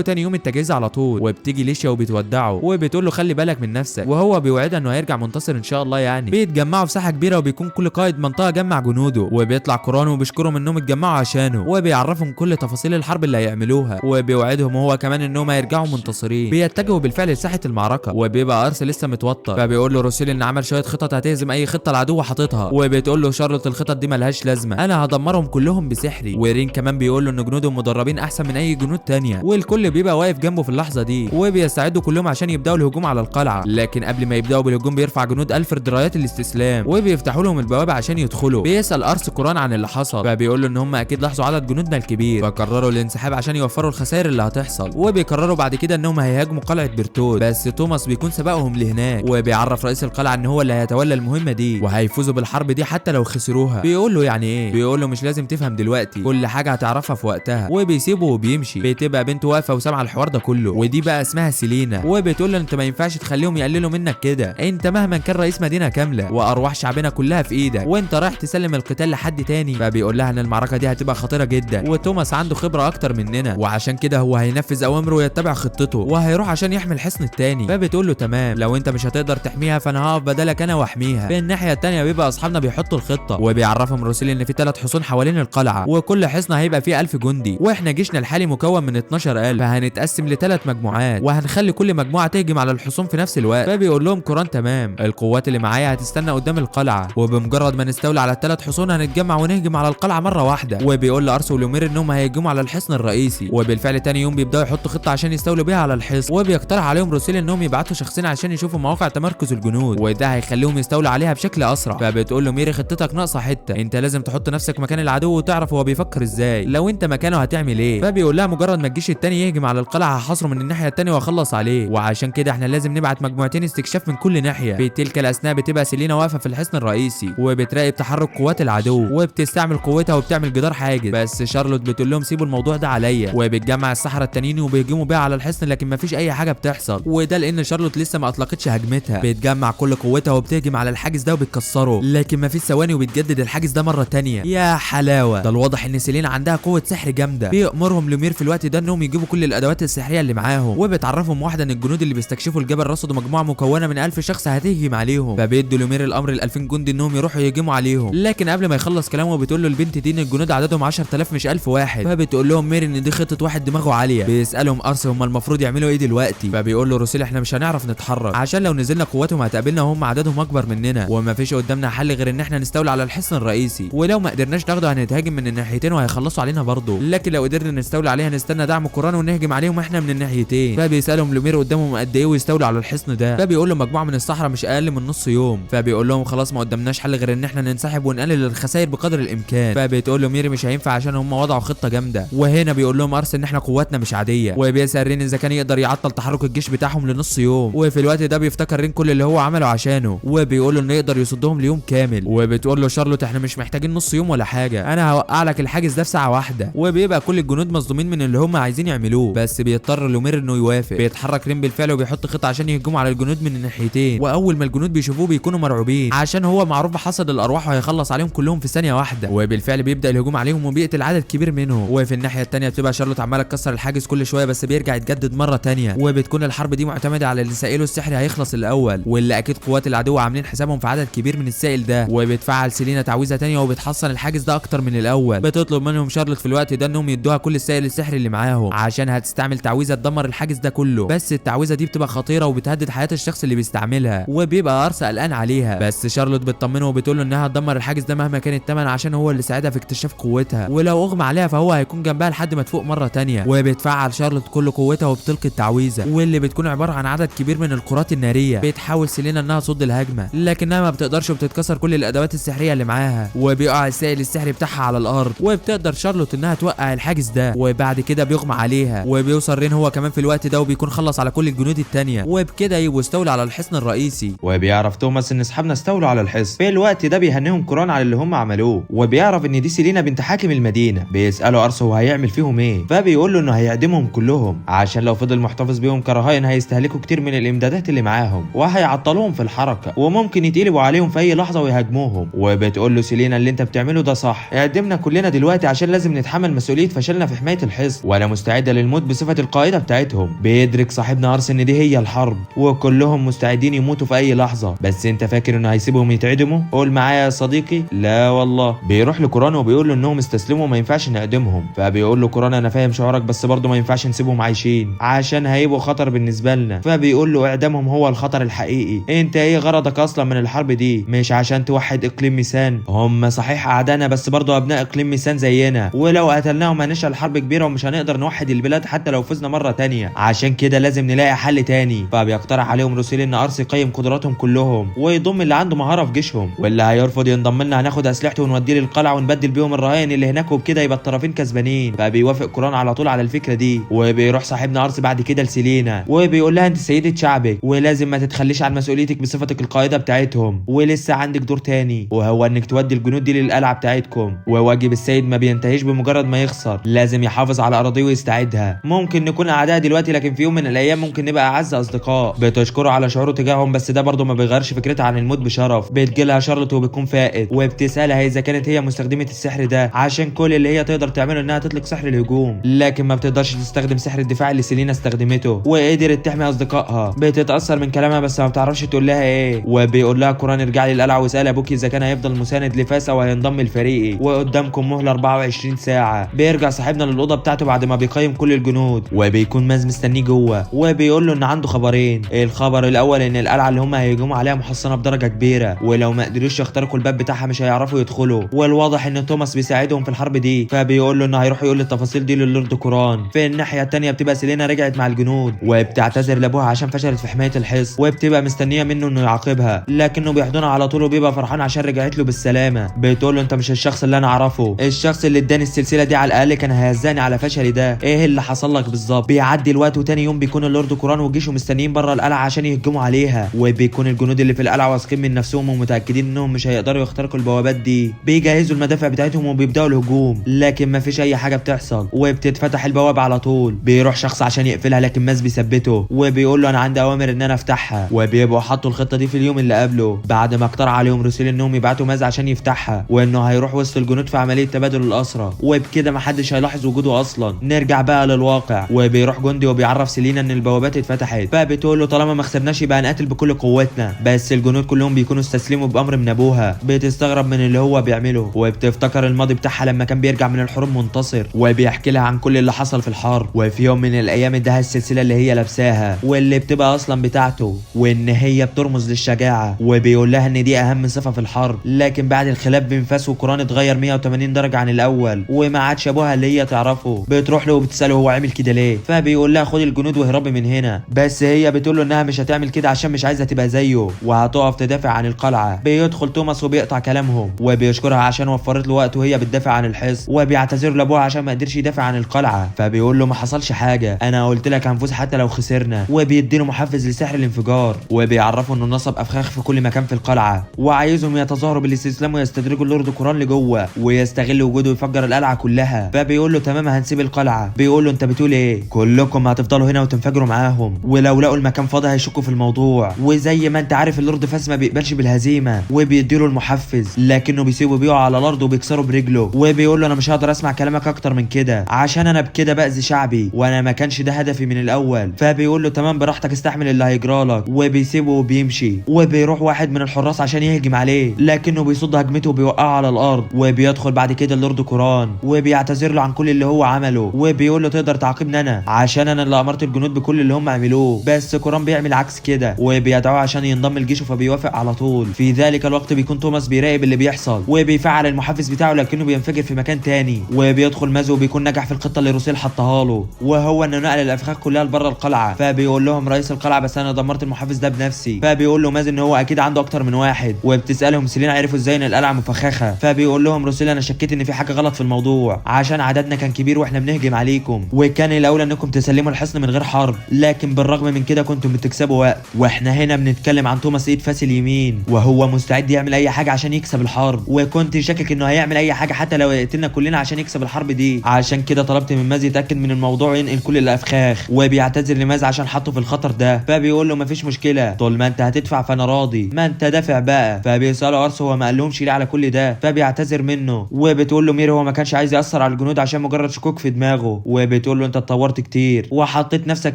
Speaker 1: تاني يوم التجهيز على طول. وبتيجي ليشيا وبتودعه وبتقول له خلي بالك من نفسك، وهو بيوعدها انه هيرجع منتصر ان شاء الله. يعني بيتجمعوا في ساحة كبيرة وبيكون كل قائد منطقة جمع جنوده، وبيطلع كوران وبيشكرهم انهم اتجمعوا عشانه، وبيعرفهم كل تفاصيل الحرب اللي هيعملوها، وبيوعدهم هو كمان انهم هيرجعوا منتصرين. بيتجهوا بالفعل لساحه المعركة، وبيبقى ارس لسه متوتر، فبيقول له روسيل ان عمل شوية خطط هتهزم اي خطه العدو حاططها. وبتقول له شارلوت الخطط دي ملهاش لازمه، انا هدمرهم كلهم بسحري. ورين كمان بيقول له ان جنودهم مدربين احسن من اي جنود تانية، والكل بيبقى واقف جنبه في اللحظة دي، وبيستعدوا كلهم عشان يبداوا الهجوم على القلعة. لكن قبل ما يبداوا بالهجوم بيرفع جنود الفرد رايات الاستسلام وبيفتحوا لهم البوابة عشان يدخلوا. بيسال ارس كوران عن اللي حصل، فبيقول له ان هم اكيد لاحظوا عدد جنودنا الكبير، فقرروا الانسحاب عشان يوفروا الخسائر اللي هتحصل. وبيقرروا بعد كده انهم هيهاجموا قلعه بيرتول، بس توماس بيكون سبقهم لهناك، وبيعرف رئيس القلعة ان هو اللي هيتولى المهمة دي وهيفوزوا بالحرب دي حتى لو خسروها. بيقول له يعني ايه؟ بيقول له مش لازم تفهم دلوقتي، كل حاجة هتعرفها في وقتها. وبيسيبه وبيمشي. بتبقى بنته واقفة وسامعه الحوار ده كله، ودي بقى اسمها سيلينا، وبتقول له انت ما ينفعش تخليهم يقللوا منك كده، انت مهما كان رئيس مدينة كاملة وارواح شعبنا كلها في ايدك، وانت رايح تسلم القتال لحد تاني. فبيقول لها ان المعركة دي هتبقى خطيرة جدا، وتوماس عنده خبره اكتر مننا، وعشان كده هو هينفذ اوامره ويتبع خطته وهيروح عشان يحمي الحصن التاني. فبتقول له تمام، لو انت مش هتقدر تحميها فانا هقف بدلك انا واحميها. في الناحية التانية بيبقى اصحابنا بيحطوا الخطة، وبيعرفهم روسيل ان في 3 حصون حوالين القلعة، وكل حصن هيبقى فيه 1000 جندي، واحنا جيشنا الحالي مكون من 12000، فهنتقسم ل3 مجموعات، وهنخلي كل مجموعة تهجم على الحصون في نفس الوقت. فبيقول لهم كوران تمام، القوات اللي معايا هتستنى قدام القلعة، وبمجرد ما نستولي على ال3 حصون هنتجمع ونهجم على القلعة مرة واحدة. وبيقول لارس ولومير انهم هيهجموا على الحصن الرئيسي، وبالفعل تاني يوم بيبداوا يحطوا خطه عشان يستولوا بيها على الحصن. وبيقترح عليهم روسيل انهم يبعتوا شخصين عشان يشوفوا مواقع تمركز الجنود، وده هيخليهم يستولوا عليها بشكل اسرع. فبتقول له ميري خطتك ناقصه حتة، انت لازم تحط نفسك مكان العدو وتعرف هو بيفكر ازاي، لو انت مكانه هتعمل ايه. فبيقول لها مجرد ما الجيش التاني يهجم على القلعة هحاصره من الناحية التانية واخلص عليه، وعشان كده احنا لازم نبعت مجموعتين استكشاف من كل ناحية. في تلك الاثناء بتبقى سيلينا واقفة في الحصن الرئيسي وبتراقب تحرك قوات العدو، وبتستعمل قوتها وبتعمل جدار حاجز، بس شارلوت بتقول لهم سيبوا الموضوع ده عليا، وبتجمع السحرة التانيين وبيهجموا بيها على الحصن، لكن مفيش اي حاجة بتحصل، وده لان شارلوت لسه ما اطلقتش هجمتها. بتجمع كل قوتها وبتهجم على الحاجز ده وبتكسره، لكن مفيش ثواني وبتجدد الحاجز ده مرة تانية. يا حلاوة، ده الواضح ان سيلينا عندها قوة سحر جامدة. بيأمرهم لومير في الوقت ده انهم يجيبوا كل الادوات السحريه اللي معاهم، وبتعرفهم واحدة ان الجنود اللي بيستكشفوا الجبل رصدوا مجموعة مكونة من 1000 شخص هتهجم عليهم. فبيدوا لومير الامر ال 2000 جندي انهم يروحوا يهجموا عليهم، لكن قبل ما يخلص كلامه بتقول له البنت دي ان الجنود عددهم 10000 مش 1000 واحد. فبتقول لهم مير ان دي خطه واحد دماغه عالية. بيسالهم ارس هم المفروض يعملوا ايه دلوقتي؟ فبيقول له روسيل احنا مش هنعرف نتحرك، عشان لو نزلنا قواتهم هتقابلنا وهم عددهم اكبر مننا، ومفيش قدامنا حل غير ان احنا نستولي على الحصن الرئيسي، ولو ما قدرناش ناخده هنتهاجم من الناحيتين وهيخلصوا علينا برضه، لكن لو قدرنا نستولي عليها نستنى دعم كوران ونهجم عليهم احنا من الناحيتين. فبيسالهم لومير قدامهم قد ايه ويستولوا على الحصن ده؟ فبيقول له مجموعة من الصحراء مش اقل من نص يوم. فبيقول لهم خلاص ما قدامناش حل غير ان احنا ننسحب ونقلل الخسائر بقدر الامكان. فبتقول له ميري مش هينفع عشان هم وضعوا خطه جامدة. وهنا بيقول لهم ارس ان احنا قواتنا مش عادية، وبيسال رين اذا كان يقدر يعطل تحرك الجيش بتاعهم لنص يوم. وفي الوقت ده بيفتكر رين كل اللي هو عمله عشانه، وبيقول له انه يقدر يصدهم ليوم كامل. وبتقول له شارلوت احنا مش محتاجين نص يوم ولا حاجة، انا هوقع لك الحاجز ده في ساعة واحدة. وبيبقى كل الجنود مصدومين من اللي هم عايزين يعملوه، بس بيضطر لومير انه يوافق. بيتحرك رين بالفعل وبيحط خطه عشان يهجموا على الجنود من الناحيتين، واول ما الجنود بيشوفوه بيكونوا مرعوبين عشان هو معروف بحصد الارواح وهيخلص عليهم كلهم في ثانية واحدة. وبالفعل بيبدا الهجوم عليهم وبيقتل عدد كبير منهم. وفي الناحية الثانية بتبقى شارلوت عماله تكسر الحاجز كل شوية، بس بيرجع يتجدد مرة ثانية. وبتكون الحرب دي معتمدة على اللي سائله السحري هيخلص الاول، واللي اكيد قوات العدو عاملين حسابهم في عدد كبير من السائل ده. وبتفعل سيلينا تعويذه ثانية وبتحصن الحاجز ده اكتر من الاول. بتطلب منهم شارلوت في الوقت ده انهم يدوها كل السائل السحري اللي معاهم عشان هتستعمل تعويذه تدمر الحاجز ده كله، بس التعويذه دي بتبقى خطيرة وبتهدد حياة الشخص اللي بيستعملها، وبيبقى ارس قلقان عليها. بس شارلوت بتطمنه وبتقول له انها هتدمر الحاجز ده مهما كان الثمن عشان هو اللي ساعدها في اكتشاف قوتها، ولو اغمى عليها فهو هيكون جنبها لحد ما تفوق مرة ثانية. وبتفعل شارلوت كل قوتها وبتلقي التعويذه، واللي بتكون عبارة عن عدد كبير من الكرات النارية. بتحاول سيلينا انها تصد الهجمة لكنها ما بتقدرش وبتتكسر كل الادوات السحريه اللي معاها، وبيقع السائل السحري بتاعها على الارض. وبتقدر شارلوت انها توقع الحاجز ده، وبعد كده بيغمى عليها. وبيوصل رين هو كمان في الوقت ده وبيكون خلص على كل الجنود التانية، وبكده يبقوا استولوا على الحصن الرئيسي.
Speaker 2: وبيعرف توماس ان اصحابنا استولوا على الحصن. في الوقت ده بيهنيهم كوران على اللي هم عملوه، وبيعرف ان دي سيلينا بنت حاكم المدينة. بيساله ارس هو هيعمل فيهم ايه، فبيقول له انه هيعدمهم كلهم عشان لو فضل محتفظ بيهم كرهائن هيستهلكوا هيستهلكوا كتير من الامدادات اللي معاهم وهيعطلوهم في الحركة وممكن يتقلبوا عليهم في اي لحظة ويهاجموهم. وبتقول له سيلينا اللي انت بتعمله ده صح، اعدمنا كلنا دلوقتي عشان لازم نتحمل مسؤولية فشلنا في حماية الحصن، وانا مستعدة للموت بصفة القائده بتاعتهم. بيدرك صاحبنا ارس ان دي هي الحرب وكلهم مستعدين يموتوا في اي لحظة، بس انت فاكر انه هيسيبهم يتعدموا؟ قول معايا يا صديقي، لا والله. بيروح لكوران وبيقول له انهم استسلموا وما ينفعش نعدمهم. فبيقول له كوران انا فاهم شعورك بس برضه ما ينفعش نسيبهم عايشين عشان هيبقوا خطر بالنسبة لنا. فبيقول له اعدامهم هو الخطر الحقيقي، انت ايه غرضك اصلا من الحرب دي؟ مش عشان توحد اقليم ميسان؟ هم صحيح اعدائنا بس برضه ابناء اقليم ميسان زينا، ولو قتلناهم هنشعل حرب كبيرة ومش هنقدر نوحد البلاد حتى لو فزنا مرة تانية، عشان كده لازم نلاقي حل تاني. فبيقترح عليهم روسيل ان ارس يقيم قدراتهم كلهم ويضم اللي عنده مهارة في جيشهم، واللي هيرفض ينضم لنا هناخد اسلحته ونوديه للقلعه ونبدل بيهم الرهائن اللي هناك، وبكده يبقى الطرفين كسبانين. فبيوافق كوران على طول على الفكرة دي. وبيروح صاحبنا ارس بعد كده لسيلينا وبيقول لها انت سيده شعبك ولازم ما تتخليش عن مسؤوليتك بصفتك القائده بتاعتهم، ولسه عندك دور تاني وهو انك تودي الجنود دي للقلعه بتاعتكم، وواجب السيد ما بينتهيش بمجرد ما يخسر، لازم يحافظ على اراضيه ويستعيدها. ممكن نكون اعداء دلوقتي لكن في يوم من الايام ممكن نبقى اعز اصدقاء. بتشكره على شعوره تجاههم بس ده برضه ما بيغيرش فكرتها عن الموت بشرف. بتجيلها شارلوت وبتكون فائت وبتسالها اذا كانت هي مستخدمة السحر ده، عشان كل اللي هي تقدر تعمله انها تطلق سحر الهجوم، لكن ما بتقدرش تستخدم سحر الدفاع اللي سيلينا استخدمته وقدرت تحمي اصدقائها. بتتاثر من كلامها بس ما بتعرفش تقول لها ايه. وبيقول لها كوران ارجع لي القلعة واسال ابوك اذا كان هيفضل مساند لفاس او هينضم لفريقي، وقدامكم مهله 24 ساعة. بيرجع صاحبنا للاوضه بتاعته بعد ما بيقيم كل الجنود، وبيكون ماز مستنيه جوه وبيقول له ان عنده خبرين. الخبر الاول ان القلعة اللي هم هيهجموا عليها محصنة بدرجة كبيرة، ولو ما قدروش يخترقوا الباب بتاعها مش هيعرفوا يدخلوا، والواضح ان توماس بيساعدهم في الحرب دي. فبيقول له انه هيروح يقول التفاصيل دي للورد كوران. في الناحية الثانية بتبقى سيلينا رجعت مع الجنود وبتعتذر لابوها عشان فشلت في حماية الحصن، وبتبقى مستنيه منه انه يعاقبها، لكنه بيحضنها على طول وبيبقى فرحان عشان رجعت له بالسلامة. بتقول له انت مش الشخص اللي انا اعرفه، الشخص اللي اداني السلسلة دي على الاقل كان هيهزقني على فشلي ده، ايه اللي حصل لك بالظبط؟ بيعدي الوقت وتاني يوم بيكون اللورد كوران وجيشه مستنيين بره القلعة عشان يهجموا عليها، وبيكون الجنود اللي في القلعة واثقين من نفسهم ومتاكدين انهم مش هيقدروا يخترقوا البوابات دي. بيجهزوا المدافع بتاعتهم وبيبداوا الهجوم، لكن مفيش اي حاجة بتحصل وبتتفتح البوابة على طول. بيروح شخص عشان يقفلها لكن ماز بيثبته وبيقول له انا عندي اوامر ان انا افتحها، وبيبقوا حطوا الخطة دي في اليوم اللي قبله بعد ما اقترح عليهم روسيل انهم يبعتوا ماز عشان يفتحها، وانه هيروح وسط الجنود في عملية تبادل الاسرى، وبكده محدش هيلاحظ وجوده اصلا. نرجع بقى للواقع، وبيروح جندي وبيعرف سيلينا ان البوابات اتفتحت، فبتقول له طالما ما خسرناش يبقى هنقاتل بكل قوتنا، بس الجنود كلهم بيكونوا استسلموا بامر من ابوها. بتستغرب من اللي هو بيعمله وبتفتكر الماضي بتاعها لما كان بيرجع من الحروب منتصر، وبيحكي لها عن كل اللي حصل في الحرب. وفي يوم من الايام اداها السلسلة اللي هي لابساها واللي بتبقى اصلا بتاعته، وان هي بترمز للشجاعه، وبيقول لها ان دي اهم صفة في الحرب. لكن بعد الخلاف بين فاس وكوران اتغير 180 درجه عن الاول وما عادش ابوها اللي هي تعرفه. بتروح له وبتساله هو عمل كده ليه، فبيقول لها خدي الجنود واهربي من هنا، بس هي بتقول له انها مش هتعمل كده عشان مش عايزه تبقى زيه وهتقف تدافع عن القلعة. بيدخل توماس وبيقطع كلامهم وبيشكرها عشان وفرت له وقت وهي بتدافع عن الحصن، وبيعتذر لابوها عشان ما قدرش يدافع عن القلعة. فبيقول له ما حصلش حاجة، انا قلت لك هنفوز حتى لو خسرنا، وبيديله محفز لسحر الانفجار، وبيعرفه انه نصب افخاخ في كل مكان في القلعة وعايزهم يتظاهروا بالاستسلام ويستدرجوا اللورد كوران لجوه ويستغل وجوده ويفجر القلعة كلها. فبيقول له تمام هنسيب القلعة. بيقول له انت بتقول ايه؟ كلكم هتفضلوا هنا وتنفجروا معاهم، ولو لقوا المكان فاضي هيشكوا في الموضوع، وزي ما انت عارف اللورد فاس ما بيقبلش بالهزيمة. وبيديله المحفز لكنه بيسيبه بيقع على الارض وبيكسره برجله، وبيقول له انا مش هقدر اسمع كلامك اكتر من كده عشان انا بكده باذي شعبي وانا ما كانش ده هدفي من الاول. فبيقول له تمام براحتك استحمل اللي هيجرالك، وبيسيبه وبيمشي. وبيروح واحد من الحراس عشان يهجم عليه لكنه بيصد هجمته وبيوقعه على الارض. وبيدخل بعد كده اللورد كوران وبيعتذر له عن كل اللي هو عمله، وبيقول له تقدر تعاقبني انا عشان انا اللي امرت الجنود بكل اللي هم عملوه، بس كوران بيعمل عكس كده وبيدعوه عشان ينضم لجيشه فبيوافق على طول. في ذلك الوقت بيكون توماس بيراقب اللي بيحصل وبيفعل المحفز بتاعه لكنه بينفجر في مكان تاني. وبيدخل مازو وبيكون نجح في الخطة اللي روسيل حطها له، وهو انه نقل الافخاخ كلها لبره القلعة. فبيقول لهم رئيس القلعة بس انا دمرت المحفز ده بنفسي. فبيقول له مازو ان هو اكيد عنده اكتر من واحد، وبتسالهم سيلين عرفوا ازاي ان القلعة مفخخه. فبيقول لهم روسيل انا شكيت ان في حاجة غلط في الموضوع عشان عددنا كان كبير واحنا بنهجم عليكم، وكان الاولى انكم تسلموا الحصن من غير حرب، لكن بالرغم من كده كنتم بتكسبوا وقت. واحنا هنا بنتكلم عن توماس ايد فاس اليمين، وهو مستعد يعمل اي حاجة عشان يكسب الحرب، وكنت شاكك انه هيعمل اي حاجة حتى لو يقتلنا كلنا عشان يكسب الحرب دي. عشان كده طلبت من ماز يتاكد من الموضوع وينقل كل الافخاخ. وبيعتذر لماز عشان حط حاطه في الخطر ده. فبيقول له مفيش مشكلة طول ما انت هتدفع فانا راضي، ما انت دافع بقى. فبيساله ارس هو ما قالهمش ليه على كل ده، فبيعتذر منه. وبتقول له ميري هو ما كانش عايز ياثر على الجنود عشان مجرد شكوك في دماغه. وبتقول له انت اتطورت كتير وحطيت نفسك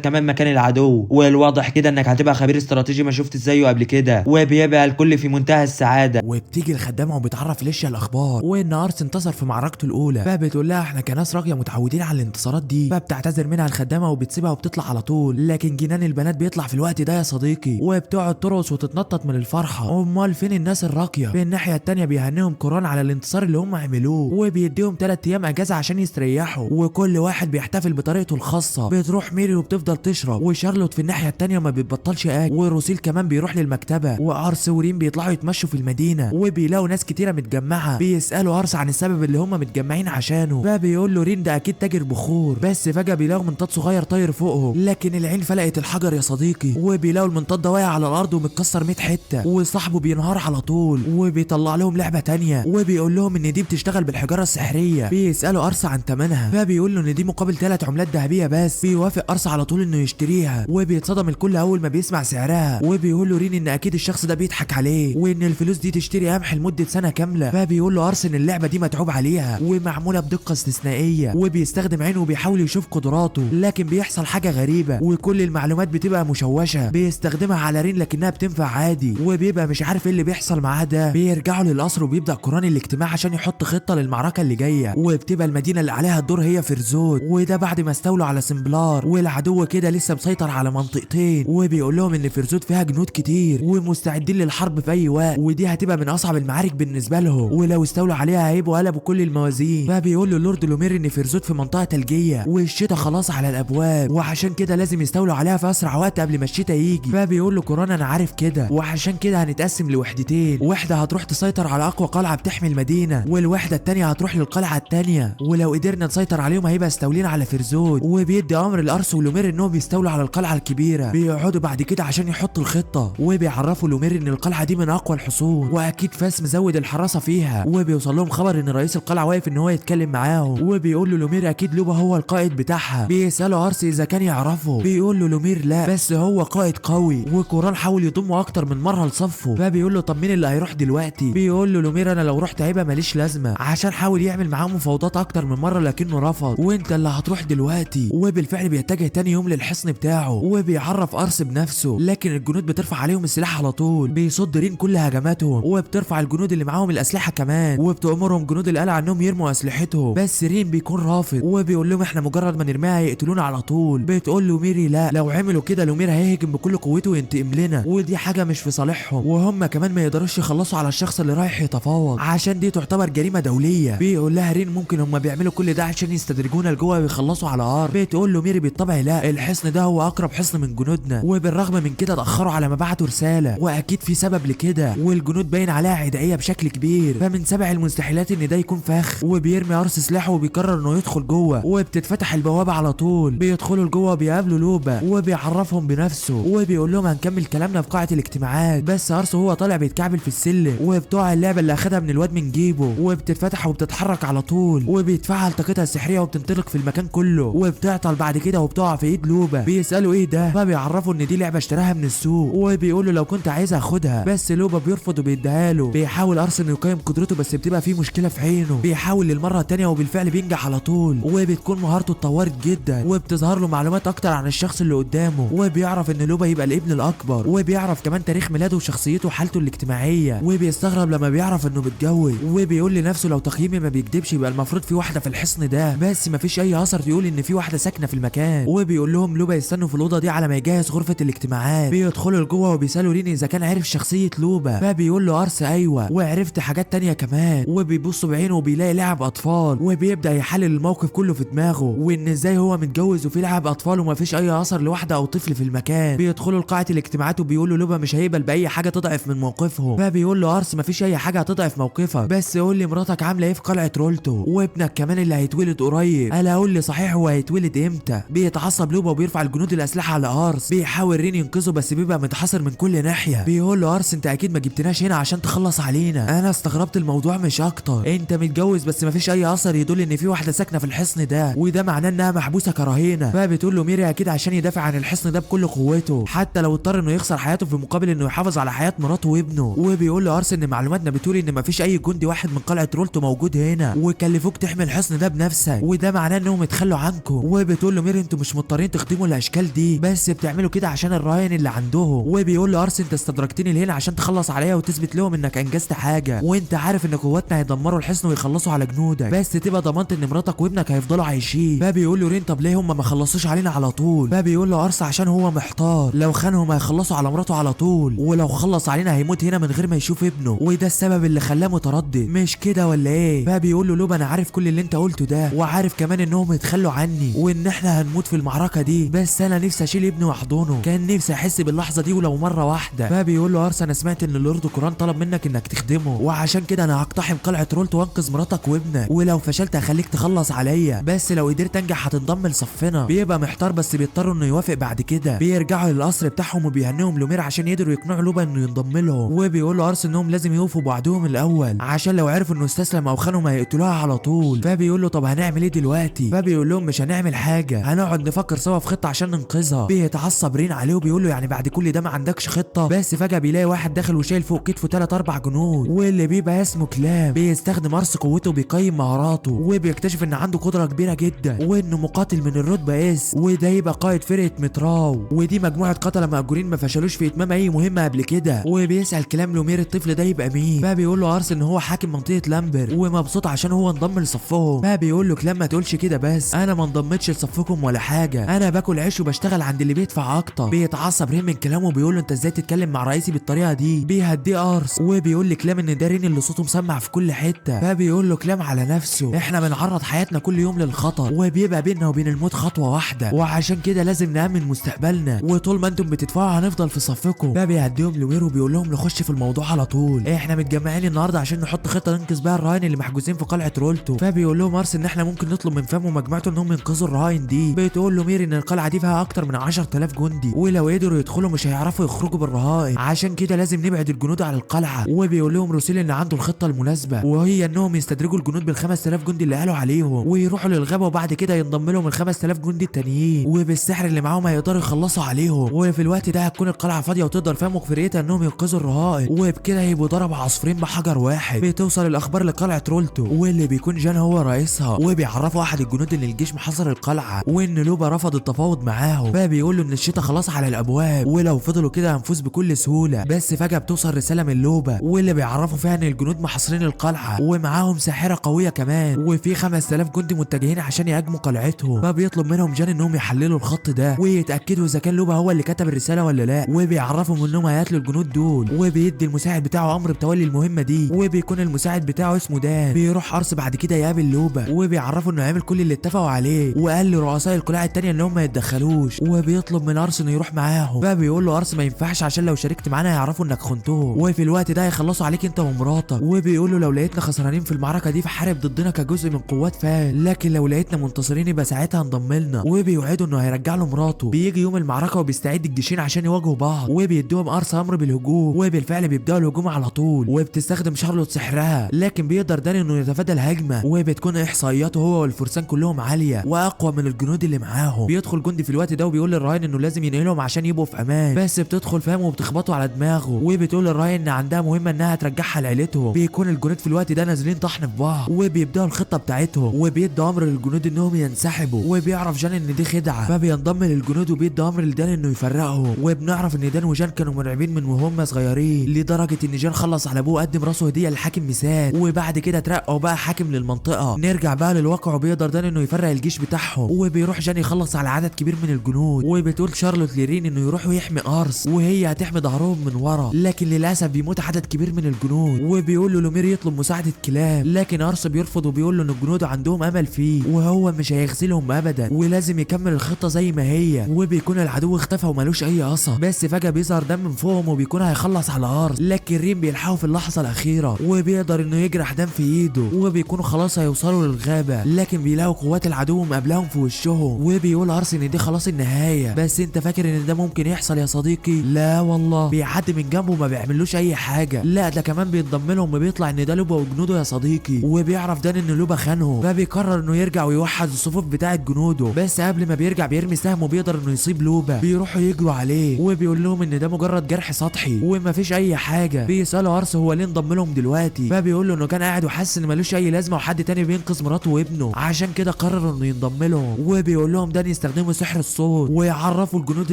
Speaker 2: كمان مكان العدو، والواضح كده انك هتبقى خبير استراتيجي ما شفت زيه قبل كده. وبيبقى الكل في منتهى السعادة.
Speaker 1: وبتيجي الخدامة وبتعرف ليشيا الاخبار وان ارس انتصر في معركته الاولى، فبتقول لها احنا كناس راقية متعودين على الانتصارات دي. فبتعتذر منها الخدامة وبتسيبها وبتطلع على طول. لكن جنان البنات بيطلع في الوقت ده يا صديقي، وبتقعد ترقص وتتنطط من الفرحة. امال فين الناس الراقية؟ في الناحية الثانية بيهنيهم كوران على الانتصار اللي هم عملوه، وبيديهم 3 ايام اجازه عشان يستريحوا، وكل واحد بيحتفل بطريقته الخاصة. بتروح ميري وبتفضل تشرب، وشارلوت في الناحية الثانية ما بتبطلش اكل، وروسيل كمان بيروح للمكتبه، وارس ورين بيطلعوا يتمشوا في المدينة وبيلاقوا ناس كتيرة متجمعه. بيسالوا ارس عن السبب اللي هم متجمعين عشانه، فبيقول له رين ده اكيد تاجر بخور. بس فجاة بيلاقوا منطاد صغير طاير فوقهم، لكن العين فلقت الحجر يا صديقي، وبيلاقوا المنطاد ده واقع على الارض ومتكسر 100 حتة، وصاحبه بينهار على طول. وبيطلع لهم لعبه تانية وبيقول لهم ان دي بتشتغل بالحجارة السحريه. بيسالوا ارس عن ثمنها، فبيقول له ان دي مقابل 3 عملات ذهبية بس. بيوافق ارس على طول انه يشتريها، وبيتصدم الكل اول ما بيسمع سعرها. وبيقول له رين ان اكيد الشخص ده بيضحك عليه، وان الفلوس دي تشتري قمح لمدة سنة كاملة. فبيقول له ارس ان اللعبة دي متعوب عليها ومعموله بدقة استثنائية، وبيستخدم عينه وبيحاول يشوف قدراته، لكن بيحصل حاجة غريبة وكل المعلومات بتبقى مشوشة. بيستخدمها على رين لكنها بتنفع عادي، وبيبقى مش عارف ايه اللي بيحصل معاه ده. بيرجعوا للقصر وبيبدا كوران الاجتماع عشان يحط خطه للمعركة اللي جاية، وبتبقى المدينة اللي عليها الدور هي فرزوت، وده بعد ما استولوا على سمبلار، والعدو كده لسه مسيطر على منطقتين. وبيقول لهم ان فرزوت فيها جنود كتير ومستعدين للحرب في اي وقت، ودي هتبقى من اصعب المعارك بالنسبة لهم، ولو استولوا عليها هيبقوا قلبوا كل الموازين. فبيقول له اللورد لومير ان فرزوت في منطقة ثلجيه والشتاء خلاص على الابواب، وعشان كده لازم يستولوا عليها في اسرع وقت قبل ما الشتاء يجي. فبيقول له كوران انا عارف كده، وعشان كده هنتقسم لوحدتين، وحده هتروح تسيطر على اقوى قلعه بتحمي المدينة، والوحدة الثانية هتروح للقلعه الثانية، ولو قدرنا نسيطر عليهم هيبقى استولينا على فرزوت. وبيدي امر لارس ولومير انهم يستولوا على القلعة الكبيرة. بيقعدوا بعد كده عشان يحطوا الخطة، وبيعرفوا لومير ان القلعة دي من اقوى الحصون، واكيد فاس مزود الحراسة فيها. وبيوصل لهم خبر ان رئيس القلعة واقف ان هو يتكلم معاهم، وبيقول له لومير اكيد لوبا هو القائد بتاعها. بيسالوا ارس اذا كان يعرفه، بيقول له لومير لا بس هو قائد قوي، وكوران حاول يضمه اكتر من مرة لصفة. فبيقول له طب مين اللي هيروح دلوقتي؟ بيقول له لومير انا لو رحت هيبقى ماليش لازمه، عشان حاول يعمل معاه مفاوضات اكتر من مرة لكنه رفض، وانت اللي هتروح دلوقتي. وبالفعل بيتجه تاني يوم للحصن بتاعه، وبيعرف ارس بنفسه، لكن الجنود بترفع عليهم السلاح على طول. بيصد رين كل هجماتهم، وبترفع الجنود اللي معاهم الاسلحة كمان، وبتامرهم جنود القلعة انهم يرموا اسلحتهم، بس رين بيكون رافض وبيقول لهم احنا مجرد ما نرميها هيقتلونا على طول. بتقول له ميري لا، لو عملوا كده لومير هيهجم بكل قوته وينتقم لنا، ودي حاجة مش في صالحهم، وهم كمان ما يقدروش يخلصوا على الشخص اللي رايح يتفاوض عشان دي تعتبر جريمة دولية. بيقول لها رين ممكن هم بيعملوا كل ده عشان يستدرجونا لجوه ويخلصوا على ارض. بتقول له ميري بالطبع لا، الحصن ده هو اقرب حصن من جنودنا، وبالرغم من كده اتاخروا على ما بعتوا رسالة، واكيد في سبب لكده، والجنود باين عليها عدائية بشكل كبير، فمن سبع المستحيلات ان ده يكون فخ. وبيرمي ارس سلاحه وبيقرر انه يدخل جوه، وبتتفتح البوابة على طول. بيدخلوا لجوه وبيقابلوا لوبا وبيعرفهم بنفسه، وبيقول لهم هنكمل كلامنا في قاعة الاجتماعات. بس ارس هو طالع بيتكعبل في السلم، وبتوع اللعبة اللي اخدها من الواد من جيبه، وبتتفتح وبتتحرك على طول، وبيتفعل طاقتها السحريه وبتنطلق في المكان كله، وبتعطل بعد كده وبتقع في ايد لوبا. بيسالوا ايه ده، فبيعرفوا ان دي لعبه اشتراها من السوق، وبيقولوا لو كنت عايزها خدها، بس لوبا بيرفض وبيديها له. بيحاول ارس انه يقيم قدرته، بس بتبقى فيه مشكلة في عينه. بيحاول للمرة الثانية وبالفعل بينجح على طول، وبتكون مهارته اتطورت جدا، وبتظهر له معلومات اكتر عن الشخص اللي قدامه، وبيعرف ان لوبا يبقى الابن الاكبر، وبيعرف كمان تاريخ ميلاده وشخصيته وحالته الاجتماعية. وبيستغرب لما بيعرف انه متجوز، وبيقول لنفسه لو تقييمي ما بيكدبش يبقى المفروض في واحدة في الحصن ده، بس مفيش اي اثر يقول ان في واحدة ساكنة في المكان. وبيقول لهم لوبا يستنوا في الاوضة دي على ما يجهز غرفة الاجتماعات. بيدخلوا لجوه وبيسالوا رين اذا كان عرف شخصية لوبا، فبيقول له ارس ايوه وعرفت حاجات تانية كمان. وبيبص بعينه وبيلاقي لعب اطفال، وبيبدا يحلل الموقف كله في دماغه، وان ازاي هو متجوز وفي لعب اطفال ومفيش اي اثر لواحدة او طفل في المكان. بيدخلوا لقاعه الاجتماعات وبيقولوا لوبا مش هيقبل باي حاجة تضعف من موقفهم، فبيقول له ارس مفيش اي حاجة هتضعف موقفك، بس قول لي مراتك عامله ايه في قلعه رولتو، وابنك كمان اللي هيتولد قريب، الا قول لي صحيح هو هيتولد امتى. بيتعصب لوبا وبيرفع الجنود الاسلحة على ارس. بيحاول رين ينقذه بس بيبقى متحاصر من كل ناحية. بيقول له ارس انت اكيد ما جبتناش هنا عشان تخلص علينا، انا استغربت الموضوع مش اكتر، انت متجوز بس مفيش اي اثر يدل ان في واحدة ساكنة في الحصن ده، وده معناه انها محبوسة كرهينه. فبتقول له ميري اكيد عشان يدافع يدافع عن الحصن ده بكل قوته حتى لو اضطر انه يخسر حياته في مقابل انه يحافظ على حياة مراته وابنه. وبيقول له ارس ان معلوماتنا بتقول ان مفيش اي جندي واحد من قلعه رولتو موجود هنا، وكلفوك تحمي الحصن ده بنفسك، وده معناه انهم اتخلوا عنكم. وبتقول له ميري انتوا مش مضطرين تخدموا الاشكال دي، بس بتعملوا كده عشان الراين اللي عندهم. وبيقول له ارس انت استدرجتني لهنا عشان تخلص عليا وتثبت لهم انك انجزت حاجة، وانت عارف ان قواتنا هيدمروا الحصن ويخلصوا على جنودك، بس تبقى ضمنت ان مراتك وابنك هيفضلوا عايشين. فبيقول له رين طب ليه هم ما خلصوش علينا على طول؟ فبيقول له ارس عشان هو محتار، لو خانهم هيخلصوا على مراته على طول، ولو خلص علينا هيموت هنا من غير ما يشوف ابنه، وده السبب اللي خلاه متردد، مش كده ولا ايه؟ فبيقول له لوبا انا عارف كل اللي انت قلته ده، وعارف كمان انهم اتخلوا عني وان احنا هنموت في المعركة دي، بس انا نفسي اشيل ابني واحضنه، كان نفسي احس باللحظة دي ولو مرة واحدة. فبيقول له ارس انا سمعت ان اللورد كوران طلب منك انك تخدمه، وعشان كده انا هقتحم قلعه رولت وانقذ مراتك وابنك، ولو فشلت هخليك تخلص عليا، بس لو قدرت انجح هتنضم لصفنا. بيبقى محتار بس بيضطروا انه يوافق. بعد كده بيرجعوا للقصر بتاعهم وبيهنئهم لومير عشان يقدروا يقنعوا لوبا انه ينضم لهم، وبيقول له ارس انهم لازم يوفوا بوعدهم الاول عشان لو عرفوا انه استسلم او خانهم هيقتلوها على طول. فبيقول له طب هنعمل ايه دلوقتي؟ فبيقول لهم مش هنعمل حاجة، هنقعد نفكر سوا في خطه عشان ننقذها. بيتعصب رين عليه وبيقول له يعني بعد كل ده ما عندكش خطه؟ بس فجاة بيلاقي واحد داخل وشايل فوق كتفه 3 4 جنود، واللي بيبقى اسمه كلام. بيستخدم ارس قوته وبيقيم مهاراته، وبيكتشف ان عنده قدره كبيرة جدا وانه مقاتل من الرتبة S، وده يبقى قائد فرقه متراو، ودي مجموعة قتله مأجورين ما فشلوش في اتمام اي مهمة قبل كده. وبيسأل كلام لومير الطفل ده يبقى مين؟ فبيقول له ارس ان هو حاكم منطقة لامبر ومبسوط عشان هو انضم لصفهم. فبيقول له كلام ما تقولش كده، بس انا ما انضمتش لصفكم ولا حاجة، انا باكل عيش وبشتغل عند اللي بيدفع اكتر. بيتعصب رين من كلامه وبيقول له انت ازاي تتكلم مع رئيسي بالطريقة دي؟ بيهديه ارس وبيقول لكلام ان ده رين اللي صوته مسمع في كل حتة. فبيقول له كلام على نفسه، احنا بنعرض حياتنا كل يوم للخطر وبيبقى بيننا وبين الموت خطوة واحدة، وعشان كده لازم نأمن مستقبلنا، وطول ما انتم بتدفعوا هنفضل في صفكم. فبيهديهم لوير وبيقول لهم نخش في الموضوع على طول، احنا متجمعين النهارده عشان نحط خطه ننقذ بيها الرهائن اللي محجوزين في قلعه رولتو. فبيقول لهم ارس ان احنا ممكن نطلب من فام ومجموعته انهم ينقذوا الرهائن دي. بتقول له ميري ان القلعة دي فيها اكتر من 10000 جندي، ولو قدروا يدخلوا مش هيعرفوا يخرجوا بالرهائن، عشان كده لازم نبعد الجنود عن القلعة. وبيقول لهم روسيل ان عنده الخطة المناسبة، وهي انهم يستدرجوا الجنود بال 5000 جندي اللي قالوا عليهم ويروحوا للغابه، وبعد كده ينضم لهم ال 5000 جندي التانيين، وبالسحر اللي معاهم هيقدروا يخلصوا عليهم. وفي الوقت ده هتكون القلعة فاضية وتقدر فام وفرقتها انهم ينقذوا الرهائن، وبكده هيبقوا ضربوا عصفورين بحجر واحد. بتوصل الاخبار لقلعه رولتو واللي بيكون جان هو رئيسها، وبيعرفوا احد الجنود ان الجيش محاصر القلعة وان لوبا رفض التفاوض معاهم. فبيقول له ان الشتاء خلاص على الابواب ولو فضلوا كده هنفوز بكل سهولة. بس فجاة بتوصل رسالة من لوبا واللي بيعرفوا فيها ان الجنود محاصرين القلعة ومعاهم ساحرة قوية كمان، وفي 5000 جندي متجهين عشان يهاجموا قلعتهم. فبيطلب منهم جان انهم يحللوا الخط ده ويتاكدوا اذا كان لوبا هو اللي كتب الرسالة ولا لا، وبيعرفهم انهم هيقتلوا الجنود دول، وبيدي المساعد بتاعه امر بتولي المهمة دي، وبيكون المساعد بتاعه اسمه دان. بيروح ارس بعد كده يقابل لوبا وبيعرفه انه عامل كل اللي اتفقوا عليه، وقال لرؤساء القلاع التانية انهم ما يتدخلوش، وبيطلب من ارس انه يروح معاهم. فبيقول له ارس ما ينفعش عشان لو شاركت معانا هيعرفوا انك خنتهم، وفي الوقت ده هيخلصوا عليك انت ومراتك. وبيقول له لو لقيتنا خسرانين في المعركة دي فحارب ضدنا كجزء من قوات فان، لكن لو لقيتنا منتصرين يبقى ساعتها انضم لنا. وبيوعده انه هيرجع له مراته. بيجي يوم المعركة وبيستعد الجيشين عشان يواجهوا بعض، وبيدوهم ارس امر بالهجوم، وبالفعل بيبداوا الهجوم على طول، وبتستخدم شارلوت سحرها، لكن بيقدر داني انه يتفادى الهجمة، وبتكون احصائياته هو والفرسان كلهم عالية واقوى من الجنود اللي معاهم. بيدخل جندي في الوقت ده وبيقول للراهن انه لازم ينقلهم عشان يبقوا في امان، بس بتدخل فاهم وبتخبطه على دماغه، وبتقول للراهن ان عندها مهمة انها ترجعها لعيلتهم. بيكون الجنود في الوقت ده نازلين طحن في بعض، وبيبداوا الخطة بتاعتهم، وبيدوا امر للجنود انهم ينسحبوا، وبيعرف جان ان دي خدعه، فبينضم للجنود وبيدي امر لدان انه يفرقهم. وبنعرف ان دان وجان كانوا مرعبين من وهم صغيرين، لدرجة ان جان خلص على ابوه وقدم راسه هديه للحاكم مسات، وبعد كده اترقى وبقى حاكم للمنطقة. نرجع بقى للواقع، وبيقدر دان انه يفرق الجيش بتاعهم، وبيروح جان يخلص على عدد كبير من الجنود، وبتقول شارلوت لرين انه يروح ويحمي ارس وهي هتحمي ظهرهم من ورا، لكن للاسف بيموت عدد كبير من الجنود. وبيقول له لومير يطلب مساعدة كلام، لكن ارس بيرفض وبيقول له ان الجنود عندهم امل فيه وهو مش هيغسلهم ابدا، ولازم يكمل الخطة زي ما هي. وبيكون العدو اختفى ومالوش اي اثر، بس فجاة بيظهر دم من فوقهم وبيكون هيخلص على ارس، لكن رين بيلحقه في اللحظة الاخيرة وبيقدر انه يجرح دم في ايده، وبيكونوا خلاص هيوصلوا للغابه، لكن بيلاقوا قوات العدو مقابلهم في وشهم. وبيقول ارس ان دي خلاص النهاية، بس انت فاكر ان ده ممكن يحصل يا صديقي؟ لا والله. بيعدي من جنبه وما بيعملوش اي حاجة، لا ده كمان بينضم لهم وبيطلع ان ده لوبا وجنوده يا صديقي. وبيعرف دان ان لوبا خانه، فبيقرر انه يرجع ويوحد الصفوف بتاعه جنوده، بس قبل ما بيرجع بيرمي سهم بيتقطم وبيقدر انه يصيب لوبا. بيروحوا يجروا عليه وبيقول لهم ان ده مجرد جرح سطحي ومفيش اي حاجة. بيسالوا ارس هو ليه انضم لهم دلوقتي، فبيقول له انه كان قاعد وحس ان ملوش اي لازمه وحد تاني بينقذ مراته وابنه، عشان كده قرر انه ينضم لهم. وبيقول لهم ده يستخدموا سحر الصوت ويعرفوا الجنود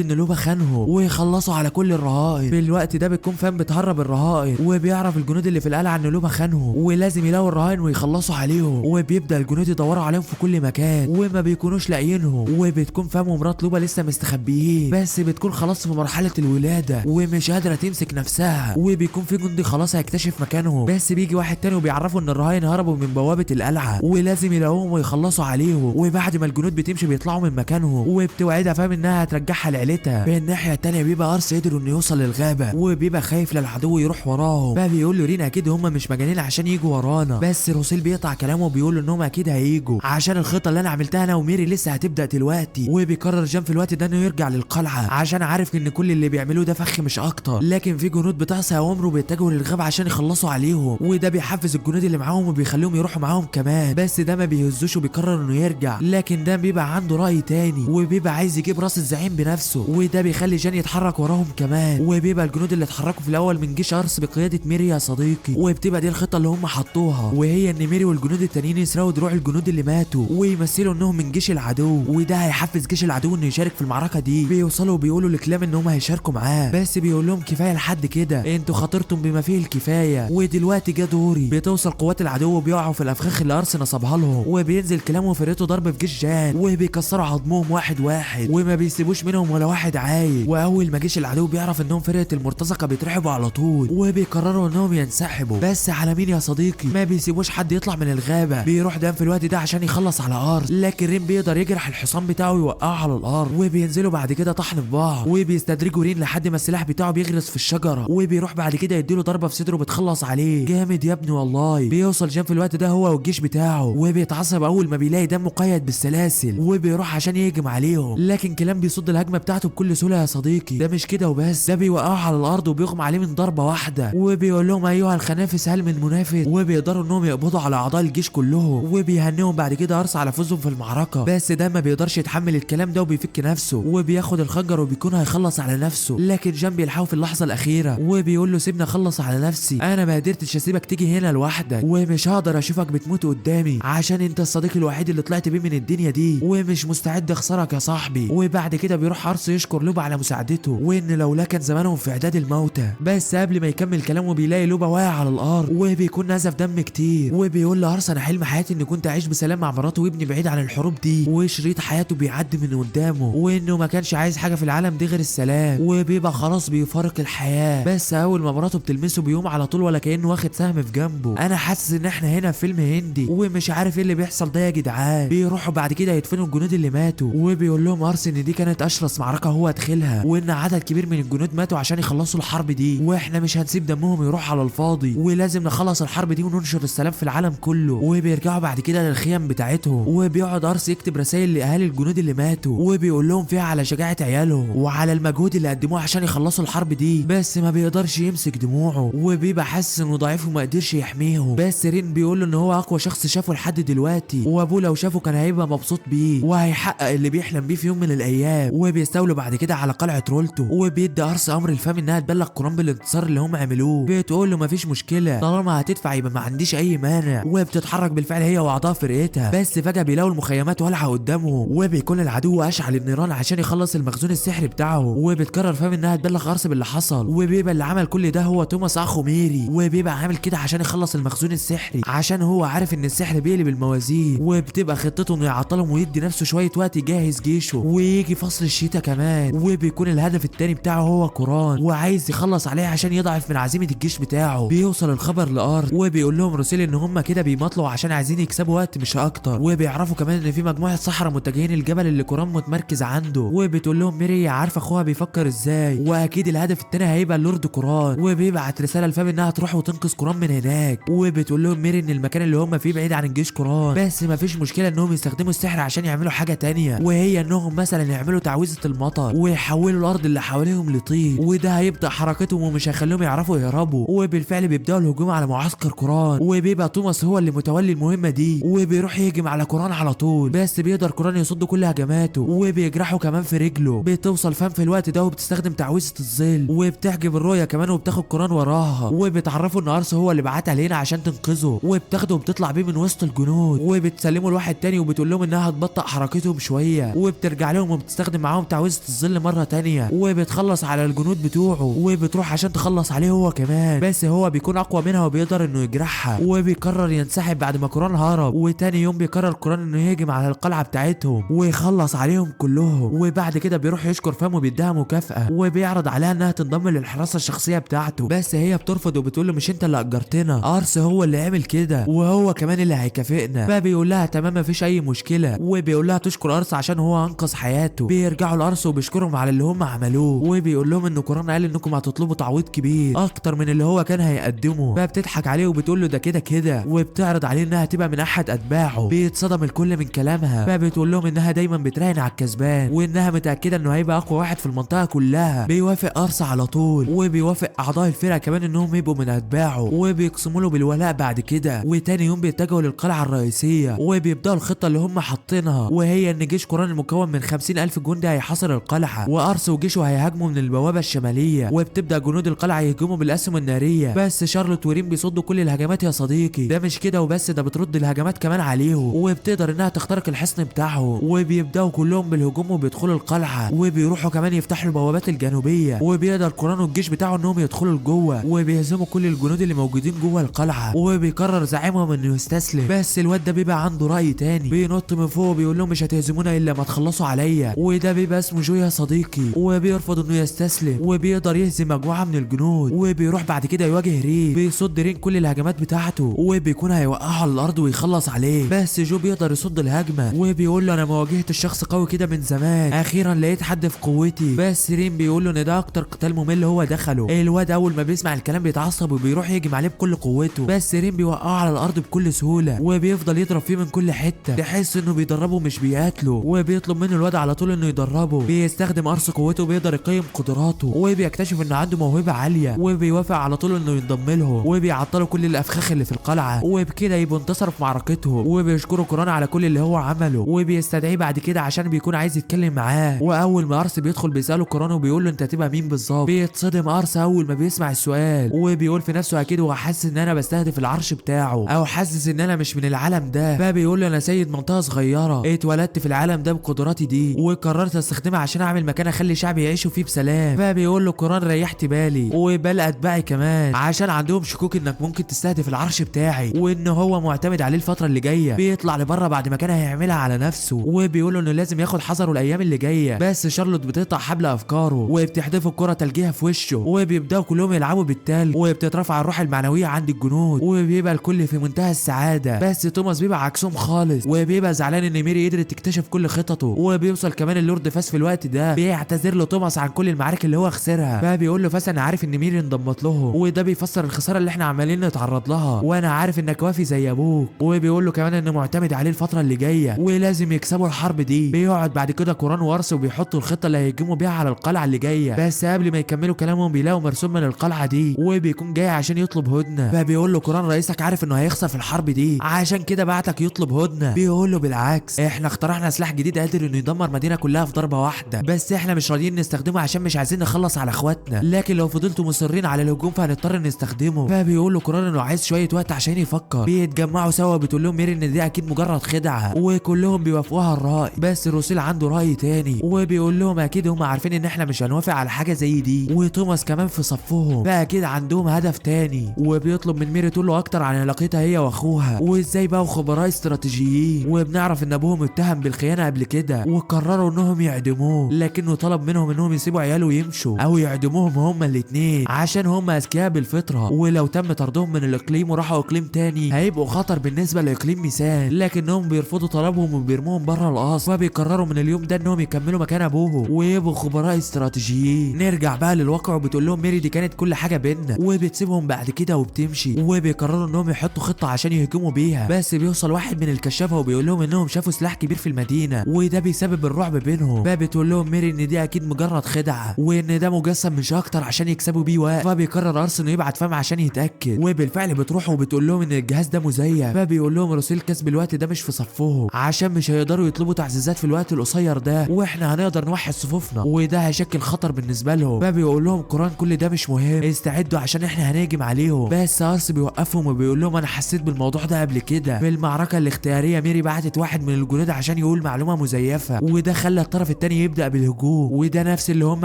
Speaker 1: ان لوبا خانهم ويخلصوا على كل الرهائن. في الوقت ده بتكون فام بتهرب الرهائن، وبيعرف الجنود اللي في القلعة ان لوبا خانهم ولازم يلاقوا الرهائن ويخلصوا عليهم. وبيبدا الجنود يدوروا عليهم في كل مكان وما بيكونوش لاقيينهم، وبتكون فام ومرات لوبا لسه مستخبيين، بس بتكون خلاص في مرحلة الولادة ومش قادرة تمسك نفسها. وبيكون في جندي خلاص هيكتشف مكانهم، بس بيجي واحد تاني وبيعرفوا ان الرهائن هربوا من بوابه القلعة ولازم يلاقوهم ويخلصوا عليهم. وبعد ما الجنود بتمشي بيطلعوا من مكانهم، وبتوعدها فام انها هترجعها لعيلتها. في الناحية التانية بيبقى ارس قدر انه يوصل للغابه، وبيبقى خايف للعدو يروح وراهم، فبيقول له رين اكيد هم مش مجانين عشان يجوا ورانا. بس روسيل بيقطع كلامه وبيقول له انهم اكيد هيجوا عشان الخطة اللي انا عملتها انا وميري لسه هتبدا دلوقتي. وبيقرر جان في الوقت ده انه يرجع للقلعه عشان عارف ان كل اللي بيعملوه ده فخ مش اكتر. لكن في جنود بتعصي اوامره وبيتجهوا للغابه عشان يخلصوا عليهم، وده بيحفز الجنود اللي معاهم وبيخليهم يروحوا معاهم كمان، بس ده ما بيهزوش وبيقرر انه يرجع. لكن ده بيبقى عنده راي تاني وبيبقى عايز يجيب راس الزعيم بنفسه، وده بيخلي جان يتحرك وراهم كمان. وبيبقى الجنود اللي اتحركوا في الاول من جيش ارس بقيادة ميري يا صديقي، وبتبقى دي الخطة اللي هم حطوها، وهي ان ميري والجنود التانيين يسرقوا دروع الجنود اللي ماتوا ويمثلوا انهم من جيش العدو، وده هيحفز جيش العدو انه يشارك في المعركة دي. بيوصلوا وبيقولوا لكلام ان هم هيشاركوا معاه، بس بيقول لهم كفاية لحد كده، انتوا خاطرتم بما فيه الكفاية ودلوقتي جه دوري. بتوصل قوات العدو وبيقعوا في الافخاخ اللي ارس نصبها لهم، وبينزل كلام وفرقته ضرب في جيش جان وبيكسروا عظمهم واحد واحد وما بيسيبوش منهم ولا واحد عايش. واول ما جيش العدو بيعرف انهم فرقه المرتزقة بيترعبوا على طول وبيقرروا انهم ينسحبوا. بس على مين يا صديقي؟ ما بيسيبوش حد يطلع من الغابة. بيروح دان في الوقت ده عشان يخلص على ارس، لكن رين بيقدر يجرح الحصان بتاعه ويوقعه على الارض، وبينزلوا بعد كده طحن في بعض وبيستدرجوا رين لحد ما السلاح بتاعه بيغرس في الشجرة، وبيروح بعد كده يديله ضربه في صدره بتخلص عليه. جامد يا ابني والله. بيوصل جان في الوقت ده هو والجيش بتاعه، وبيتعصب اول ما بيلاقي دم مقيد بالسلاسل وبيروح عشان يهجم عليهم، لكن كلام بيصد الهجمة بتاعته بكل سهولة يا صديقي. ده مش كده وبس، ده بيوقعه على الارض وبيغمى عليه من ضربه واحدة، وبيقول لهم ايها الخنافس هل من منافس، وبيقدروا انهم يقبضوا على اعضاء الجيش كلهم. وبيهنيهم بعد كده ارس على فوزهم في المعركة، بس ده ما بيقدرش يتحمل الكلام ده وبيفك نفسه وبياخد الخنجر وبيكون هيخلص على نفسه، لكن جان بيلحقه في اللحظة الاخيرة وبيقول له سيبني اخلص على نفسي، انا ما قدرتش اسيبك تيجي هنا لوحدك ومش هقدر اشوفك بتموت قدامي عشان انت الصديق الوحيد اللي طلعت بيه من الدنيا دي ومش مستعد اخسرك يا صاحبي. وبعد كده بيروح ارس يشكر لوبا على مساعدته وان لولا كان زمانهم في اعداد الموتى. بس قبل ما يكمل كلامه بيلاقي لوبا واقع على الارض وبيكون نزف دم كتير، وبيقول لارس انا حلم حياتي اني كنت اعيش بسلام مع مراتي وابني بعيد عن الحروب دي، وشريط حياته بيعدي من قدامه وانه ما كانش عايز حاجة في العالم دي غير السلام، وبيبقى خلاص بيفارق الحياة. بس اول ما مراته بتلمسه بيقوم على طول ولا كانه واخد سهم في جنبه. انا حاسس ان احنا هنا في فيلم هندي ومش عارف ايه اللي بيحصل ده يا جدعان. بيروحوا بعد كده يدفنوا الجنود اللي ماتوا، وبيقول لهم ارس ان دي كانت اشرس معركة هو دخلها، وان عدد كبير من الجنود ماتوا عشان يخلصوا الحرب دي، واحنا مش هنسيب دمهم يروح على الفاضي ولازم نخلص الحرب دي وننشر السلام في العالم كله. وبيرجعوا بعد كده للخيام بتاعتهم، وبيقعد ارس يكتب رسائل لاهالي الجنود اللي ماتوا وبيقول لهم فيها على شجاعة عيالهم وعلى المجهود اللي قدموه عشان يخلصوا الحرب دي، بس ما بيقدرش يمسك دموعه وبيبقى حاسس انه ضعيف وما قدرش يحميهم. بس رين بيقول له ان هو اقوى شخص شافه لحد دلوقتي، وابوه لو شافه كان هيبقى مبسوط بيه وهيحقق اللي بيحلم بيه في يوم من الايام. وبيستولوا بعد كده على قلعه رولتو، وبيدي ارس امر الفام انها تبلغ كوران بالانتصار اللي هم عملوه. بتقول له مفيش مشكلة طالما هتدفع يبقى ما عنديش اي مانع، وبتتحرك بالفعل هي واعضاء فرقتها. بس فجاة بيلاقوا المخيمات والعه قدامهم، وبيكون العدو اشعل النيران عشان يخلص المخزون السحري بتاعه. وبتقرر فام انها تبلغ ارس باللي حصل، وبيبقى اللي عمل كل ده هو توماس اخو ميري، وبيبقى عامل كده عشان يخلص المخزون السحري عشان هو عارف ان السحر بيقلب الموازين. وبتبقى خطته انه يعطلهم ويدي نفسه شوية وقت يجهز جيشه ويجي فصل الشتاء كمان. وبيكون الهدف التاني بتاعه هو كوران وعايز يخلص عليه عشان يضعف من عزيمة الجيش بتاعه. بيوصل الخبر لارس وبيقول لهم روسيل ان هم كده بيماطلوا عشان عايزين يكسبوا وقت مش اكتر، وبيعرفوا كمان ان في مجموعة صحراء متجهين الجبل اللي كوران متمركز عنده. وبتقول لهم ميري عارفه اخوها بيفكر ازاي واكيد الهدف التاني هيبقى اللورد كوران، وبيبعت رسالة لفام انها تروح وتنقذ كوران من هناك. وبتقول لهم ميري ان المكان اللي هم فيه بعيد عن الجيش كوران، بس مفيش مشكلة انهم يستخدموا السحر عشان يعملوا حاجة تانية، وهي انهم مثلا يعملوا تعويذه المطر ويحولوا الارض اللي حواليهم لطين، وده هيبدا حركتهم ومش هيخليهم يعرفوا يهربوا. وبالفعل بيبداوا الهجوم على معسكر كوران، وبيبقى توماس هو اللي متولي المهمة دي، وبيروح يهجم على كوران على طول، بس بيقدر كوران يصد كل هجماته. وبيجرحه كمان في رجله. بتوصل فام في الوقت ده وبتستخدم تعويذه الظل وبتحجب الرؤية كمان وبتاخد كوران وراها، وبتعرفه ان ارس هو اللي بعتها لينا عشان تنقذه، وبتاخده وبتطلع بيه من وسط الجنود وبتسلمه لواحد تاني وبتقول لهم انها هتبطئ حركتهم شوية، وبترجع لهم وبتستخدم معاهم تعويذه الظل مرة تانية وبتخلص على الجنود بتوعه، وبتروح عشان تخلص عليه هو كمان، بس هو بيكون اقوى منها وبيقدر انه يجرحها، وبيقرر ينسحب بعد ما كوران هرب. وتاني يوم بيقرر كوران انه يهجم على القلعة بتاعتهم ويخلص عليهم كلهم، وبعد كده بيروح يشكر فام وبيديها مكافاة وبيعرض عليها انها تنضم للحراسه الشخصية بتاعته، بس هي بترفض وبتقول له مش انت اللي اجرتنا، ارس هو اللي عمل كده وهو كمان اللي هيكافئنا. فبيقول لها تمام مفيش اي مشكلة، وبيقول لها تشكر ارس عشان هو انقذ حياته. بيرجعوا لارس وبيشكرهم على اللي هم عملوه، وبيقول لهم ان كوران قال انكم هتطلبوا تعويض كبير اكتر من اللي هو كان هيقدمه. فبتضحك عليه وبتقول له ده كده كده، وبتعرض عليه انها تبقى من احد اتباعه. بيتصدم الكل من كلامها، فبتقول لهم انها دايما بتراهن على الكسبان وانها متاكدة انه هيبقى اقوى واحد في المنطقة كلها. بيوافق ارس على طول، وبيوافق اعضاء الفرقة كمان انهم يبقوا من اتباعه، وبيقسموا له بالولاء بعد كده. وتاني يوم بيتجهوا للقلعه الرئيسية وبيبداوا الخطة اللي هم حاطينها، وهي ان جيش كوران المكون من 50,000 جندي هيحاصر القلعة، وارس وجيشه هيهاجموا من البوابة الشمالية، وبتبدا جنود القلعة يهجموا بالاسهم النارية، بس شارلوت وريم بيصدوا كل الهجمات يا صديقي. ده مش كده وبس، ده بترد الهجمات كمان عليهم، وبتقدر انها تخترق الحصن بتاعهم، وبيبداوا كلهم بالهجوم وبيدخلوا القلعة، وبيروحوا كمان يفتحوا البوابات الجنوبية، وبيقدر كوران والجيش بتاعه انهم يدخلوا لجوه، وبيهزموا كل الجنود اللي موجودين جوه القلعة، وبيقرر زعيمهم انه يستسلم، بس الواد ده بيبقى عنده راي تاني، بينط من فوق وبيقول لهم مش هتهزمونا الا ما تخلصوا عليا، وده بيبقى اسمه جو يا صديقي، وبيرفض انه يستسلم، وبيقدر يهزم مجموعة من الجنود، وبيروح بعد كده يواجه رين، بيصد رين كل الهجمات بتاعته، وبيكون هيوقعه على الارض ويخلص عليه، بس جو بيقدر يصد الهجمة وبيقول له انا ما واجهتش شخص قوي كده من زمان، اخيرا لقيت حد في قوتي. بس رين بيقول له ان ده اكتر قتال ممل هو دخله. الواد اول ما بيسمع الكلام بيتعصب وبيروح يهجم عليه بكل قوته، بس رين بيوقعه على الارض بكل سهولة، وبيفضل يضرب فيه من كل حتة، تحس انه بيدربه مش بيقاتله، وبيطلب منه الواد على طول انه يدربه. بيستخدم قرص قوته وبيقدر يقيم قدراته، وبيكتشف انه عنده موهبة عالية، وبيوافق على طول انه ينضم لهم، وبيعطلوا كل الافخاخ اللي في القلعة، وبكده يبقوا انتصروا في معركتهم، وبيشكروا كوران على كل اللي هو عمله، وبيستدعيه بعد كده عشان بيكون عايز يتكلم معاه. واول ما ارس بيدخل بيساله كوران وبيقول له انت هتبقى مين بالظبط. بيتصدم ارس اول ما بيسمع السؤال، وبيقول في نفسه اكيد هو حاسس ان انا بستهدف العرش بتاعه، او حاسس ان انا مش من العالم ده. فبيقول له انا سيد منطقة صغيرة، اتولدت في العالم ده بقدراتي دي، وقررت استخدمها عشان اعمل مكان اخلي شعبي يعيشوا فيه بسلام. فبيقول له كوران ريحت بالي وبال اتباعي كمان، عشان عندهم شكوك انك ممكن تستهدف العرش بتاعي، وان هو معتمد عليه الفترة اللي جاية. بيطلع لبره بعد ما كان هيعملها على نفسه، وبيقول له انه لازم ياخد حذره الايام اللي جاية. بس شارلوت بتقطع حبل افكاره وبتحدفه الكره تلجيها في وشه، وبيبداوا كلهم يلعبوا بالتلج، وبتترفع الروح المعنوية عند الجنود، وبيبقى الكل في منتهى السعادة. بس توماس بيبقى عكسهم خالص، وبيبقى زعلان ان ميري قدرت تكتشف كل خططه. وبيوصل كمان اللورد فاس في الوقت ده، بيعتذر له توماس عن كل المعارك اللي هو خسرها. فبيقول له فاس انا عارف ان ميري انضمت لهم، وده بيفسر الخسارة اللي احنا عمالين نتعرض لها، وانا عارف انك وافي زي ابوك. وبيقول له كمان انه معتمد عليه الفترة اللي جاية ولازم يكسبوا الحرب دي. بيقعد بعد كده كوران وارس وبيحطوا الخطة اللي هيهجموا بيها على القلعة اللي جاية. بس قبل ما يكملوا كلامهم بيلاقوا مرسوم من القلعة دي، وبيكون جاي عشان يطلب هدنة. فبيقول له كوران رئيسك عارف انه هيخسر في الحرب دي، عشان كده بعتك يطلب هدنة. بيقول له بالعكس، احنا اخترعنا سلاح جديد قادر انه يدمر مدينة كلها في ضربه واحدة، بس احنا مش راضيين نستخدمه عشان مش عايزين نخلص على اخواتنا، لكن لو فضلتوا مصرين على الهجوم فهنضطر نستخدمه. فبيقول له كوران انه عايز شوية وقت عشان يفكر. بيتجمعوا سوا، بتقول لهم ميري ان دي اكيد مجرد خدعه، وكلهم بيوافقوها الراي. بس روسيل عنده راي تاني، وبيقول لهم اكيد هم عارفين ان احنا مش هنوافق على حاجة زي دي، وتوماس كمان في صفهم، فاكيد عندهم هدف تاني. وبيطلب من ميري تقول له اكتر عن علاقتها هي واخوها، وازاي بقوا خبراء استراتيجيين، وبنعرف ان ابوهم اتهم بالخيانة قبل كده وقرروا انهم يعدموه، لكنه طلب منهم انهم يسيبوا عياله ويمشوا او يعدموهم هما الاثنين عشان هما اذكياء بالفطرة، ولو تم طردهم من الاقليم وراحوا اقليم تاني هيبقوا خطر بالنسبة لاقليم ميسان. لكنهم بيرفضوا طلبهم وبيرموهم بره القصر، وبيقرروا من اليوم ده انهم يكملوا مكان ابوهم ويبقوا خبراء استراتيجيين. نرجع بقى للواقع، وبتقول لهم ميري دي كانت كل حاجة بينا، وبتسيبهم بعد كده وبتمشي. وبيقرروا انهم يحطوا خطه عشان يهجموا بيها، بس بيوصل واحد من الكشافه وبيقول لهم انهم شافوا سلاح كبير في المدينة، وده بيسبب الرعب بينهم. فبتقول لهم ميري ان دي اكيد مجرد خدعه، وان ده مجسم مش اكتر عشان يكسبوا بيه وقت. فبيقرر ارس انه يبعت فام عشان يتاكد، وبالفعل بتروح وبتقول لهم ان الجهاز ده مزيف. فبيقول لهم روسيل كسب الوقت ده مش في صفهم عشان مش هيقدروا يطلبوا تعزيزات في الوقت الوقت القصير ده واحنا هنقدر نوحد صفوفنا وده هيشكل خطر بالنسبة لهم. فبيقول لهم كوران كل ده مش مهم، استعدوا عشان احنا هنهجم عليهم. بس ارس بيوقفهم وبيقول لهم انا حسيت بالموضوع ده قبل كده في المعركة الاختيارية، ميري بعتت واحد من الجنود عشان يقول معلومة مزيفة وده خلى الطرف الثاني يبدا بالهجوم وده نفس اللي هم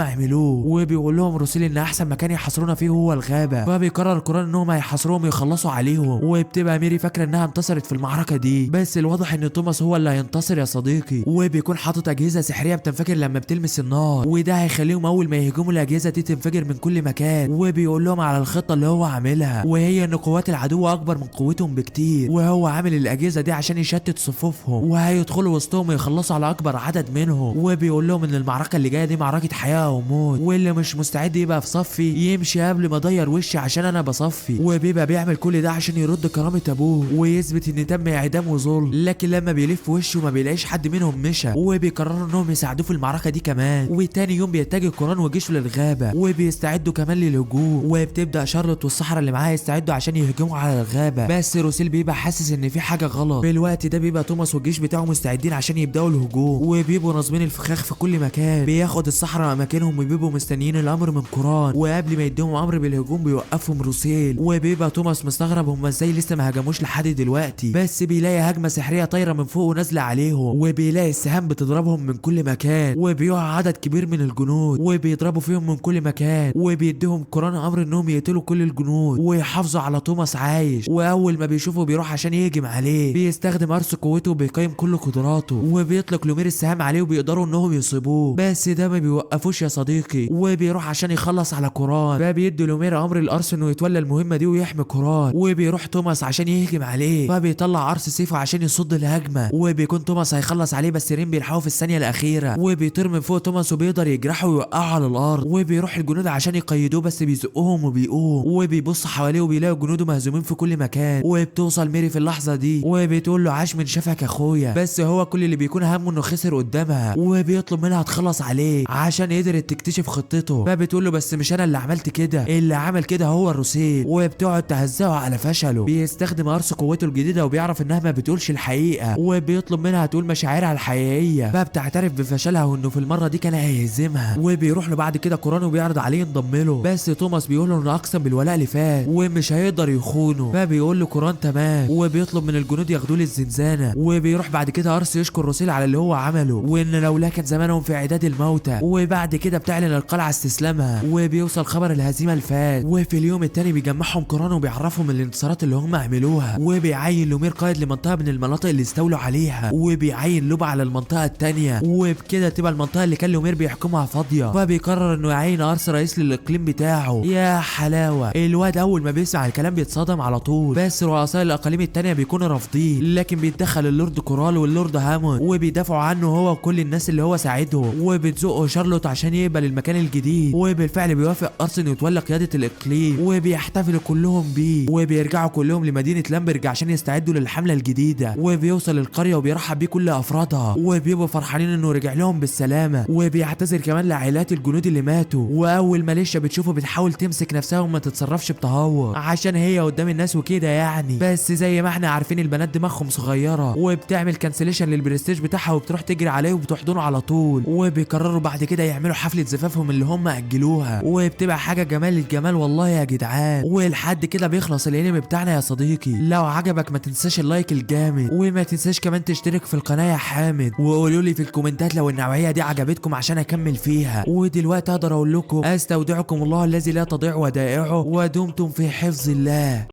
Speaker 1: عملوه. وبيقول لهم روسيل ان احسن مكان يحاصرونا فيه هو الغابة، فبيقرر كوران انهم هيحاصروهم ويخلصوا عليهم. وبتبقى ميري فاكره انها انتصرت في المعركة دي، بس الواضح ان توماس هو اللي هينتصر يا صديقي. وبيكون حاطط اجهزة سحريه بتنفجر لما بتلمس النار، وده هيخليهم اول ما يهجموا الاجهزة دي تنفجر من كل مكان. وبيقول لهم على الخطة اللي هو عاملها، وهي ان قوات العدو اكبر من قوتهم بكتير، وهو عامل الاجهزة دي عشان يشتت صفوفهم وهيدخلوا وسطهم ويخلصوا على اكبر عدد منهم. وبيقول لهم ان المعركة اللي جاية دي معركة حياة وموت، واللي مش مستعد يبقى في صفي يمشي قبل ما اضير وشي عشان انا بصفي. وبيبقى بيعمل كل ده عشان يرد كرامة ابوه ويثبت ان تم اعدامه ظلم، لكن لما بيلف وشه ما بيلاقيش حد منهم مشى، وبيقرروا انهم يساعدوه في المعركة دي كمان. وتاني يوم بيتجه كوران وجيشه للغابه وبيستعدوا كمان للهجوم، وبتبدا شارلوت والسحرة اللي معاها يستعدوا عشان يهجموا على الغابة، بس روسيل بيبقى حاسس ان في حاجة غلط. في الوقت ده بيبقى توماس والجيش بتاعه مستعدين عشان يبداوا الهجوم، وبيبقوا ناصبين الفخاخ في كل مكان. بياخد السحرة اماكنهم وبيبقوا مستنيين الامر من كوران، وقبل ما يديهم امر بالهجوم بيوقفهم روسيل. وبيبقى توماس مستغرب هم ازاي لسه ما هجموش لحد دلوقتي، بس بيلاقي هجمة سحريه طايره من فوق ونازلة عليهم، وبيلاقي السهام بتضربهم من كل مكان، وبيقع عدد كبير من الجنود وبيضربوا فيهم من كل مكان. وبيديهم كوران امر انهم يقتلوا كل الجنود ويحافظوا على توماس عايش. واول ما بيشوفه بيروح عشان يهجم عليه، بيستخدم ارس قوته وبيقيم كل قدراته، وبيطلق لومير السهام عليه وبيقدروا انهم يصيبوه، بس ده ما بيوقفوش يا صديقي، وبيروح عشان يخلص على كوران. فبيدي لومير امر الارس انه يتولى المهمة دي ويحمي كوران، وبيروح توماس عشان يهجم عليه، فبيطلع ارس سيفه عشان يصد الهجمة، وبيكون توماس هيخلص عليه بس رين بيلحقه في الثانية الاخيرة، وبيطير من فوق توماس وبيقدر يجرحه ويوقعه على الارض. وبيروح الجنود عشان يقيدوه بس بيزقهم وبيقوم، وبيبص حواليه وبيلاقي جنوده مهزومين في كل مكان. وبتوصل ميري في اللحظة دي وبتقول له عاش من شافك يا اخويا، بس هو كل اللي بيكون همه انه خسر قدامها، وبيطلب منها تخلص عليه عشان قدرت تكتشف خطته. فبتقول له بس مش انا اللي عملت كده، اللي عمل كده هو الروسيل، وبتقعد تهزقه على فشله. بيستخدم ارس قوته الجديدة وبيعرف انها ما بتقولش الحقيقة، وبيطلب منها تقول مشاعرها الحقيقية، فبتعترف بفشلها وانه في المرة دي كان هيهزمها. وبيروح له بعد كده كوران وبيعرض عليه ينضم له، بس توماس بيقول له انه اقسم بالولاء لفات ومش هيقدر يخونه، فبيقول له كوران تمام، وبيطلب من الجنود ياخدوه للزنزانه. وبيروح بعد كده ارس يشكر روسيل على اللي هو عمله، وان لولا كان زمانهم في عداد الموتى. وبعد كده بتعلن القلعة استسلامها، وبيوصل خبر الهزيمة لفات. وفي اليوم الثاني بيجمعهم كوران وبيعرفهم الانتصارات اللي هم عملوها، وبيعين لومير قائد لمنطقه من المناطق اللي استولوا عليها، وبيعين لوبا على المنطقة الثانية، وبكده تبقى المنطقة اللي كان لومير بيحكمها فاضية. فبيقرر انه يعين ارس رئيس للاقليم بتاعه. يا حلاوة، الواد اول ما بيسمع الكلام بيتصدم على طول، بس رؤساء الاقاليم الثانية بيكونوا رافضين، لكن بيتدخل اللورد كورال واللورد هامون وبيدافعوا عنه هو وكل الناس اللي هو ساعدهم، وبتزقه شارلوت عشان يقبل المكان الجديد. وبالفعل بيوافق ارس انه يتولى قيادة الاقليم، وبيحتفلوا كلهم بيه، وبيرجعوا كلهم لمدينة لامبرج عشان يستعدوا للحملة الجديدة. وبيوصل القرية وبيرحب بيه كل افرادها، وبيبقوا فرحانين انه رجع لهم بالسلامة، وبيعتذر كمان لعائلات الجنود اللي ماتوا. واول ما ليشا بتشوفه بتحاول تمسك نفسها وما تتصرفش بتهور عشان هي قدام الناس وكده يعني، بس زي ما احنا عارفين البنات دماغهم صغيرة، وبتعمل cancellation لل prestige بتاعها وبتروح تجري عليه وبتحضنه على طول. وبيقرروا بعد كده يعملوا حفلة زفافهم اللي هم اجلوها، وبتبقى حاجة جمال الجمال والله يا جدعان. ولحد كده بيخلص الانمي بتاعنا يا صديقي. لو عجبك ما تنساش ال like الجامد، وما تنساش كمان تشترك في القناة يا حامد، وقولوا لي في الكومنتات لو النوعية دي عجبتكم عشان اكمل فيها. ودلوقتي اقدر اقول لكم استودعكم الله الذي لا تضيع ودائعه، ودمتم في حفظ الله.